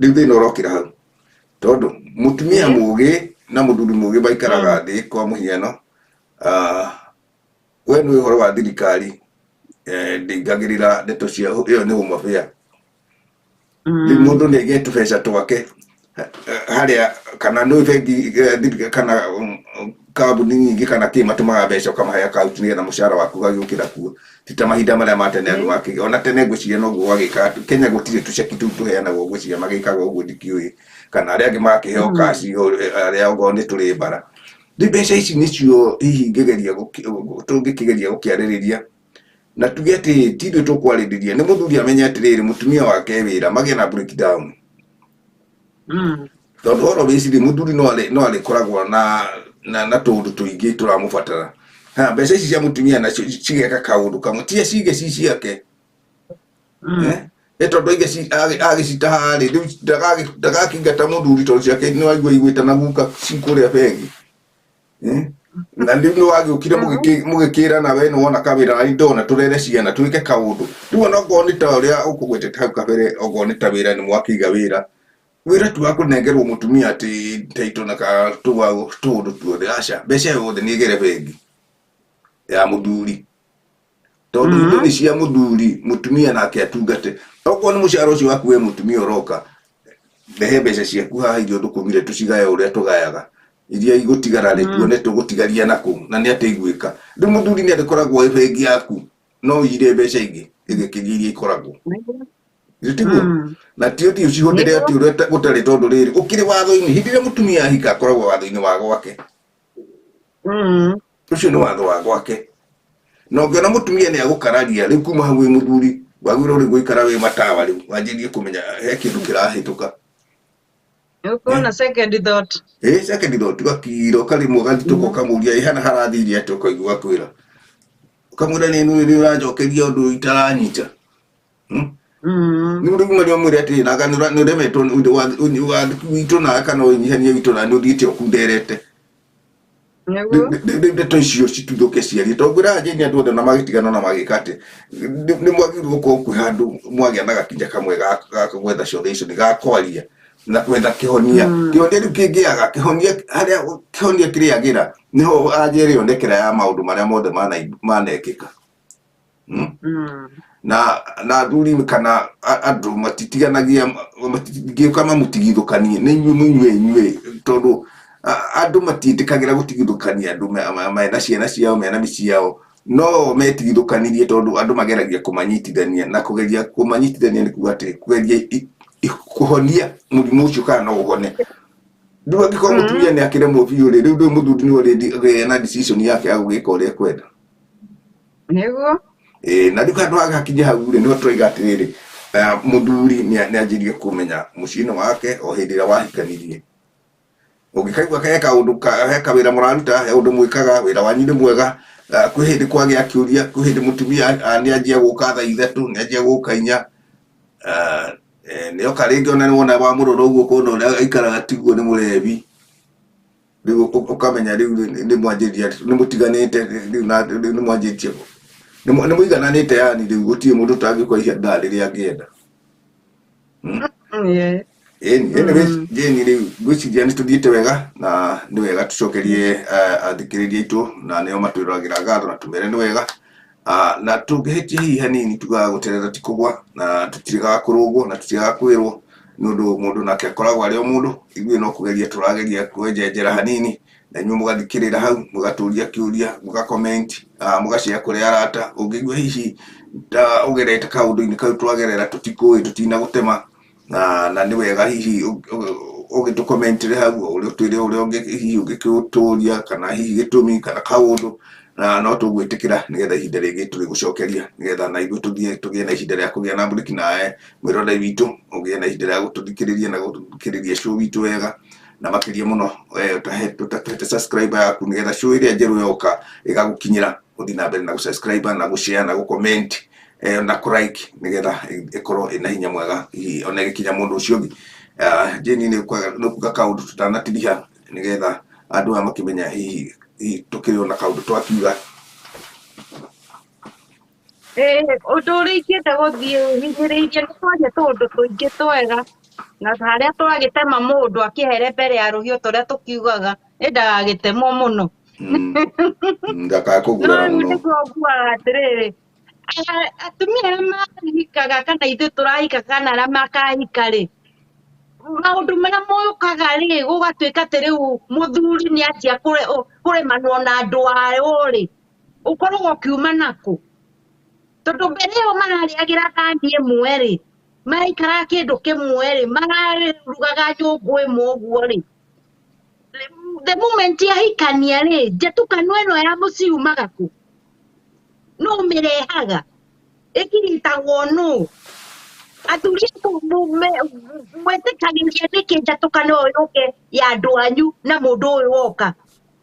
rĩu thĩna ũrokĩra hau tondũ mũtumia mũgĩ na mũthuri mũgĩ maikaraga thĩ kwa mũhiano we nĩ ũhoro wa thirikari ndĩingagĩrĩra ndeto cia ĩyo nĩ home affair rĩu mũndũ nĩ aige tũbeca twake harĩa kana nĩ bengi kana kambuni nyingĩ kana kĩ matũmaga mbeca ũkamahe akaunti nĩgetha mũcara waku ũgagĩũkĩra kuo ti ta mahinda marĩa ma tene andũ makĩ ona tene ngwĩciria noguo gwagĩkaga Kenya gũtirĩ tũceki tũu tũheanagwo ngwĩciria magĩkaga ũguo ndikĩũĩ kana arĩa angĩ magakĩheo kaci arĩa okorwo nĩ tũrĩ mbara rĩu mbeca ici nĩcio hihi ingĩgeria tũngĩkĩgeria gũkĩarĩrĩria na tuge atĩ ti ithuĩ tũkwarĩrĩria nĩ mũthuri amenye atĩrĩrĩ mũtumia wake e wĩra magĩe na breakdown tondũ ũhoro wĩcirie mũthuri no arĩkoragwo na tũũndũ tũingĩ tũramũbatara ha mbeca ici cia mũtumia nacio cigeka kaũndũ kamwe tiga cige ci ciake. Ĩ tondũ aige agĩcitaha rĩ, rĩu ndagakĩingata mũthuri tondũ ciake nĩ waigua igwĩta na guka cikũrĩa bengi. Na rĩu nĩ wagĩũkire mũgĩkĩrana we nĩ wona kawĩra na ndona tũrere ciana twĩke kaũndũ. Rĩu ona okorwo nĩ ta ũrĩa ũkũgwetete hau kabere, okorwo nĩ ta wĩra nĩ mwakĩiga wĩra, wĩra ti wa kũnengerwo mũtumia atĩ taitũ na tũũndũ tuothe, aca, mbeca yothe nĩ ĩgere bengi ya mũthuri, tondũ indo nĩ cia mũthuri, mũtumia nake atungate. Okorwo nĩ mũcara ũcio waku we mũtumia ũroka, rehe mbeca ciaku haha iria ũthũkũmire tũcigaye ũrĩa tũgayaga, iria igũtigara rĩ tuone tũgũtigaria nakũ na nĩ atĩa igwĩka. Rĩu mũthuri nĩ arĩkoragwo ĩ bengi yaku, no ũire mbeca ingĩ ĩgĩkĩria iria ikoragwo. Githĩ tiguo? Na ti ũthiĩ ũcihũthĩre atĩ ũrĩa gũtarĩ, tondũ rĩrĩ ũkĩrĩ watho-inĩ, hĩndĩ ĩrĩa mũtumia ahika akoragwo watho-inĩ wa gwake. Ũcio nĩ watho wa gwake. Na ũngĩona mũtumia nĩ agũkararia, rĩu kuma hau wĩ mũthuri wagĩrĩirwo rĩu gũikara wĩ matawa, rĩu wanjĩrĩrie kũmenya he kĩndũ kĩrahĩtũka. Ũkona second thought. Ĩ second thought, ũgakira ũkarĩmwo ũgathitũka, ũkamũria ĩ hana harathire atĩa, ũkaigua ũgakwĩra, ũkamwĩra nĩ nĩ ũranjokeria ũndũ itaranyita. Nĩ rĩu marĩa ũmwĩre atĩrĩ nanga nĩ ũremetwo witũ nawe kana ũnyihania witũ nawe nĩ ũthiĩte ũkunderete. Rĩu ndeto icio cituthũke ciarie, tondũ ngwĩraga Jane andũ othe na magĩtigana na magĩka atĩ nĩ mwagĩrĩirwo gũkorwo kwĩ handũ mwagĩa na gakinya kamwe ga gwetha solution, ga kwaria na kwetha kĩhonia. Kĩhonia rĩu kĩngĩaga kĩhonia, harĩa kĩhonia kĩrĩagĩra nĩho anja ĩrĩonekera ya maũndũ marĩa mothe manekĩka. Na athuri kana andũ matitiganagia, matingĩũka mamũtigithũkanie, nĩ inyuĩ mũinyuĩ inyuĩ, tondũ andũ matiĩtĩkagĩra gũtigithũkania andũ mena ciana ciao, mena mĩciĩ yao, no metigithũkanirie tondũ andũ mageragia kũmanyitithania, na kũgeria kũmanyitithania nĩ kuga atĩ kũgeria kũhonia mũrimũ ũcio kana no ũhone. Rĩu angĩkorwo mũtumia nĩ akĩremwo biũ rĩ, rĩu ndũĩ mũthuri nĩwe ũrĩgĩa na decision yake ya gũgĩka ũrĩa ekwenda. Nĩguo. Ĩĩ, na rĩu handũ hagakinya hau rĩ, nĩho tũraiga atĩrĩrĩ, mũthuri nĩ anjĩrie kũmenya mũciĩ-inĩ wake o hĩndĩ ĩrĩa wahikanirie. Ũngĩkaigua he kaũndũ, he kawĩra mũraruta, he ũndũ mwĩkaga, wĩra wanyu nĩ mwega, kwĩ hĩndĩ kwagĩa kĩũria, kwĩ hĩndĩ mũtumia nĩ anjia gũka thaa 3, nĩ anjia gũka 4, nĩ oka rĩngĩ ona nĩ wona wamũrora ũguo ũkona ũrĩa aikaraga tiguo, nĩ mũrebi. Rĩu ũkamenya rĩu nĩ mwanjĩrĩria, nĩ mũtiganĩte rĩu na rĩu nĩ mwanjĩtie, nĩ mũigananĩte, yani rĩu gũtirĩ mũndũ ũtangĩũka ihinda rĩrĩa angĩenda. Ĩni, anyways, Jane, rĩu ngwĩciria nĩ tũthiĩte wega na nĩ wega tũcokerie athikĩrĩria aitũ na nĩo matwĩroragĩra ngatho na tũmere nĩ wega. Na tũngĩhĩtia hihi hanini, tugaga gũterera ti kũgwa, na tũtiregaga kũrũngwo na tũtiregaga kwĩrwo, nĩ ũndũ mũndũ nake akoragwo arĩ o mũndũ. Ithuĩ no kũgeria tũrageria kwenjenjera hanini na inyuĩ mũgathikĩrĩra hau, mũgatũria kĩũria, mũga comment, mũgashare kũrĩ arata. Ũngĩigua hihi ta ũgerete kaũndũ-inĩ kau twagerera, tũtikũĩ, tũtinagũtema, na nĩ wega hihi ũgĩtũkomentĩre hau, ũrĩa ũtwĩre ũrĩa hihi ũngĩkĩũtũria kana hihi gĩtũmi kana kaũndũ, na no tũgwĩtĩkĩra nĩgetha ihinda rĩngĩ tũrĩgũcokeria, nĩgetha na ithuĩ tũthiĩ tũgĩe na ihinda rĩa kũgĩa na mbũrĩki, nawe mwĩroreri witũ ũgĩe na ihinda rĩa gũtũthikĩrĩria na gũthikĩrĩria show witũ wega, na makĩria mũno ũtatũhete subscribe yaku, nĩgetha show ĩrĩa njerũ yoka ĩgagũkinyĩra. Ũthiĩ na mbere na gũsubscribe na gũshare na gũcomment na kũlike, nĩgetha ĩkorwo ĩna hinya mwega hihi ona ĩgĩkinya mũndũ ũcio ũngĩ. Jane, nĩ ũkuga kaũndũ tũtanatiriha, nĩgetha andũ aya makĩmenya hihi tũkĩrĩ ona kaũndũ twakiuga? Ĩĩ, ũndũ ũrĩa ingĩenda gũthiĩ hinyĩrĩirie, nĩ twaria tũũndũ tũingĩ twega, na harĩa twagĩtema mũndũ akĩhere mbere ya rũhiũ, tũrĩa tũkiugaga ĩ ndagagĩtemwo mũno. Ndakae No kũgurara rĩu mũno. Nĩguo nguaga atĩrĩrĩ, atumia arĩa mahikaga kana ithuĩ tũrahika kana arĩa makahika rĩ, maũndũ marĩa mokaga rĩ, gũgatuĩka atĩ rĩu mũthuri nĩ anjia kũremanwo na andũ ao rĩ, ũkoragwo ũkiuma nakũ? Tondũ mbere ĩyo mararĩagĩra thani ĩmwe rĩ, maraikaraga kĩndũ kĩmwe rĩ, mararugaga nyũngũ ĩmwe ũguo rĩ, the moment ahikania rĩ, njatũkano ĩno ya mũciĩ yumaga kũ? Nũ ũmĩrehaga? Ĩkiritagwo nũ? Athuri mwĩtĩkagĩria nĩkĩ njatũkano ĩyo yũke ya andũ anyu na mũndũ ũyũ woka?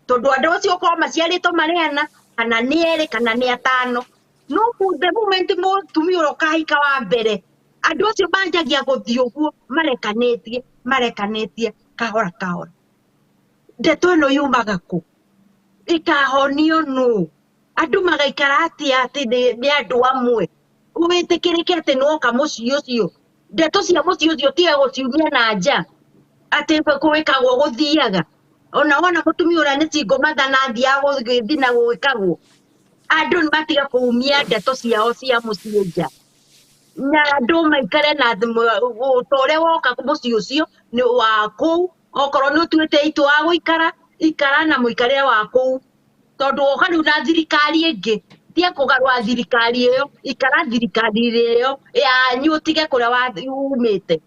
Tondũ andũ acio okorwo maciarĩtwo marĩ ana kana nĩ erĩ kana nĩ atano, no the moment mũtumia ũrĩa ũkahika wa mbere Andũ acio manjagia gũthiĩ ũguo marekanĩtie marekanĩtie kahora kahora. Ndeto ĩno yumaga kũ? Ĩkahonio nũ? Andũ magaikara atĩa atĩ nĩ andũ amwe? Wĩtĩkĩrĩke atĩ nĩwoka mũciĩ ũcio. Ndeto cia mũciĩ ũcio tiga gũciumia na nja atĩ gwĩkagwo gũthiaga. Ona wona mũtumia ũrĩa nĩ single mother na athiaga gũgĩthiĩ na gwĩkagwo. Andũ nĩ matiga kũumia ndeto ciao cia mũciĩ nja. Na andũ maikare na ta ũrĩa woka mũciĩ ũcio nĩ wa kũu, okorwo nĩ ũtuĩte itua wa gũikara, ikara na mũikarĩre wa kũu. Tondũ woka rĩu na thirikari ĩngĩ, tiga kũgarũra thirikari ĩyo, ikara thirikari ĩyo yanyu ũtige kũrĩa umĩte.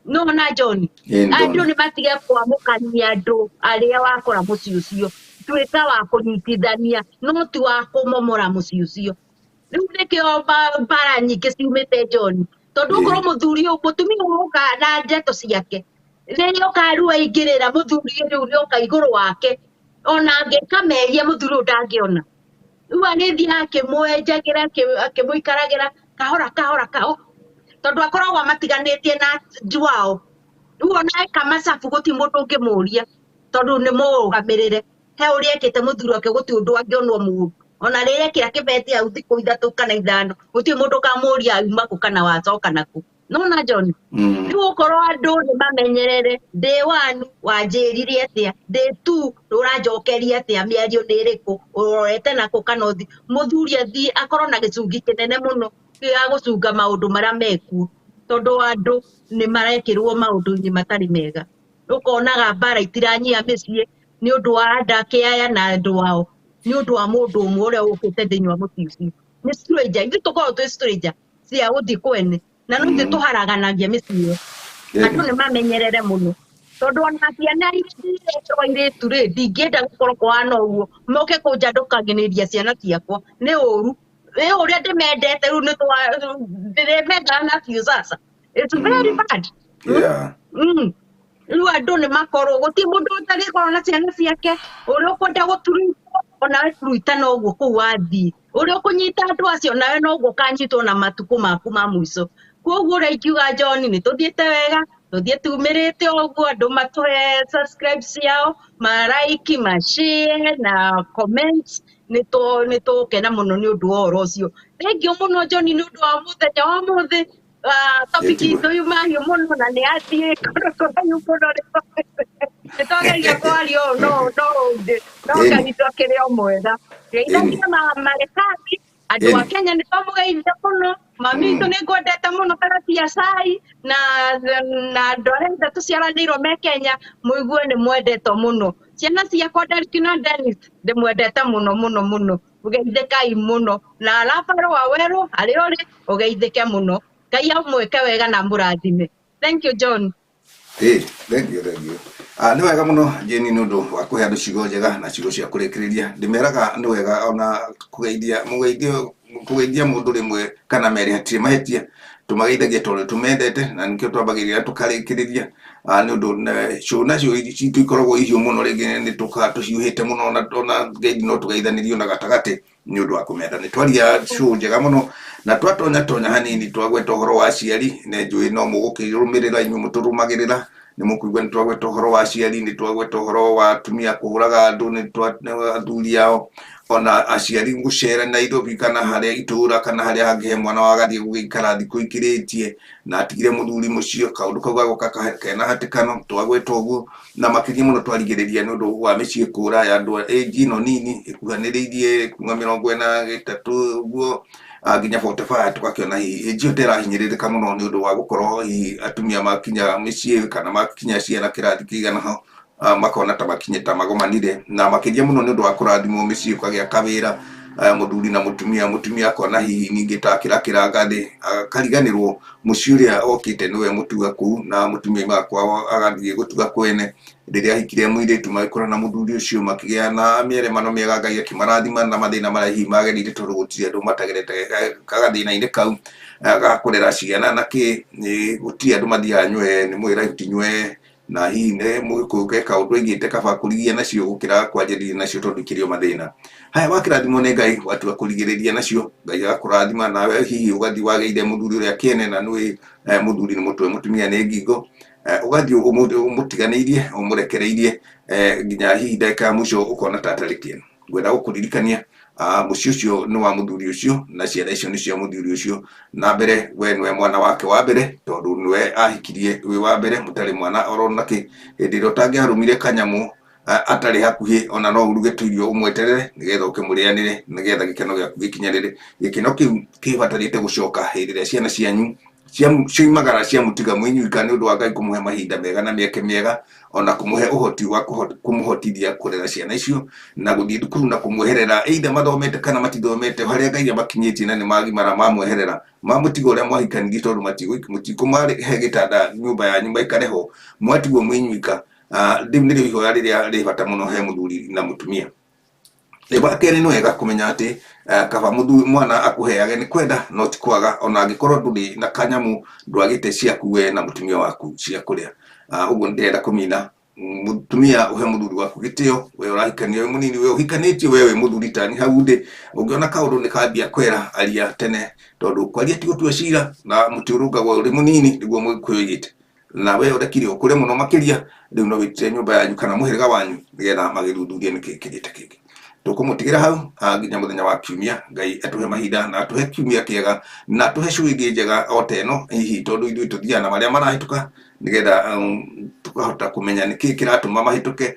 Nĩwona John? Andũ nĩ matige kwamũkania andũ arĩa wakora mũciĩ ũcio. Tuĩka wa kũnyitithania, no ti wa kũmomora mũciĩ ũcio. Rĩu nĩkĩo mbara nyingĩ ciumĩte John. Tondũ okorwo mũthuri ũyũ, mũtumia ũyũ oka na ndeto ciake, rĩrĩa oka rĩu aingĩrĩra mũthuri rĩu nĩoka igũrũ wake, ona angĩka mehia mũthuri ũyũ ndangĩona. Rĩu arĩthiaga akĩmwenjagĩra, akĩmũikaragĩra kahora kahora kahora, tondũ akoragwo amatiganĩtie na andũ ao. Rĩu ona eka macabu gũtirĩ mũndũ ũngĩmũria, tondũ nĩ mũrũgamĩrĩre. He ũrĩa ekĩte mũthuri wake gũtirĩ ũndũ angĩonwo mũũru. Ona rĩrĩa ekĩra kĩbeti hau thikũ ithatũ kana ithano, gũtirĩ mũndũ ũkamũria auma kũ kana wacoka nakũ. Nĩwona John? Rĩu okorwo andũ nĩ mamenyerere, day one wanjĩrire atĩa, day two ũranjokeria atĩa, mĩario nĩ ĩrĩkũ, ũrorete nakũ kana ũthiĩ. Mũthuri athiĩ akorwo na gĩcungi kĩnene mũno gĩa gũcunga maũndũ marĩa mekuo. Tondũ andũ nĩ marekĩrwo maũndũ-inĩ matarĩ mega. Ũkonaga mbara itiranyiha mĩciĩ nĩ ũndũ wa andake aya na andũ ao, nĩ ũndũ wa mũndũ ũmwe ũrĩa ũkĩte thĩinĩ wa mũciĩ ũcio. Nĩ stranger, ithuĩ tũkoragwo twĩ stranger cia gũthiĩ kwene, na no ithuĩ tũharaganagia mĩciĩ ĩyo. Andũ nĩ mamenyerere mũno. Tondũ ona ciana iria airĩtu rĩ, ndingĩenda gũkorwo kũhana ũguo, moke kũnjandũkagĩrĩria ciana ciakwa, nĩ ũru. Ĩ ũrĩa ndĩmendete rĩu ndĩrĩmendaga na biũ sasa. It's very bad. Rĩu andũ nĩ makorwo, gũtirĩ mũndũ ũtarĩkorwo na ciana ciake, ũrĩa ũkwenda gũturuitwo, onawe turuita noguo kũu wathiĩ. Ũrĩa ũkũnyita andũ acio nawe noguo ũkanyitwo na matukũ maku ma mũico. Koguo ũrĩa ingiuga John, nĩ tũthiĩte wega, tũthiĩ tumĩrĩte ũguo, andũ matũhe subscribe ciao, ma like, ma share na comment, nĩ tũgũkena mũno nĩ ũndũ wa ũhoro ũcio. Thank you mũno John nĩ ũndũ wa mũthenya wa ũmũthĩ. Topic itũ yuma hiũ mũno na nĩ yathiĩ kũndũ kũraihu mũno, nĩ twageria kwaria ũũ no no no kahinda kĩrĩ o mwega. Ngeithagia Marekani, andũ a Kenya nĩ twamũgeithia mũno, mami witũ nĩ ngwendete mũno karati ya cai, na andũ arĩa othe tũciaranĩirwo me Kenya, mũigue nĩ mwendetwo mũno. Ciana ciakwa Derrick na Dennis, ndĩmwendete mũno mũno mũno. Ũgeithĩkai mũno. Na Rafael wa Werũ, harĩa ũrĩ, ũgeithĩke mũno. Ngai amwĩke wega na amũrathime. Thank you John. Thank you, thank you. Nĩ wega mũno Jane nĩ ũndũ wa kũhe andũ ciugo njega na ciugo cia kũrĩkĩrĩria. Ndĩmeraga nĩ wega ona kũgeithia mũgeithio kũgeithia mũndũ rĩmwe kana merĩ hatirĩ mahĩtia. Tũmageithagia tondũ tũmendete na nĩkĩo twambagĩrĩria tũkarĩkĩrĩria. Nĩ ũndũ show nacio citũ ikoragwo ihiũ mũno, rĩngĩ nĩ tũkaga tũhiũhĩte mũno ona ngeithi no tũgeithanĩrio na gatagatĩ nĩ ũndũ wa kũmenda. Nĩ twaria show njega mũno na twatonya tonya hanini twagweta ũhoro wa aciari, nĩ njũĩ no mũgũkĩrũmĩrĩra inyuĩ mũtũrũmagĩrĩra, nĩ mũkũigua nĩ twagweta ũhoro wa aciari, nĩ twagweta ũhoro wa atumia kũhũraga andũ, nĩ twa athuri ao, ona aciari gũcera Nairobi kana harĩa itũra kana harĩa hangĩ he mwana wao agathiĩ gũgĩikara thikũ ikĩrĩtie na atigire mũthuri mũciĩ, kaũndũ kau gagoka kena hatĩkano, twagweta ũguo na makĩria mũno twarigĩrĩria nĩ ũndũ wa mĩciĩ kũra ya andũ a age ĩno nini ĩkuhanĩrĩirie kuma 43 ũguo nginya 45, tũgakĩona hihi age ĩyo tĩrahinyĩrĩrĩka mũno nĩ ũndũ wa gũkorwo hihi atumia makinya mĩciĩ kana makinya ciana kĩrathi kĩigana ho, makona ta makinyĩte magomanire, na makĩria mũno nĩ ũndũ wa kũrathimwo mĩciĩ ũkagĩa kawĩra, mũthuri na mũtumia, mũtumia akona hihi ningĩ ta akĩrakĩra ngathĩ, akariganĩrwo mũciĩ ũrĩa okĩte nĩwe mũtuga kũu, na mũtumia aumaga kwao agathiĩ gũtuga kwene. Rĩrĩa ahikire mũirĩtu magĩkũra na mũthuri ũcio makĩgĩa na mĩeremano mĩega, Ngai akĩmarathima na mathĩna marĩa hihi magerire tondũ gũtirĩ andũ matagerete gathĩna-inĩ kau ga kũrera ciana na kĩ, gũtirĩ andũ mathiaga nywe, nĩ mwĩra ti nywe Na hihi nĩ mũgĩkũyũ ke kaũndũ aigĩte kaba kũrigia nacio gũkĩra kwanjĩrĩria nacio tondũ ikĩrĩ o mathĩna. Haya wakĩrathimwo nĩ Ngai watua kũrigĩrĩria nacio, Ngai agakũrathima nawe hihi ũgathiĩ wagĩire mũthuri ũrĩa kĩene na nĩũĩ mũthuri nĩ mũtwe mũtumia nĩ ngingo, ũgathiĩ ũmũtiganĩirie ũmũrekereirie nginya hihi ndagĩka ya mũico ũkona ta atarĩ kĩene. Ngwenda gũkũririkania mũciĩ ũcio nĩ wa mũthuri ũcio na ciana icio nĩ cia mũthuri ũcio, na mbere we nĩwe mwana wake wa mbere tondũ nĩwe ahikirie wĩ wa mbere mũtarĩ mwana oro nakĩ. Hĩndĩ ĩrĩa ũtangĩarũmire kanyamũ atarĩ hakuhĩ ona no ũruge tũirio ũmweterere nĩgetha ũke mũrĩanĩre nĩgetha gĩkeno gĩaku gĩkinyanĩre. Gĩkeno kĩu kĩbatarĩte gũcoka hĩndĩ ĩrĩa ciana cianyu cioimagara ciamũtiga mwĩ inyuika nĩ ũndũ wa Ngai kũmũhe mahinda mega na mĩeke mĩega ona kũmũhe ũhoti wa kũmũhotithia kũrera ciana icio na gũthiĩ thukuru na kũmweherera either mathomete kana matithomete harĩa Ngai amakinyĩtie na nĩ magimara mamweherera mamũtiga ũrĩa mwahikanirie tondũ mũtikũmahe gĩtanda nyũmba yanyu maikare ho mwatigwo mwĩ inyuika. Rĩu nĩrĩo ihoya rĩrĩa rĩ bata mũno he mũthuri na mũtumia. Wa kerĩ nĩ wega kũmenya atĩ kaba mwana akũheage nĩ kwenda no ti kwaga, ona angĩkorwo ndũrĩ na kanyamũ ndwagĩte ciaku we na mũtumia waku cia kũrĩa. Ũguo nĩ ndĩrenda kũmina mũtumia ũhe mũthuri waku gĩtĩo, we ũrahikania wĩ mũnini, we ũhikanĩtio we wĩ mũthuri tani hau thĩ, ũngĩona kaũndũ nĩ kambia kwera aria tene, tondũ kwaria ti gũtua cira na mũtĩ ũrũngagwo ũrĩ mũnini nĩguo mũgĩkũyũ oigĩte. Na we ũrekire ũkũre mũno makĩria, rĩu no wĩtire nyũmba yanyu kana mũhĩrĩga wanyu nĩgetha magĩthuthurie nĩkĩ kĩgĩte kĩngĩ. Tũkũmũtigĩra hau nginya mũthenya wa kiumia. Ngai atũhe mahinda na atũhe kiumia kĩega na atũhe show ĩngĩ njega o ta ĩno, hihi tondũ ithuĩ tũthiaga na marĩa marahĩtũka nĩgetha tũkahota kũmenya nĩkĩ kĩratũma mahĩtũke,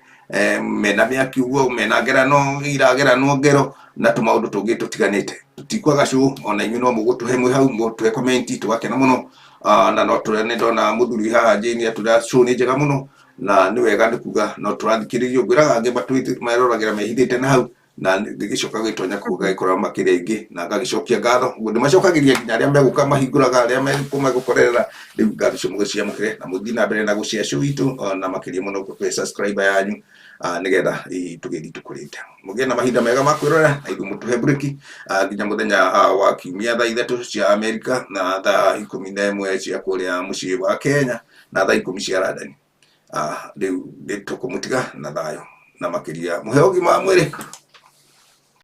mena mĩaki ũguo, mena ngerano irageranwo ngero na tũmaũndũ tũngĩ tũtiganĩte. Tũtikwaga show, ona inyuĩ no mũgũtũhe mwĩ hau, mũtũhe comment tũgakena mũno. Na no tũrĩa nĩ ndona mũthuri haha Jane atwĩra show nĩ njega mũno na nĩ wega nĩ kuga no tũrathikĩrĩrio, ngwĩraga angĩ meroragĩra mehithĩte na hau na ngĩgĩcoka gũgĩtonya kũu ngagĩkora makĩrĩ aingĩ na ngagĩcokia ngatho ũguo ndĩmacokagĩria nginya arĩa megũka mahingũraga arĩa megũkorerera. Rĩu ngatho icio mũgĩciamũkĩre na mũthiĩ na mbere na gũshare show itũ na makĩria mũno kũhe subscriber yanyu nĩgetha hihi tũgĩthiĩ tũkũrĩte. Mũgĩe na mahinda mega ma kwĩrorera na ithuĩ mũtũhe breki nginya mũthenya wa kiumia thaa 3 cia Amerika na thaa 11 cia kũrĩa mũciĩ wa Kenya na thaa 10 cia London. Rĩu nĩ tũkũmũtiga na thayũ na makĩria mũhe ũgima wa mwĩrĩ.